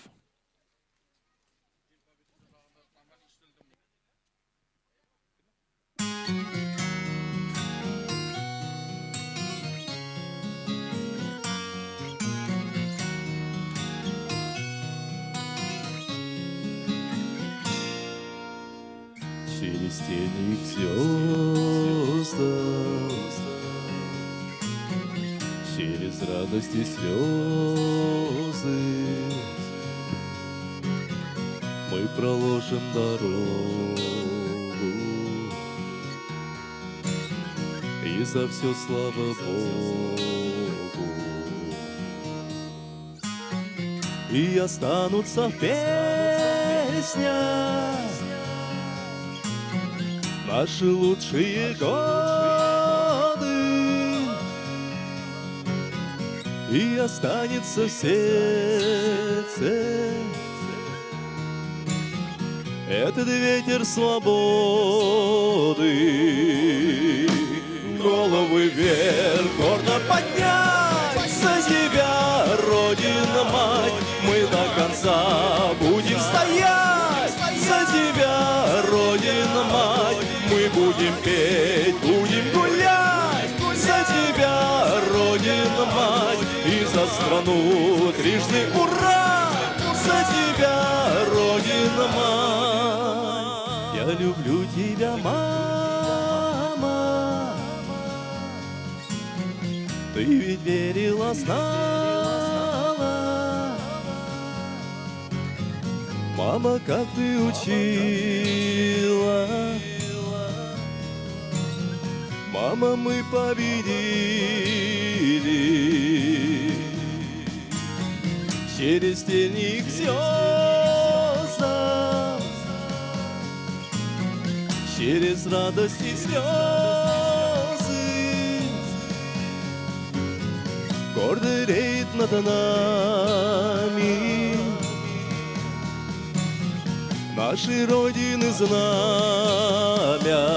Через тени к звездам, через радость и слезы мы проложим дорогу. И за все слава Богу. И останутся в песнях наши лучшие годы. И останется в сердце этот ветер свободы. Головы вверх, гордо поднять, за тебя, Родина мать, мы до конца будем стоять. За тебя, Родина мать, мы будем петь, будем гулять. За тебя, Родина мать, и за страну трижды ура! За тебя, Родина мать, я люблю тебя, мама. Ты ведь верила, знала. Мама, как ты учила. Мама, мы победили. Через тени к звездам, через радость и слезы, гордо реет над нами нашей Родины знамя.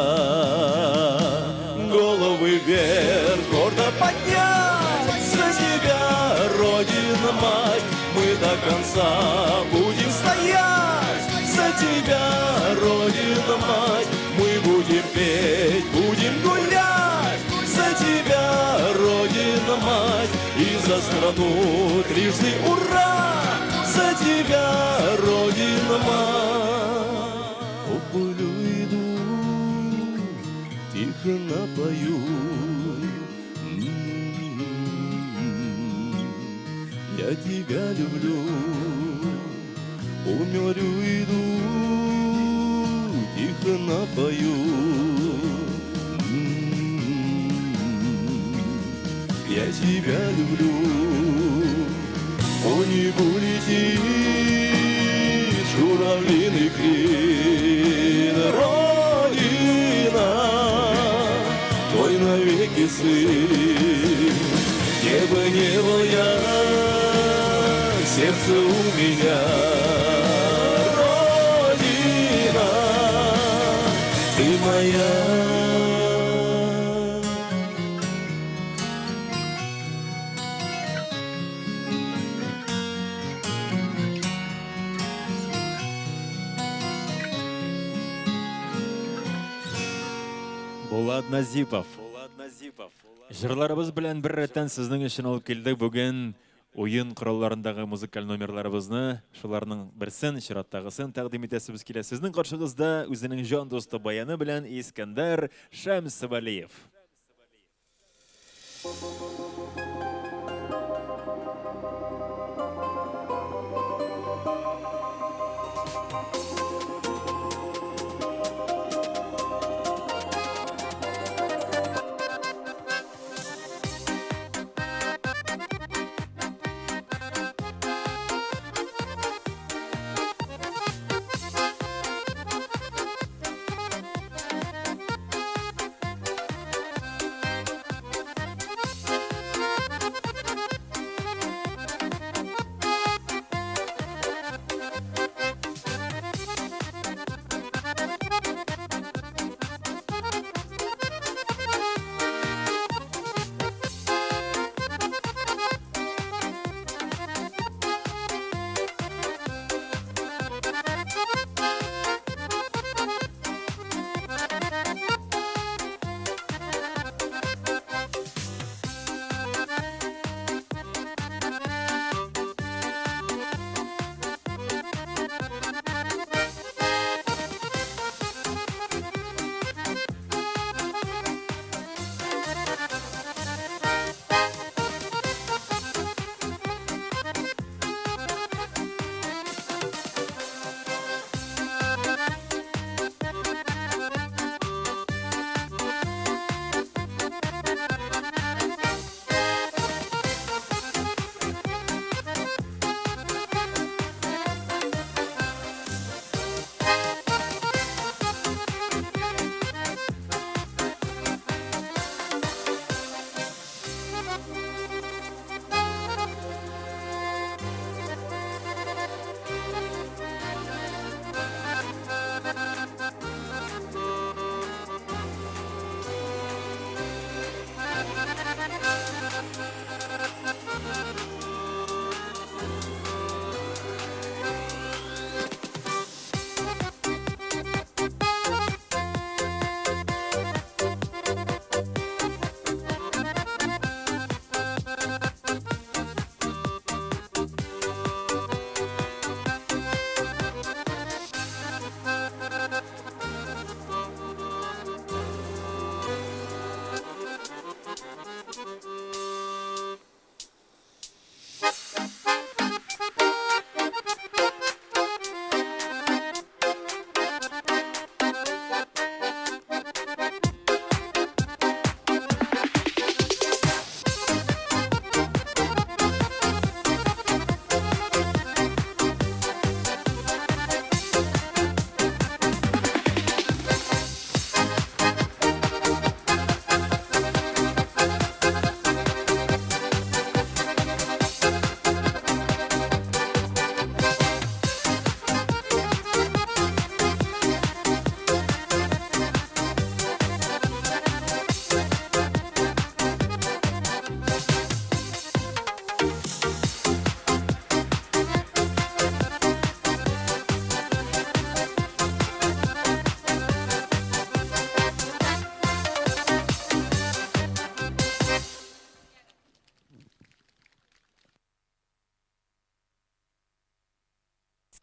Головы вверх, гордо поднять, за тебя, Родина мать, мы до конца будем стоять. За тебя, Родина мать, мы будем петь, будем гулять. За тебя, Родина мать, и за страну трижды ура! За тебя, Родина мать. По полю иду, тихо напою. Я тебя люблю, по морю иду, тихо напою. Я тебя люблю, по небу летит журавлиный клин. Родина, твой навеки сын. Где бы ни был я, сердце у меня. Родина, ты моя. Булат Назипов. Җырларыбыз белән бер рәттән сезнең өчен алып килдек бүген уен коралларындагы музыкаль номерларыбызны. Шуларның берсен, чираттагысын тәкъдим итәсебез килә. Сезнең каршыгызда үзенең җан дусты баяны белән Искәндәр Шәмсевалиев.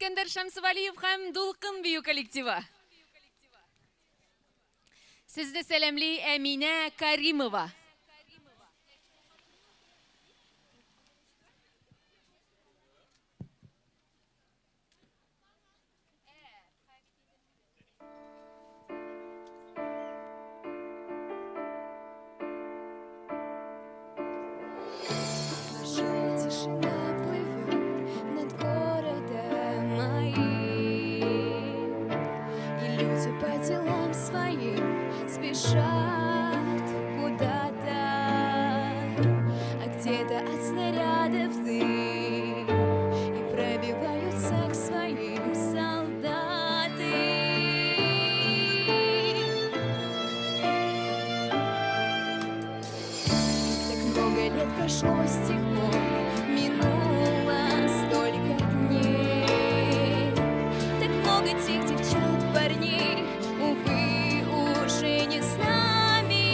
Искәндәр Шәмсевалиев һәм Дулкын бию коллективы. Сезне сәламли Әминә Каримова. Большая тишина плывет над городом моим, И люди по делам своим спешат куда-то, А где-то от снарядов дым, И пробиваются к своим солдаты. Так много лет прошло с тех пор, минуло столько дней. Так много тех девчат, парней, увы, уже не с нами.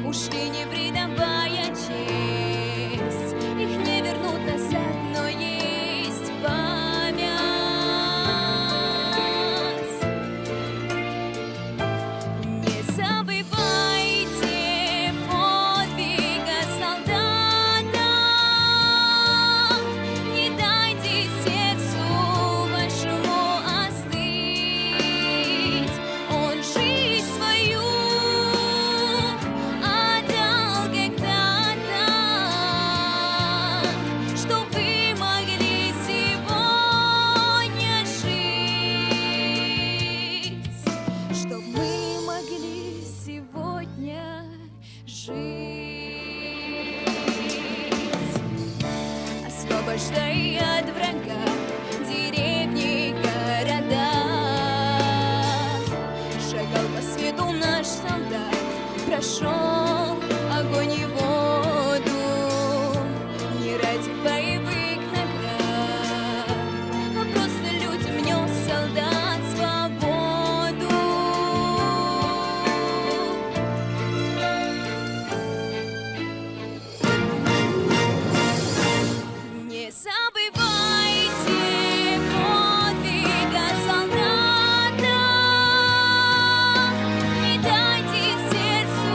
Ушли, не предавая честь, их не вернут назад, но есть память. Не забывайте подвига солдата, не дайте сердцу вашему остыть. Он жизнь свою отдал когда-то, чтоб вы могли сегодня жить, чтоб мы могли сегодня жить. Освобождай от врага деревни, города. Шагал по свету наш солдат, прошел огонь и воду. Не ради боевых наград, а просто людям нес солдат свободу. Не забывайте подвига солдата, не дайте сердцу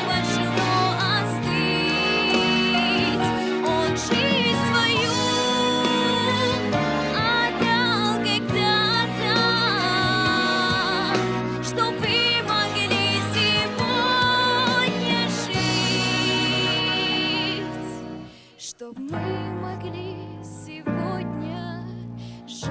вашему остыть. Он жизнь свою отдал когда-то, чтоб вы могли сегодня жить, чтоб мы могли сегодня жить.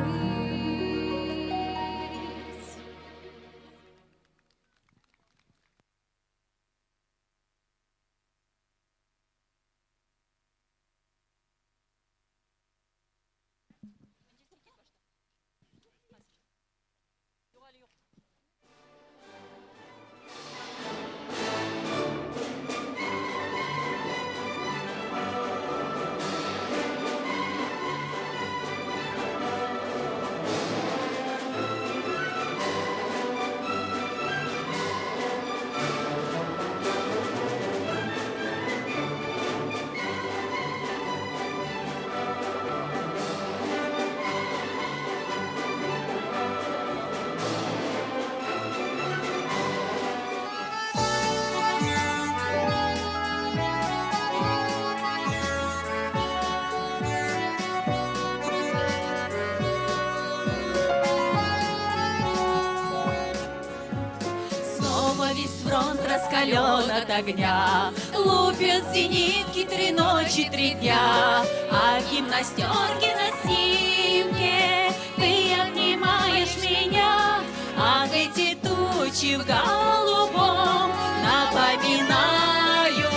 Снова весь фронт раскален от огня, Лупят зенитки 3 ночи, 3 дня, А в гимнастерке на симке ты обнимаешь меня, Ах, эти тучи в голубом напоминают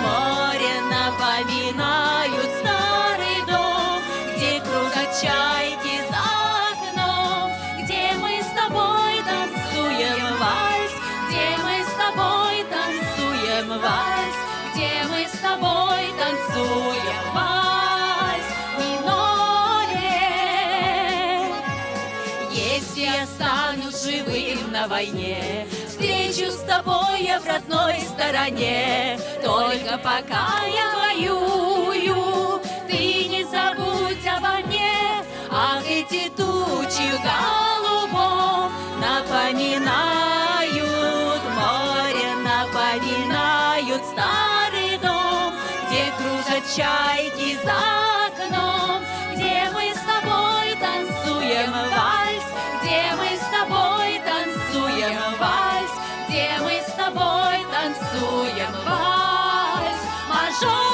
море, напоминают старый дом, где кружат чайки за окном, где мы с тобой танцуем вальс, где мы с тобой танцуем вальс, где мы с тобой танцуем вальс в миноре. Если я стану живым на войне, встречу с тобой я в родной стороне. Только пока я воюю, ты не забудь обо мне. Ах, эти тучи в голубом напоминают море, напоминают старый дом, где кружат чайки за окном, где мы с тобой танцуем вальс, где мы с тобой танцуем вальс, где мы с тобой танцуем вальс в мажоре.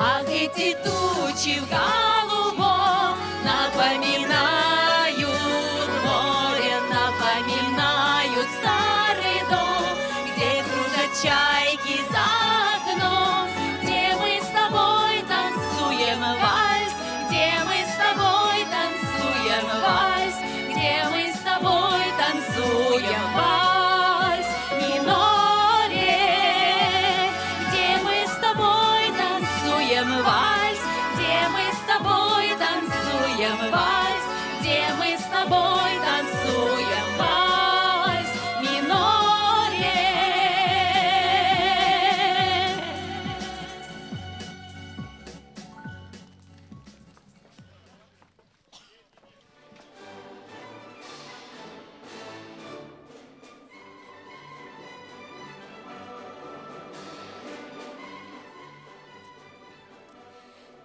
Ах, эти тучи в голубом напоминают море, напоминают старый дом, где кружат чайки за окном, где мы с тобой танцуем вальс, где мы с тобой танцуем вальс, где мы с тобой танцуем вальс в миноре, где мы с тобой танцуем вальс, где мы с тобой танцуем вальс, где мы с тобой танцуем вальс в миноре.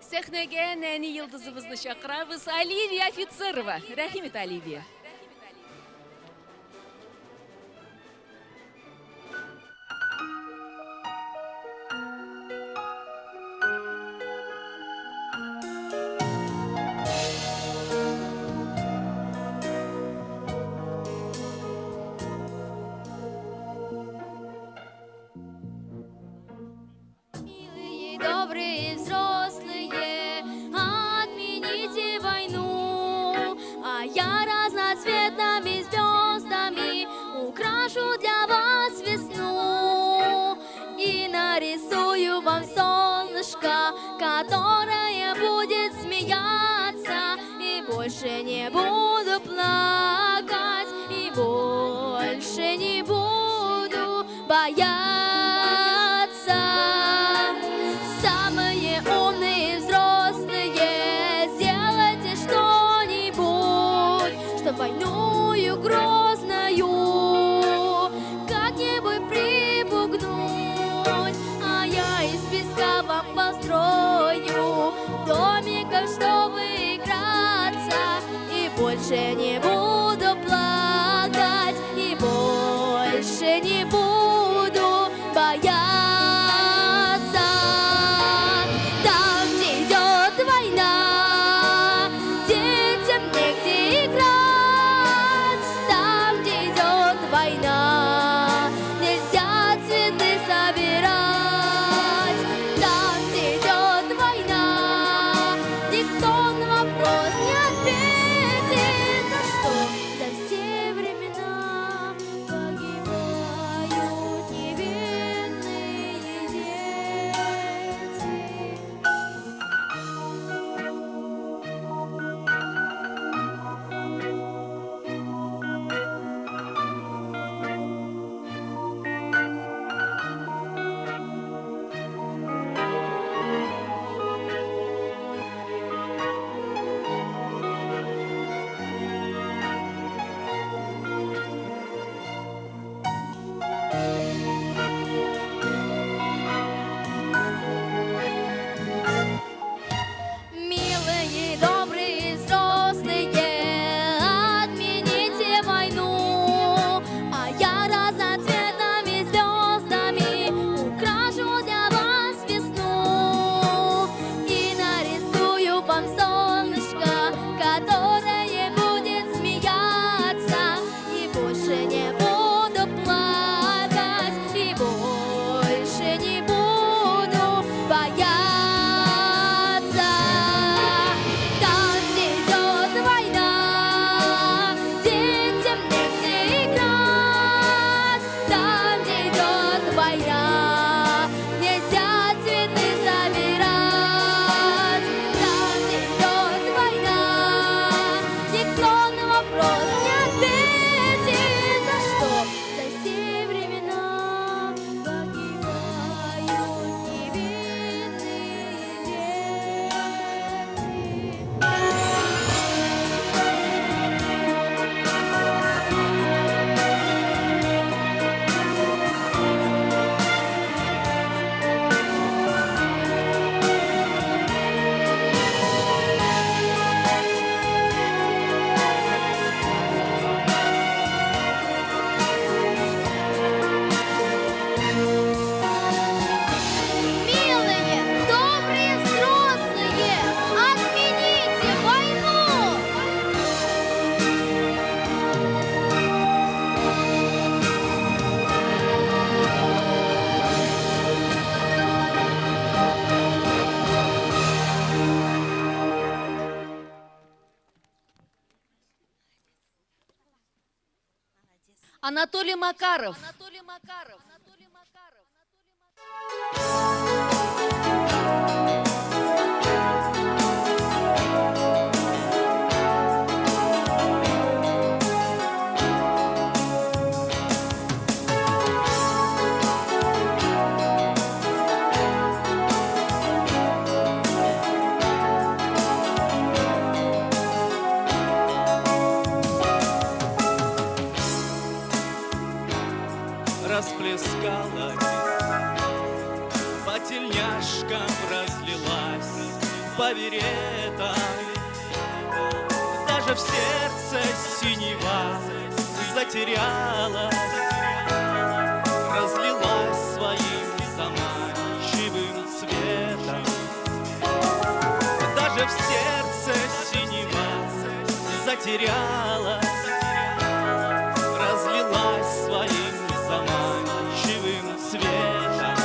Сәхнәгә нәни йолдызыбызны чакырабыз. Оливия Офицерова. Рәхим ит, Оливия. Милые, добрые взрослые, отмените войну, а я разноцветными звездами украшу для вас весну и нарисую вам солнышко, которое будет смеяться, и больше не буду плакать, и больше не буду бояться. Самые умные взрослые, сделайте что-нибудь, чтоб войную грозную как-нибудь припугнуть. А я из песка вам построю домиков, чтобы играться, и больше не буду плакать, и больше не буду бояться. Там, где идет война, детям негде играть. Там, Анатолий Макаров. Расплескалась, по тельняшкам разлилась, по беретам. Даже в сердце синева затерялась, разлилась своим заманчивым цветом. Даже в сердце синева затерялась, разлилась своим заманчивым цветом.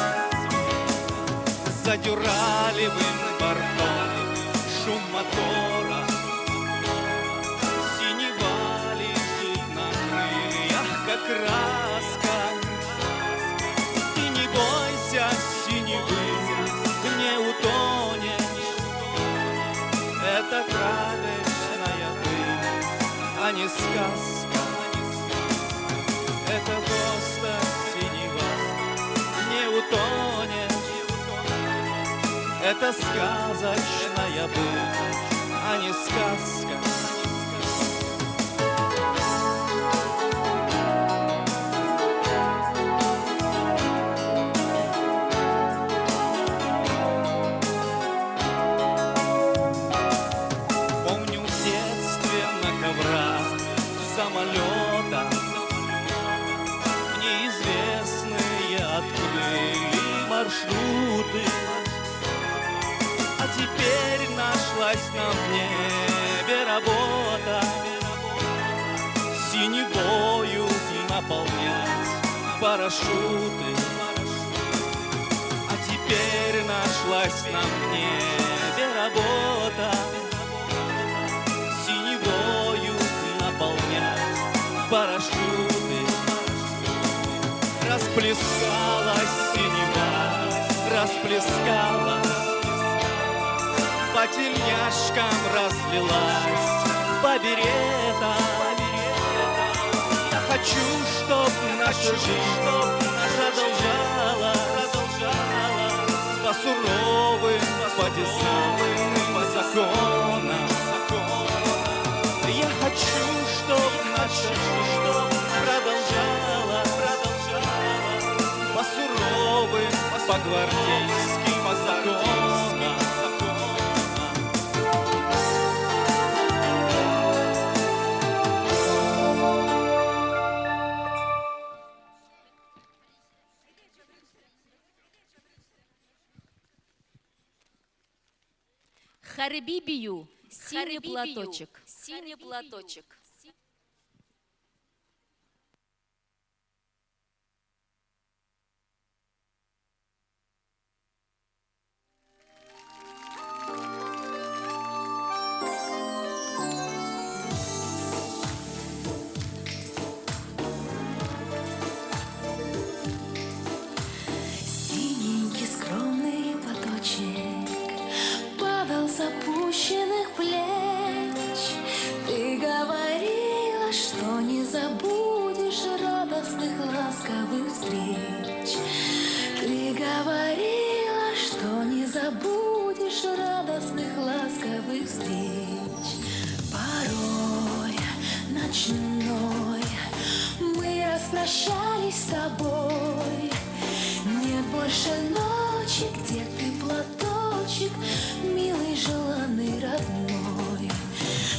За дюралевым бортом шум мотора, синева лежит на крыльях, как краска. Ты не бойся синевы, не утонешь, это краточная быль, а не сказка. Это просто синева, не утонешь. Это сказочная быль, а не сказка. Помню в детстве на коврах самолета неизвестные открыли маршруты. А теперь нашлась нам в небе работа синевою наполнять парашюты. А теперь нашлась нам в небе работа синевою наполнять парашюты. Расплескалась синева, расплескалась, по тельняшкам разлилась, по беретам. Я хочу, чтоб наша жизнь продолжалась по суровым, по десантным законам. Я хочу, чтоб наша жизнь продолжалась по суровым, по гвардейским законам. Хәрби бию, синий платочек. Синий платочек. Синенький скромный платочек падал с опущенных плеч. Ты говорила, что не забудешь радостных ласковых встреч. Ты говорила, что не забудешь радостных ласковых встреч. Порой ночной мы распрощались с тобой. Нет больше ночи, где ты платочек, милый, желанный, родной.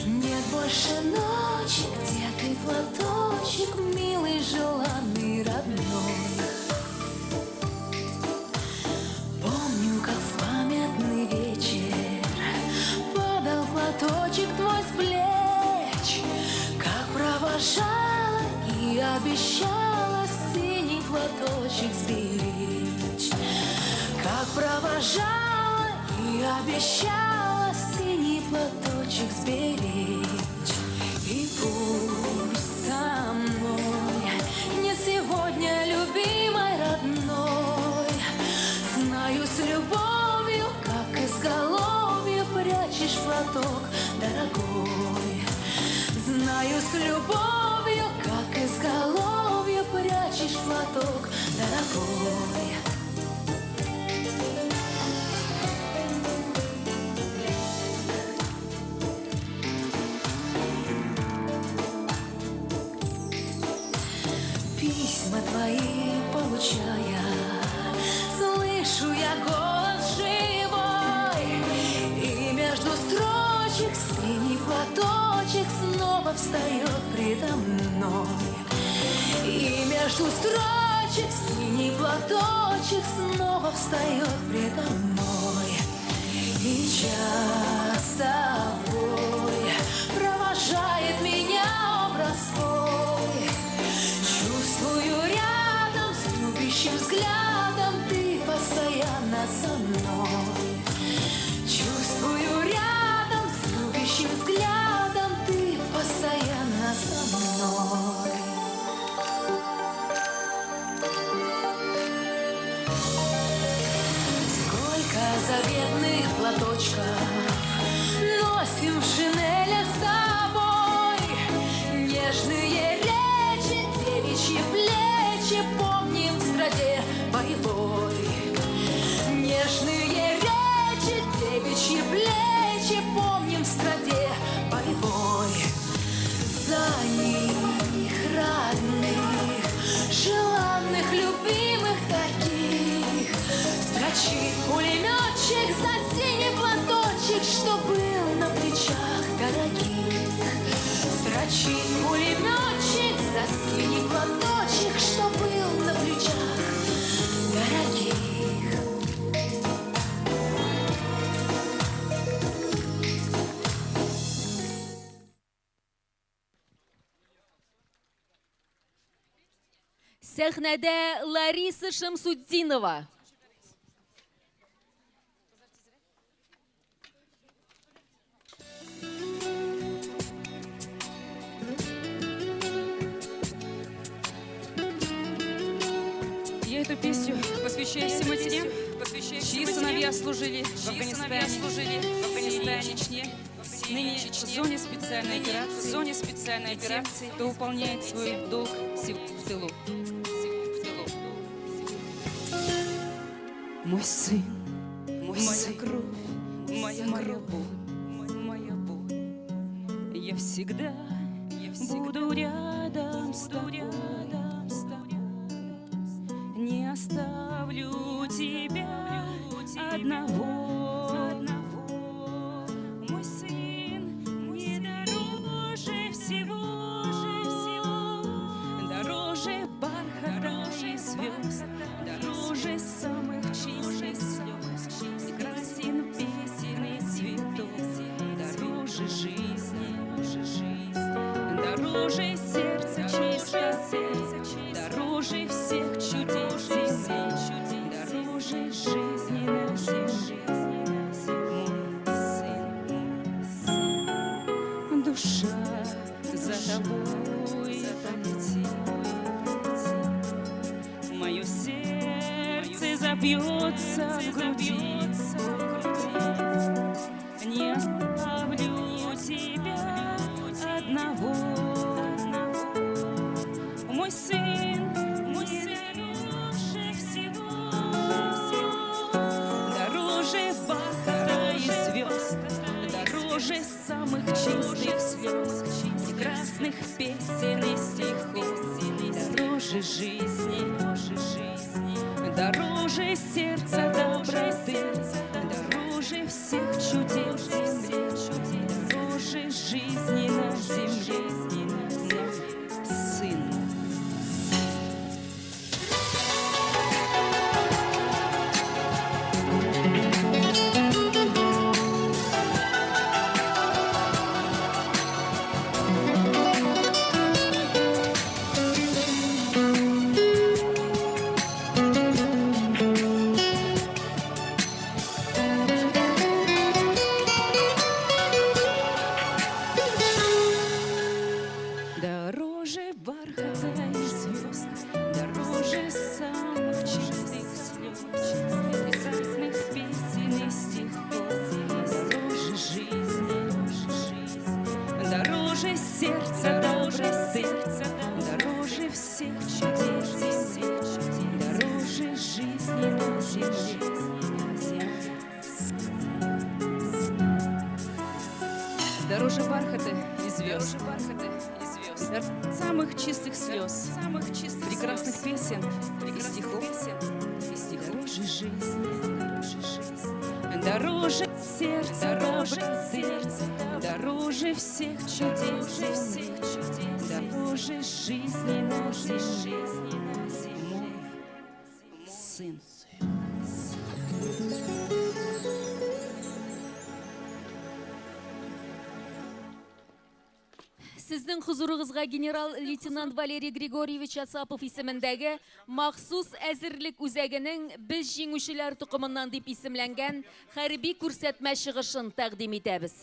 Нет больше ночи, где ты платочек, милый, желанный, родной. Помню, как в памятный вечер падал платочек твой с плеч, как провожала и обещала синий платочек сберечь. Как провожала и обещала синий платочек сберечь. И пусть со мной дорогой. Письма твои получая, слышу я голос живой, и между строчек синий платочек снова встает предо мной. И между строчек синий платочек снова встает предо мной. И часто бой провожает меня образ твой. Чувствую рядом с любящим взглядом ты постоянно со мной. Чувствую рядом с любящим взглядом ты постоянно со мной. Сколько заветных платочков носим в шинелях с собой. Нежные речи, девичьи плечи помним в стране боевой. Нежные речи, девичьи плечи помним в стране боевой. За них, родных, желанных, любимых таких, строчит пулеметчик за синий платочек, что был на плечах дорогих. Строчит пулеметчик за синий платочек, что был на плечах дорогих. Сәхнәдә Лариса Шамсутдинова. Я эту песню посвящаю всем тем, чьи сыновья служили в Афганистане, Чечне, ныне в зоне специальной операции, кто выполняет свой долг в тылу. Мой сын, моя кровь, моя боль, я всегда буду рядом с тобой, не оставлю тебя одного. Мой сын, не дороже всего, дороже бархата и звезд, дороже самых чистых слез, красен песен и цветов, дороже жизни, дороже сердца чистоты, дороже всех чудес земли, дороже жизни на земле. Мой сын, душа за тобой полетит, мое сердце забьется в груди, не оставлю тебя одного. Мой сын, дороже всего, дороже бархата и звезд, дороже самых чистых слез, красных песен и стихов, дороже жизни, дороже сердца доброты, дороже всех чудес земли, дороже жизни на земле, мой сын. Дороже сердца доброты, дороже всех чудес, дороже жизни на земле. Дороже бархата и звезд, самых чистых слез, самых чистых прекрасных песен и стихов, дороже жизни, дороже сердца, дороже сердца, дороже всех чудес, дороже жизни на земле, мой сын. Сезнең хозурыгызга генерал-лейтенант Валерий Григорьевич Асапов исемендәге махсус әзерлек үзәгенең Без җиңүчеләр токымыннан дип исемләнгән хәрби күрсәтмә чыгышын тәкъдим итәбез.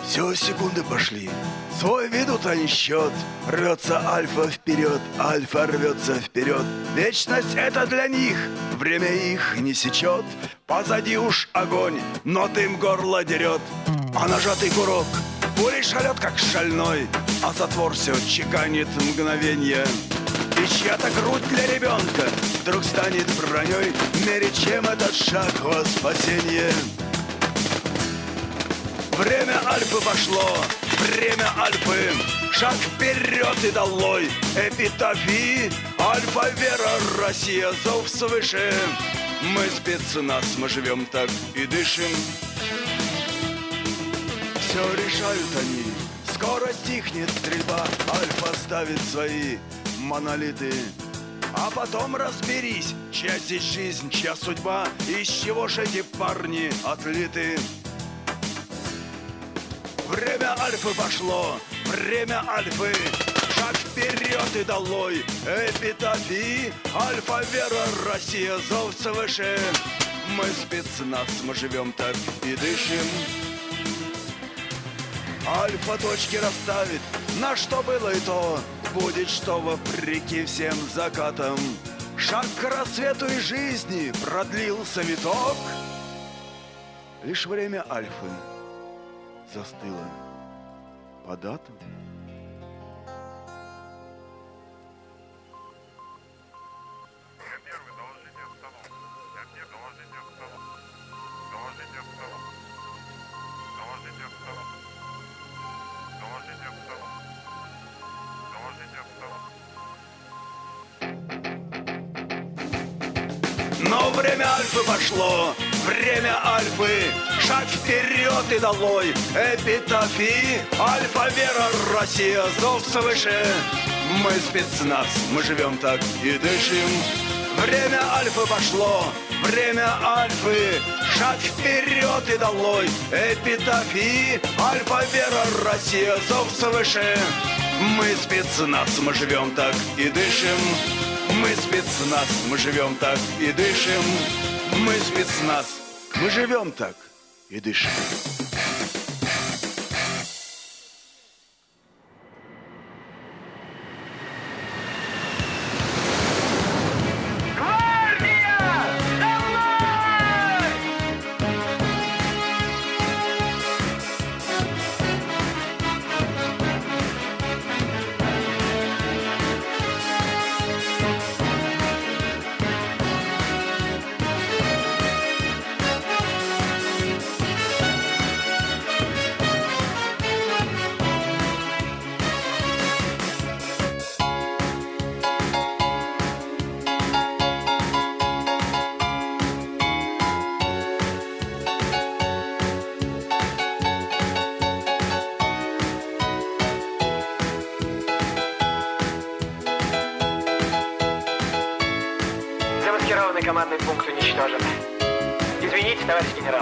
Все, секунды пошли. Свой ведут они счет. Рвется Альфа вперед, Альфа рвется вперед. Вечность это для них, время их не сечет. Позади уж огонь, но дым горло дерет. А нажатый курок пулей шалет, как шальной, а затвор все чеканит мгновенье. И чья-то грудь для ребенка вдруг станет броней, мере, чем этот шаг во спасение. Время Альфы пошло, время Альфы, шаг вперед и долой, эпитафии, Альфа, вера, Россия, зов свыше. Мы спецназ, мы живем так и дышим. Все решают они, скоро стихнет стрельба, Альфа ставит свои монолиты. А потом разберись, чья здесь жизнь, чья судьба, из чего ж эти парни отлиты. Время Альфы пошло, время Альфы, шаг вперед и долой, эпитафии, Альфа, вера, Россия, зов свыше. Мы спецназ, мы живем так и дышим. Альфа точки расставит, на что было и то, будет что вопреки всем закатам. Шаг к рассвету и жизни продлился виток. Лишь время Альфы застыло по датам. Но время Альфы пошло, время Альфы, шаг вперед и долой, эпитафии, Альфа, вера, Россия, зов свыше. Мы спецназ, мы живем так и дышим. Время Альфы пошло, время Альфы, шаг вперед и долой, эпитафии, Альфа, вера, Россия, зов свыше. Мы спецназ, мы живем так и дышим. Мы спецназ, мы живем так и дышим. Мы спецназ, мы живем так и дышим. Замаскированный командный пункт уничтожен. Извините, товарищ генерал.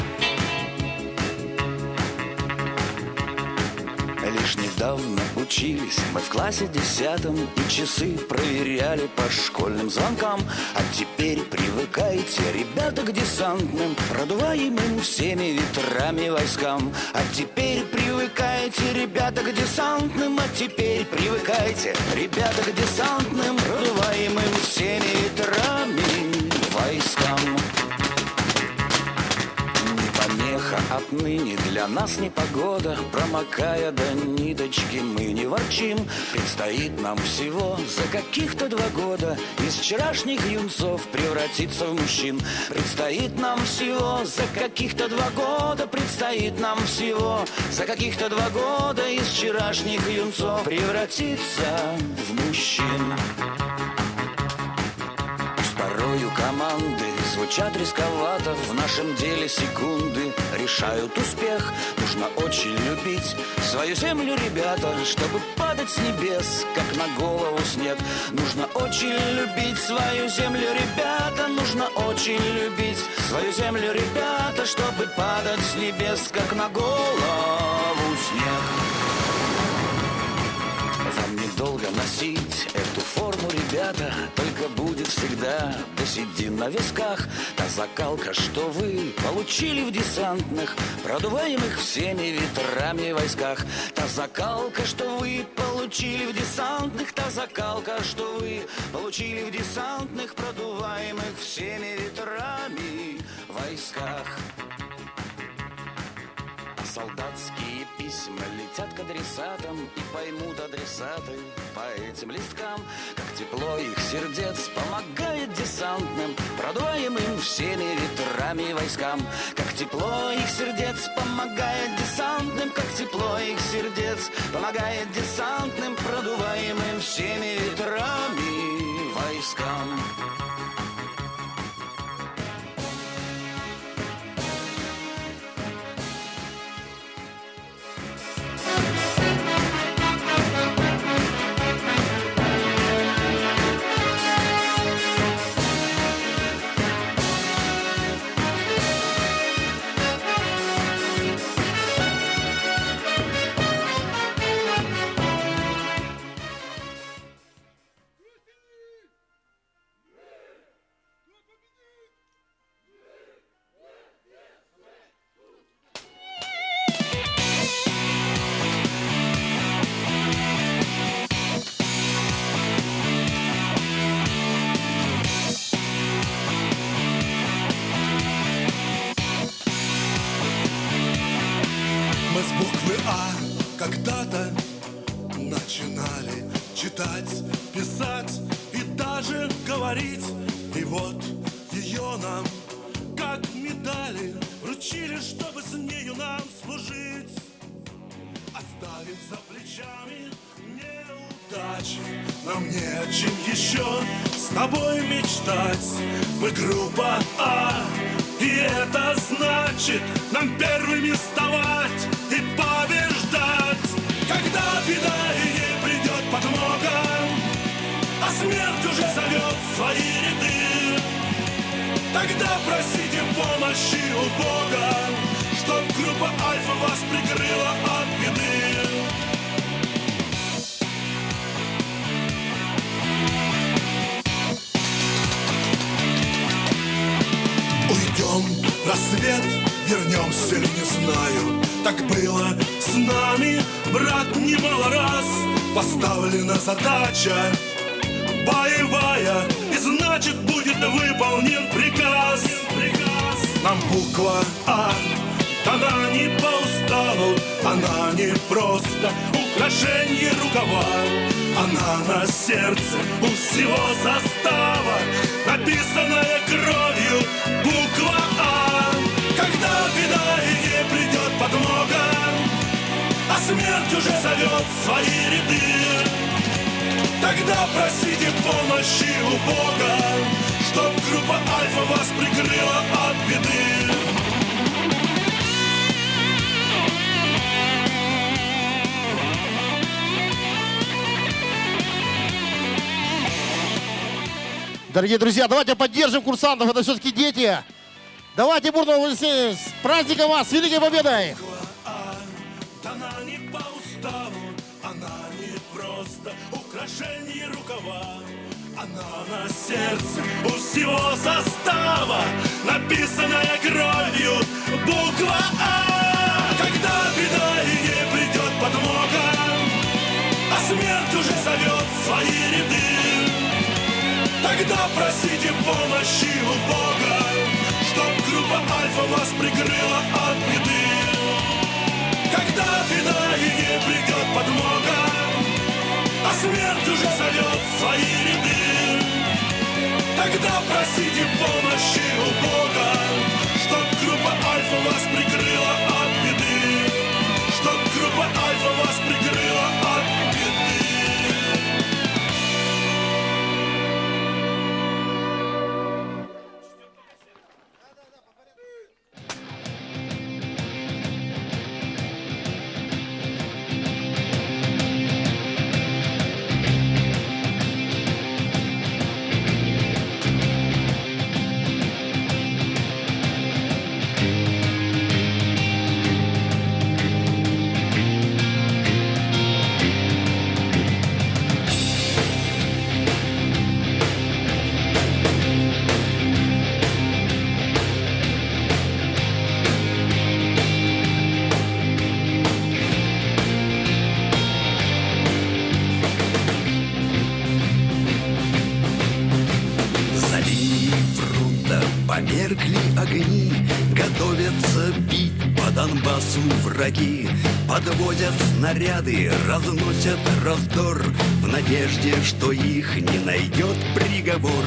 Лишь недавно учились мы в классе 10 и часы проверяли по школьным звонкам. А теперь привыкайте, ребята, к десантным, продуваемым всеми ветрами войскам. А теперь привыкайте, ребята, к десантным, а теперь привыкайте, ребята, к десантным, продуваемым всеми ветрами войскам. Помеха отныне для нас непогода, промокая до ниточки мы не ворчим. Предстоит нам всего за каких-то 2 года из вчерашних юнцов превратиться в мужчин. Предстоит нам всего за каких-то 2 года, предстоит нам всего за каких-то 2 года из вчерашних юнцов превратиться в мужчин. Порою команды звучат рисковато, в нашем деле секунды решают успех. Нужно очень любить свою землю, ребята, чтобы падать с небес, как на голову снег. Нужно очень любить свою землю, ребята, нужно очень любить свою землю, ребята, чтобы падать с небес, как на голову снег. Вам недолго носить эту форму, ребята, только будет всегда до седин на висках та закалка, что вы получили в десантных, продуваемых всеми ветрами войсках. Та закалка, что вы получили в десантных, та закалка, что вы получили в десантных, продуваемых всеми ветрами войсках. Солдатские письма летят к адресатам, и поймут адресаты по этим листкам, как тепло их сердец помогает десантным, продуваемым всеми ветрами войскам. Как тепло их сердец помогает десантным, как тепло их сердец помогает десантным, продуваемым всеми ветрами войскам. Когда-то начинали читать, писать и даже говорить. И вот ее нам, как медали, вручили, чтобы с нею нам служить. Оставив за плечами неудачи, нам не о чем еще с тобой мечтать. Мы группа А, и это значит нам первыми вставать и побеждать. Когда беда и не придет подмога, а смерть уже зовет свои ряды, тогда просите помощи у Бога, чтоб группа Альфа вас прикрыла от беды. Уйдем в рассвет, вернемся ли, не знаю. Так было с нами, брат, немало раз. Поставлена задача боевая, и значит будет выполнен приказ. Нам буква А дана не по уставу, она не просто украшение рукава. Она на сердце у всего состава, написанная кровью буква А. Когда беда и не придет подмога, а смерть уже зовет свои ряды, тогда просите помощи у Бога, чтоб группа Альфа вас прикрыла от беды. Дорогие друзья, давайте поддержим курсантов, это все-таки дети. Давайте бурно аплодисменты. С праздником вас, с великой победой! Она не по уставу, она не просто украшение рукава. Она на сердце у всего состава, написанная кровью буква А. Когда беда и не придет подмога, а смерть уже зовет свои ряды, тогда просите помощи у Бога, чтоб группа Альфа вас прикрыла от беды. Когда беда и не придет подмога, а смерть уже зовет свои ряды, тогда просите помощи у Бога, чтоб группа Альфа вас прикрыла от беды, чтоб группа Альфа вас прикрыла от беды. За линией фронта померкли огни, готовятся бить по Донбассу враги. Подвозят снаряды, разносят раздор в надежде, что их не найдет приговор.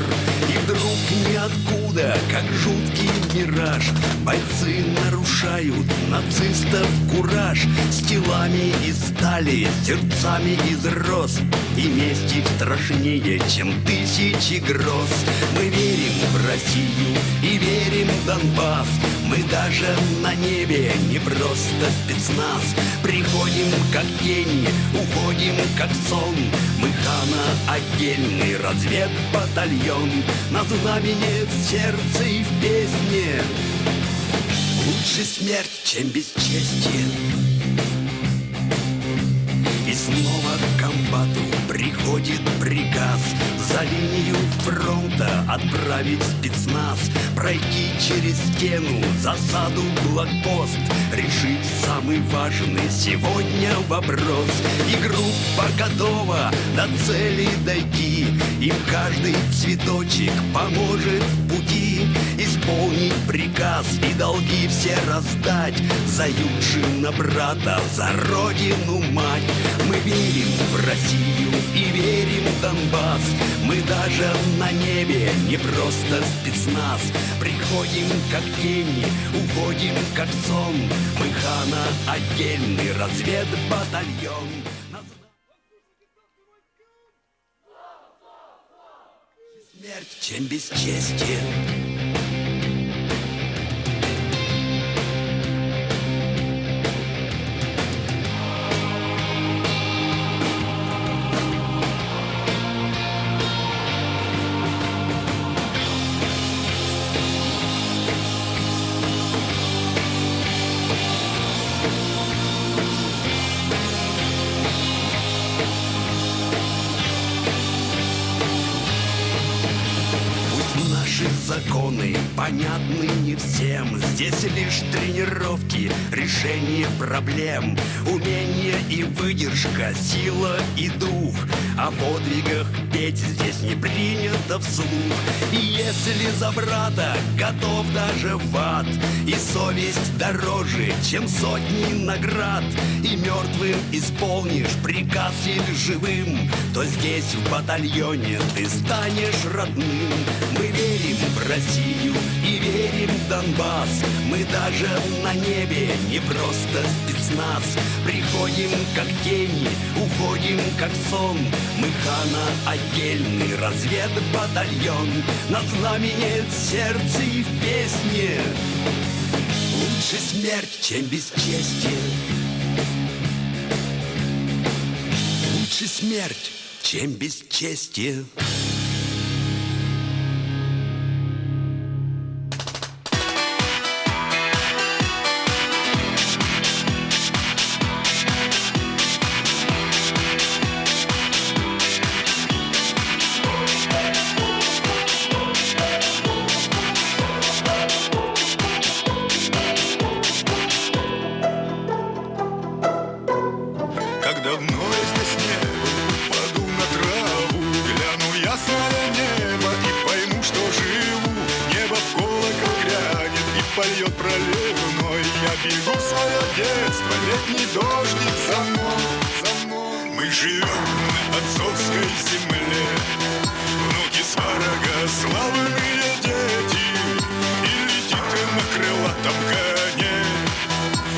И вдруг ниоткуда, как жуткий мираж, бойцы нарушают нацистов кураж. С телами из стали, сердцами из роз, и месть их страшнее, чем тысячи гроз. Мы верим в Россию и верим в Донбасс. Мы даже на небе не просто спецназ. Приходим как тени, уходим как сон. Мы хана отдельный разведбатальон. На знамени в сердце и в песне. Лучше смерть, чем бесчестие. И снова к комбату приходит приказ за линию фронта отправить спецназ, пройти через стену, засаду, блокпост, решить самый важный сегодня вопрос. И группа готова до цели дойти, им каждый цветочек поможет в пути. Исполнить приказ и долги все раздать за Юджина брата, за родину мать. Мы верим в Россию и верим в Донбасс. Мы даже на небе не просто спецназ. Приходим как тени, уходим как сон. Мы хана отдельный разведбатальон. Смерть, чем бесчестие. Законы понятны не всем. Здесь лишь тренировки, решение проблем, умение и выдержка, сила и дух. О подвигах петь здесь не принято вслух. И если за брата готов даже в ад, и совесть дороже, чем сотни наград, и мертвым исполнишь приказ или живым, то здесь в батальоне ты станешь родным. Мы верим в Россию и верим в Донбасс. Мы даже на небе не просто спецназ. Приходим как тени, уходим как сон. Мы хана отдельный разведбатальон. На знамени в сердце и в песне. Лучше смерть, чем бесчестие. Лучше смерть, чем бесчестие. летний дождик замок, замок. Мы живем на отцовской земле, внуки Сварога, славные дети, и летит на крылатом коне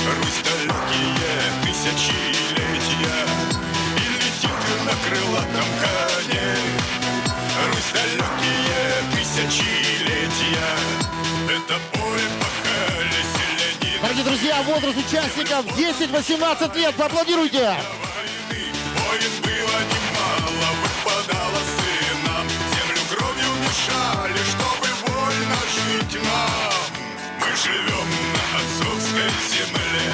Русь далекие тысячелетия, и летит на крылатом коне Русь далекие тысячелетия. Это бой пахали селянины. Дорогие друзья, возраст участников 10-18 лет. Поаплодируйте! Воин было немало, выпадало сынам. Землю кровью мешали, чтобы вольно жить нам. Мы живем на отцовской земле,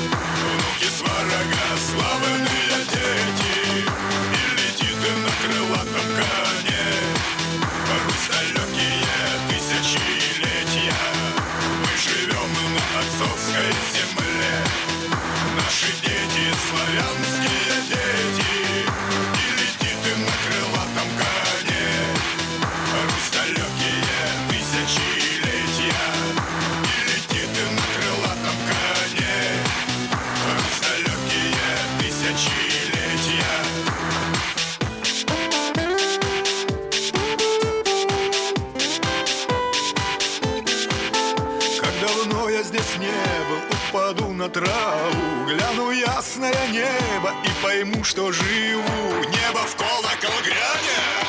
внуки Сварога, славные дети, и летит на крылатом коне Русь далекие тысячелетия. Мы живем на отцовской земле, наши дети славянские дети, и летит на крылатом коне Русь далекие тысячелетия, и летит на крылатом коне Русь далекие тысячелетия. Как давно я здесь не был, упаду на траву, гляну ясное небо и пойму, что живу. Небо в колокол грянет.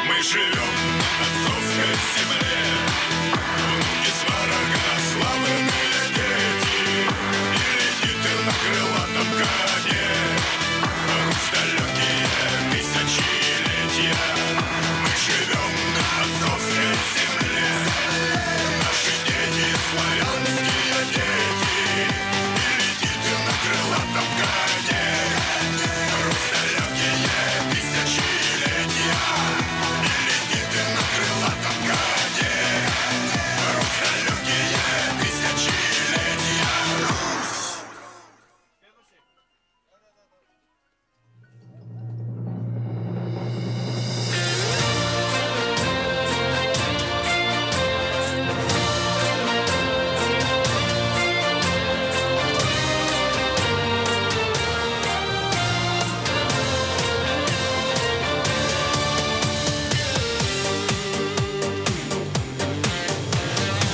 Мы живем на отцовской земле, внуки Сварога, славные дети, и летит на крылатом коне Русь далекие тысячелетия. Мы живем на отцовской земле, наши дети славянские дети, и летит на крылатом коне Русь далекие тысячелетия, и летит на крылатом коне Русь далекие тысячелетия. Русь!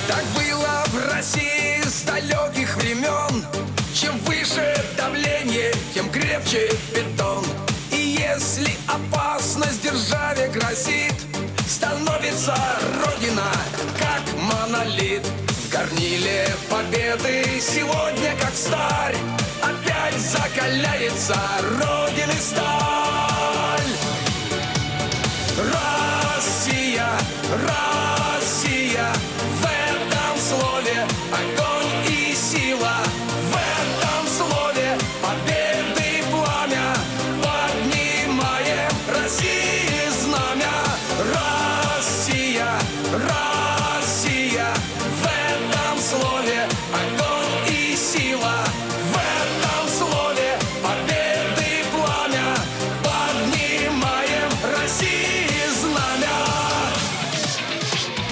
Так было в России с далеких времен. Чем выше давление, тем крепче бетон. И если опасность державе грозит, становится Родина как монолит. В горниле победы сегодня, как старь, опять закаляется Родины сталь. Россия, Россия, в этом слове огонь и сила, в этом слове победы пламя. Поднимаем России знамя. Россия, Россия, в этом слове огонь и сила, в этом слове победы пламя. Поднимаем России знамя.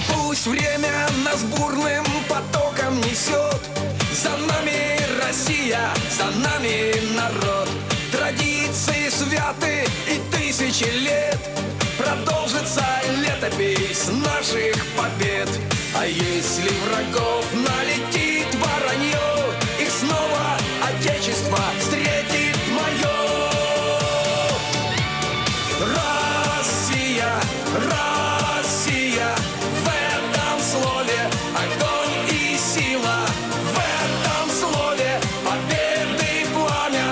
Пусть время нас бурным потоком несет, за нами Россия, за нами народ. Традиции святы и тысячи лет продолжится летопись наших побед. А если врагов налетит воронье, их снова Отечество встретит мое. Россия, Россия, в этом слове огонь и сила, в этом слове победы пламя.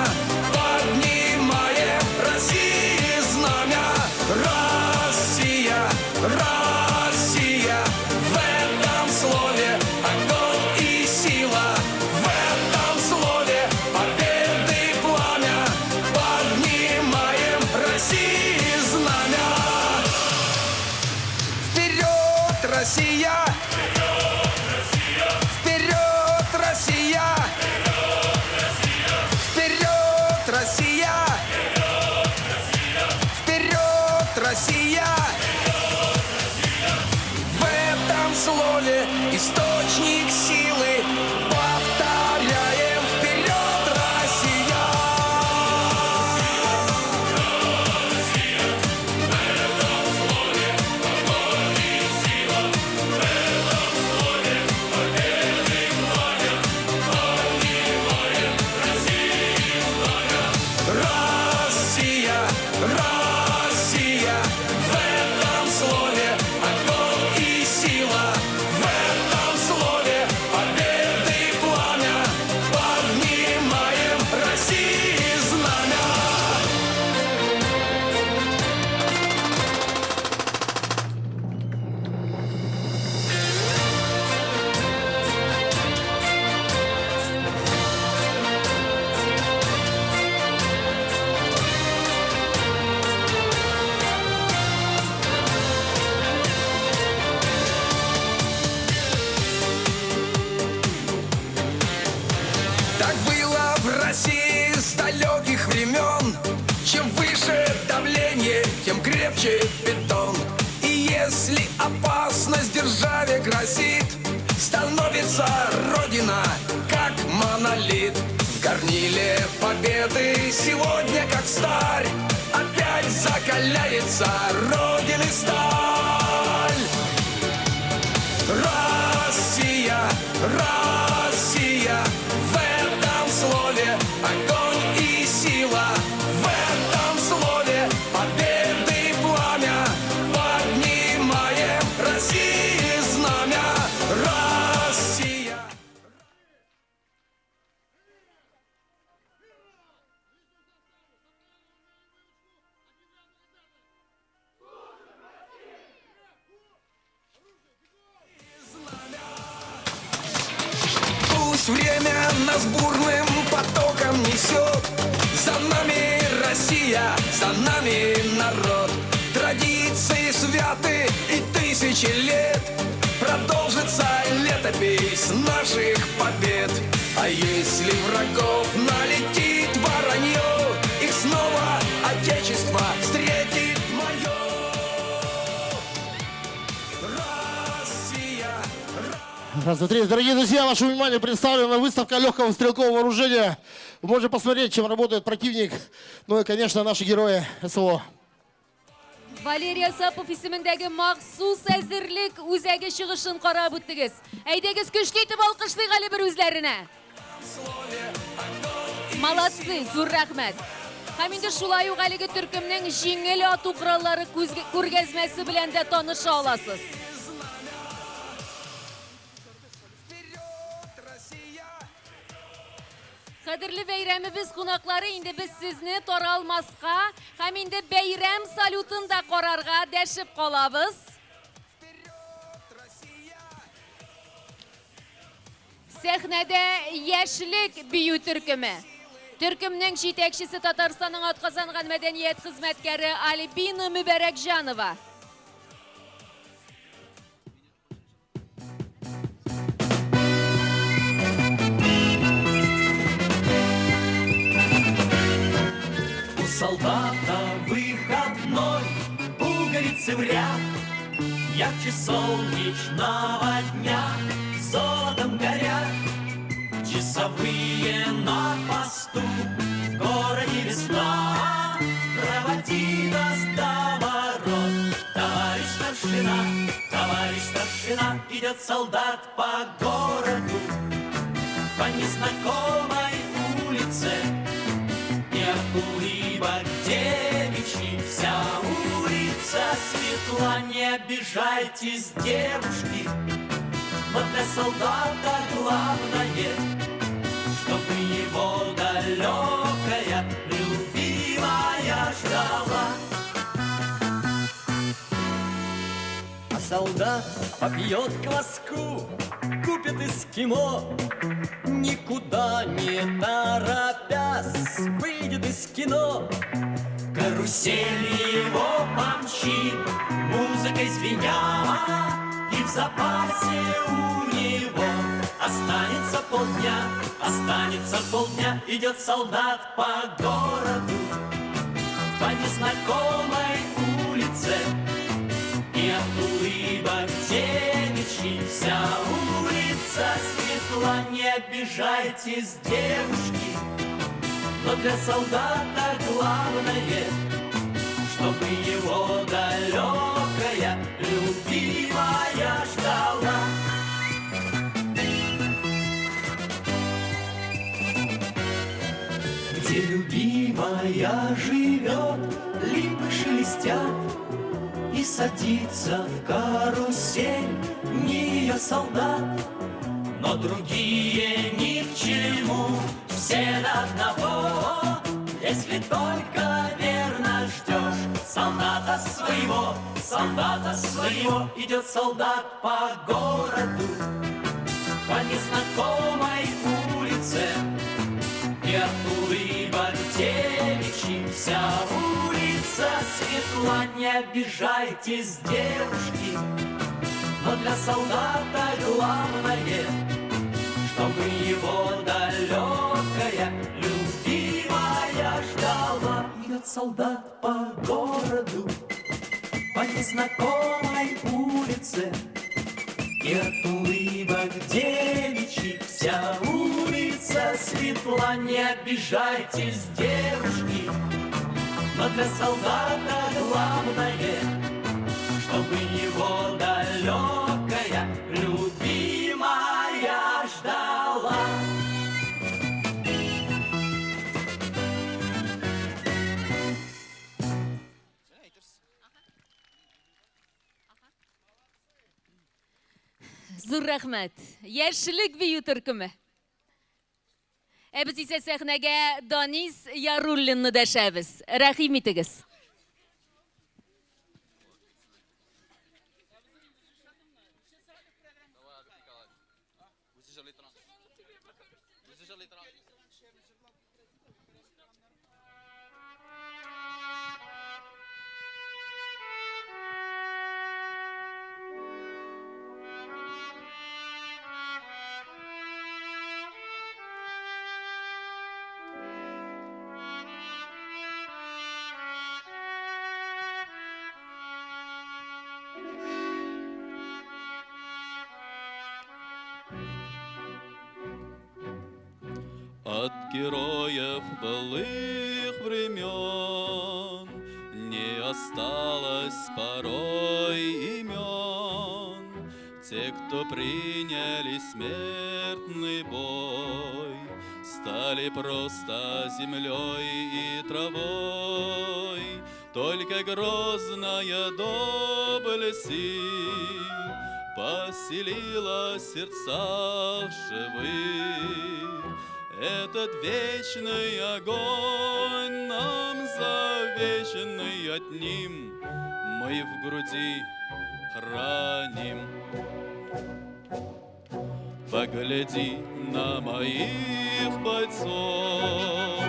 Поднимаем России знамя. Россия, Россия, в этом слове огонь и сила, в этом слове победы пламя. Поднимаем России знамя. Вперед, Россия! Вперед, Россия! Вперед, Россия! Вперед, Россия! В этом слове источник силы. Повторяем: вперед, Россия! крепче бетон. И если опасность державе грозит, становится Родина как монолит. В горниле победы сегодня как сталь, опять закаляется Родины сталь. Россия, Россия, в этом слове огонь и сила, в этом слове победы пламя, поднимаем России знамя. Россия. Пусть время нас бурным потоком несет, за нами Россия, за нами народ. Традиции святы и тысячи лет продолжится летопись наших побед. А если врагов налетит воронье, их снова Отечество встретит мое. Россия. Раз, два, три. Дорогие друзья, вашему вниманию представлена выставка легкого стрелкового вооружения. Вы можете посмотреть, чем работает противник. Ну и, конечно, наши герои СВО. Валерий Асапов исемендәге махсус әзерлек үзәге чыгышын карап үттегез. Әйдәгез, көчле итеп алкышлыйк әле бер үзләренә. Молодцы, зур рәхмәт. Һәм инде шулай ук әлеге төркемнең җиңел ату кораллары күргәзмәсе белән дә таныша аласыз. Кадерле бәйрәмебез кунаклары, инде без сезне таралмаска һәм инде бәйрәм салютын да карарга дәшеп калабыз. Сәхнәдә яшьлек бию төркеме. Төркемнең җитәкчесе Татарстанның атказанган мәдәният хезмәткәре Альбина Мөбәрәкҗанова. У солдата выходной, пуговицы в ряд, ярче солнечного дня золотом горят. Часовые на посту, в городе весна, проводи нас до ворот. Товарищ старшина, товарищ старшина, идет солдат по городу, по незнакомой улице. И от улыбок девичьих вся улица светла. Не обижайтесь, девушки, но для солдата главное, чтобы его далекая любимая ждала. А солдат попьет кваску, купит эскимо, никуда не торопясь, выйдет из кино. Карусель его помчит, музыкой звеня, и в запасе у него останется полдня, останется полдня. Идет солдат по городу, по незнакомой улице, и от улыбок девичьих вся улица светла. Не обижайтесь, девушки, но для солдата главное, чтобы его далекая любимая ждала. Где любимая живет, липы шелестят, и садится в карусель не ее солдат, но другие ни к чему, все до одного, если только верно ждешь солдата своего, солдата своего. Идет солдат по городу, по незнакомой улице, и от улыбок девичьих вся улица светла. Не обижайтесь, девушки, но для солдата главное, чтобы его далекая любимая ждала. Идет солдат по городу, По незнакомой улице, И от улыбок девичьих вся улица светла. Не обижайтесь, девушки, но для солдата главное, чтобы его далекая любимая ждала. Зур рәхмәт. Яшьлек бию төркеме. Ә без исә сәхнәгә Данис Яруллинны дәшәбез. Рәхим итегез. От героев былых времен Не осталось порой имен. Те, кто приняли смертный бой, Стали просто землей и травой. Только грозная доблесть их Поселила в сердцах живых. Этот вечный огонь нам завещанный одним Мы в груди храним. Погляди на моих бойцов,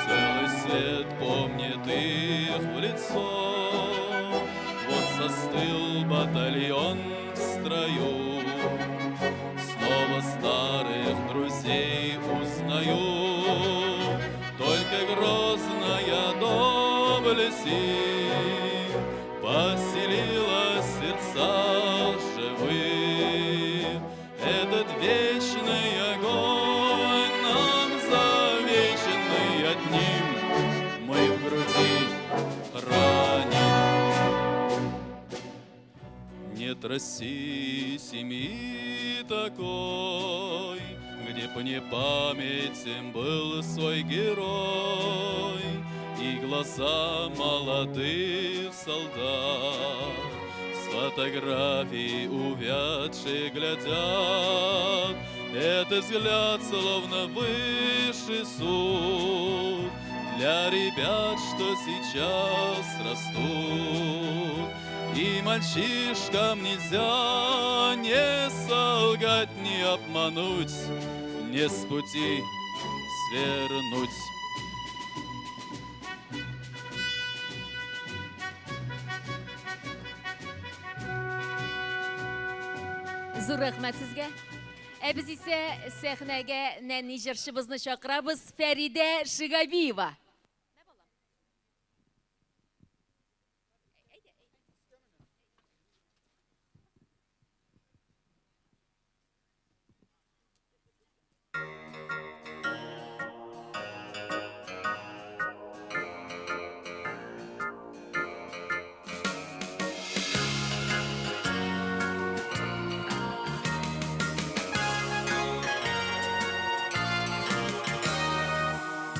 Целый свет помнит их в лицо. Вот застыл батальон в строю, Снова старых друзей узнаю. Только грозная доблесть их Поселилась в сердцах живых. Этот вечный огонь нам завещанный одним Мы в груди храним. Нет России семьи такой, Где б не памятен был свой герой, И глаза молодых солдат С фотографий увядших глядят. Этот взгляд словно высший суд Для ребят, что сейчас растут. И мальчишкам нельзя не солгать, не обмануть, Не с пути свернуть. Зур рәхмәт сезгә. Ә без исә сәхнәгә нәни җырчыбызны чакырабыз, Фәридә Шигабиева.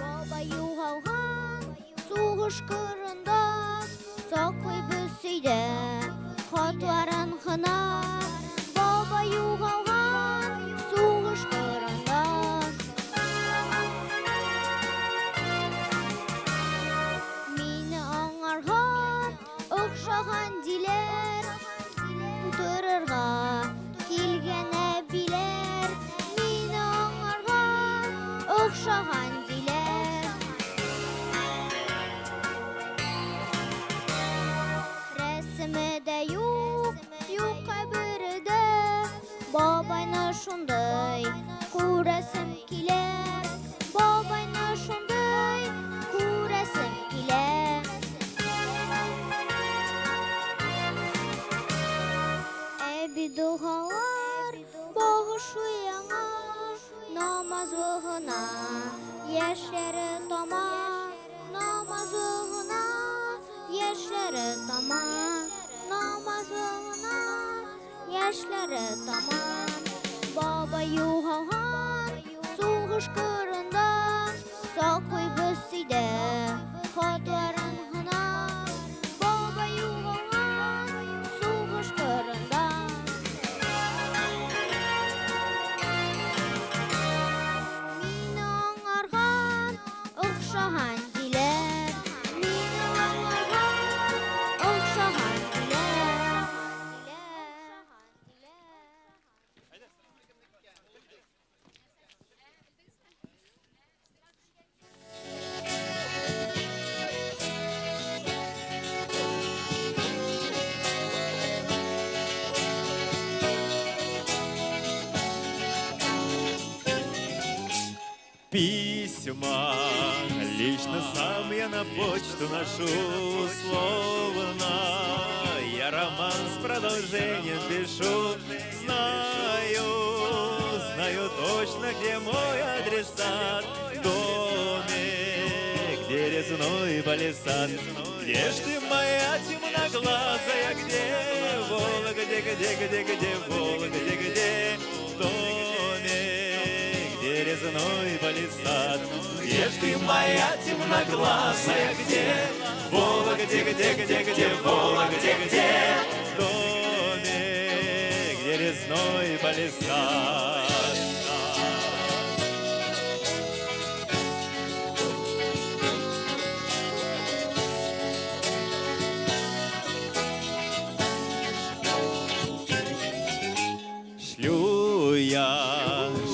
Бабай югалган сугыш кырында, Саклыйбыз өйдә хатларын гына. Бабай югалган сугыш кырында. Мине аңарга охшаган диләр, Утырырга килгән әбиләр. Мине аңарга охшаган диләр. Рәсеме дә юк, юк кабере дә. Бабайны шундый күрәсем килә. Бабайны шундый күрәсем килә. догалар багышлый аңа, намазлыгына яшьләре тама, намазлыгына яшьләре тама, намазлыгына яшьләре тама. Бабай югалган сугыш кырында, саклыйбыз өйдә хатларын гына. Бабай югалган сугыш кырында. Мин аңарга охшаган диләр, мин аңарга охшаган диләр. Письма лично сам я на почту ношу, словно я роман с продолжением пишу. Знаю, знаю точно, где мой адресат. В доме, где резной палисад. Где ж ты, моя темноглазая, где? Вола, где, где, где, где, Вола, где, где? В доме, где резной палисад. Где ж ты, моя темноглазая, где? Вола, где, где, где, где, Вола, где, где? В доме, где резной палисад.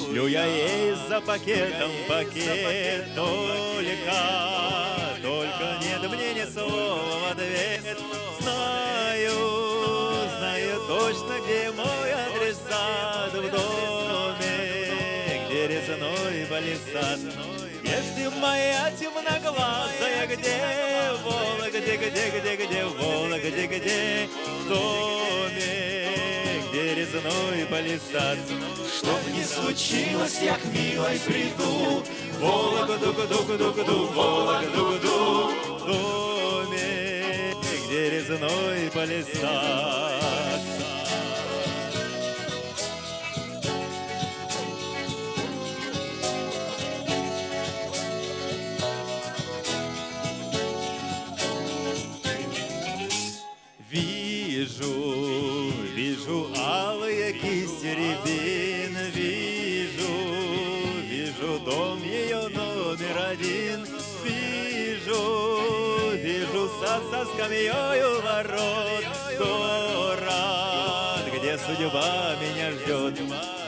Шлю я ей за пакетом пакет, только нет мне ни слова в ответ. Знаю, знаю точно, где мой адресат. В доме, где резной палисад. Где ж ты, моя темноглазая, где? Вола, где, где, где, где, Вола, где, где? В доме, где резной палисад. Чтоб не случилось, я к милой приду. Вологду-гду-гду-гду, Вологду-гду. В доме, где резной палисад. Вижу, вижу алые кисти рябин, вижу, вижу дом ее номер 1, вижу, вижу сад со скамьёю ворот, город, где судьба меня ждет.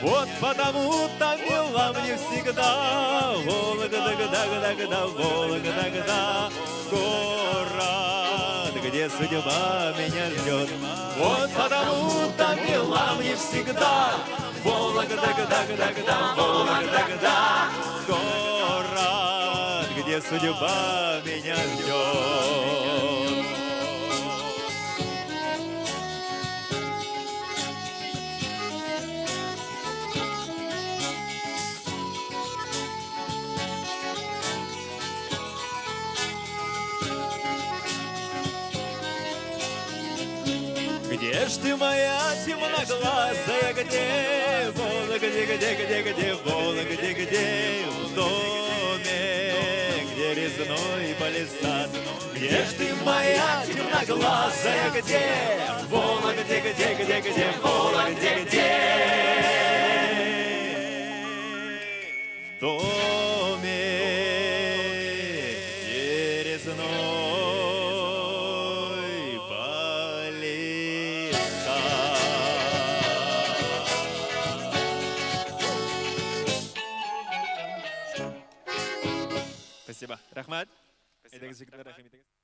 Вот потому-то мила мне всегда Вологда-гда-гда-гда, Вологда-гда, город, где судьба меня ждет. Вот потому-то мила мне всегда Вологда-гда-гда-гда, Вологда-гда, город, где судьба меня ждет. Где ж ты, моя темноглазая, где? Вола, где, где, где, где, Вола, где, где? В доме, где резной палисад. Где ж ты, моя темноглазая, где? Вола, где, где, где, где, Вола, где, где? В доме, где резной палисад. Спасибо. Рәхмәт. Әйдәгез, егетләр, рәхим итегез.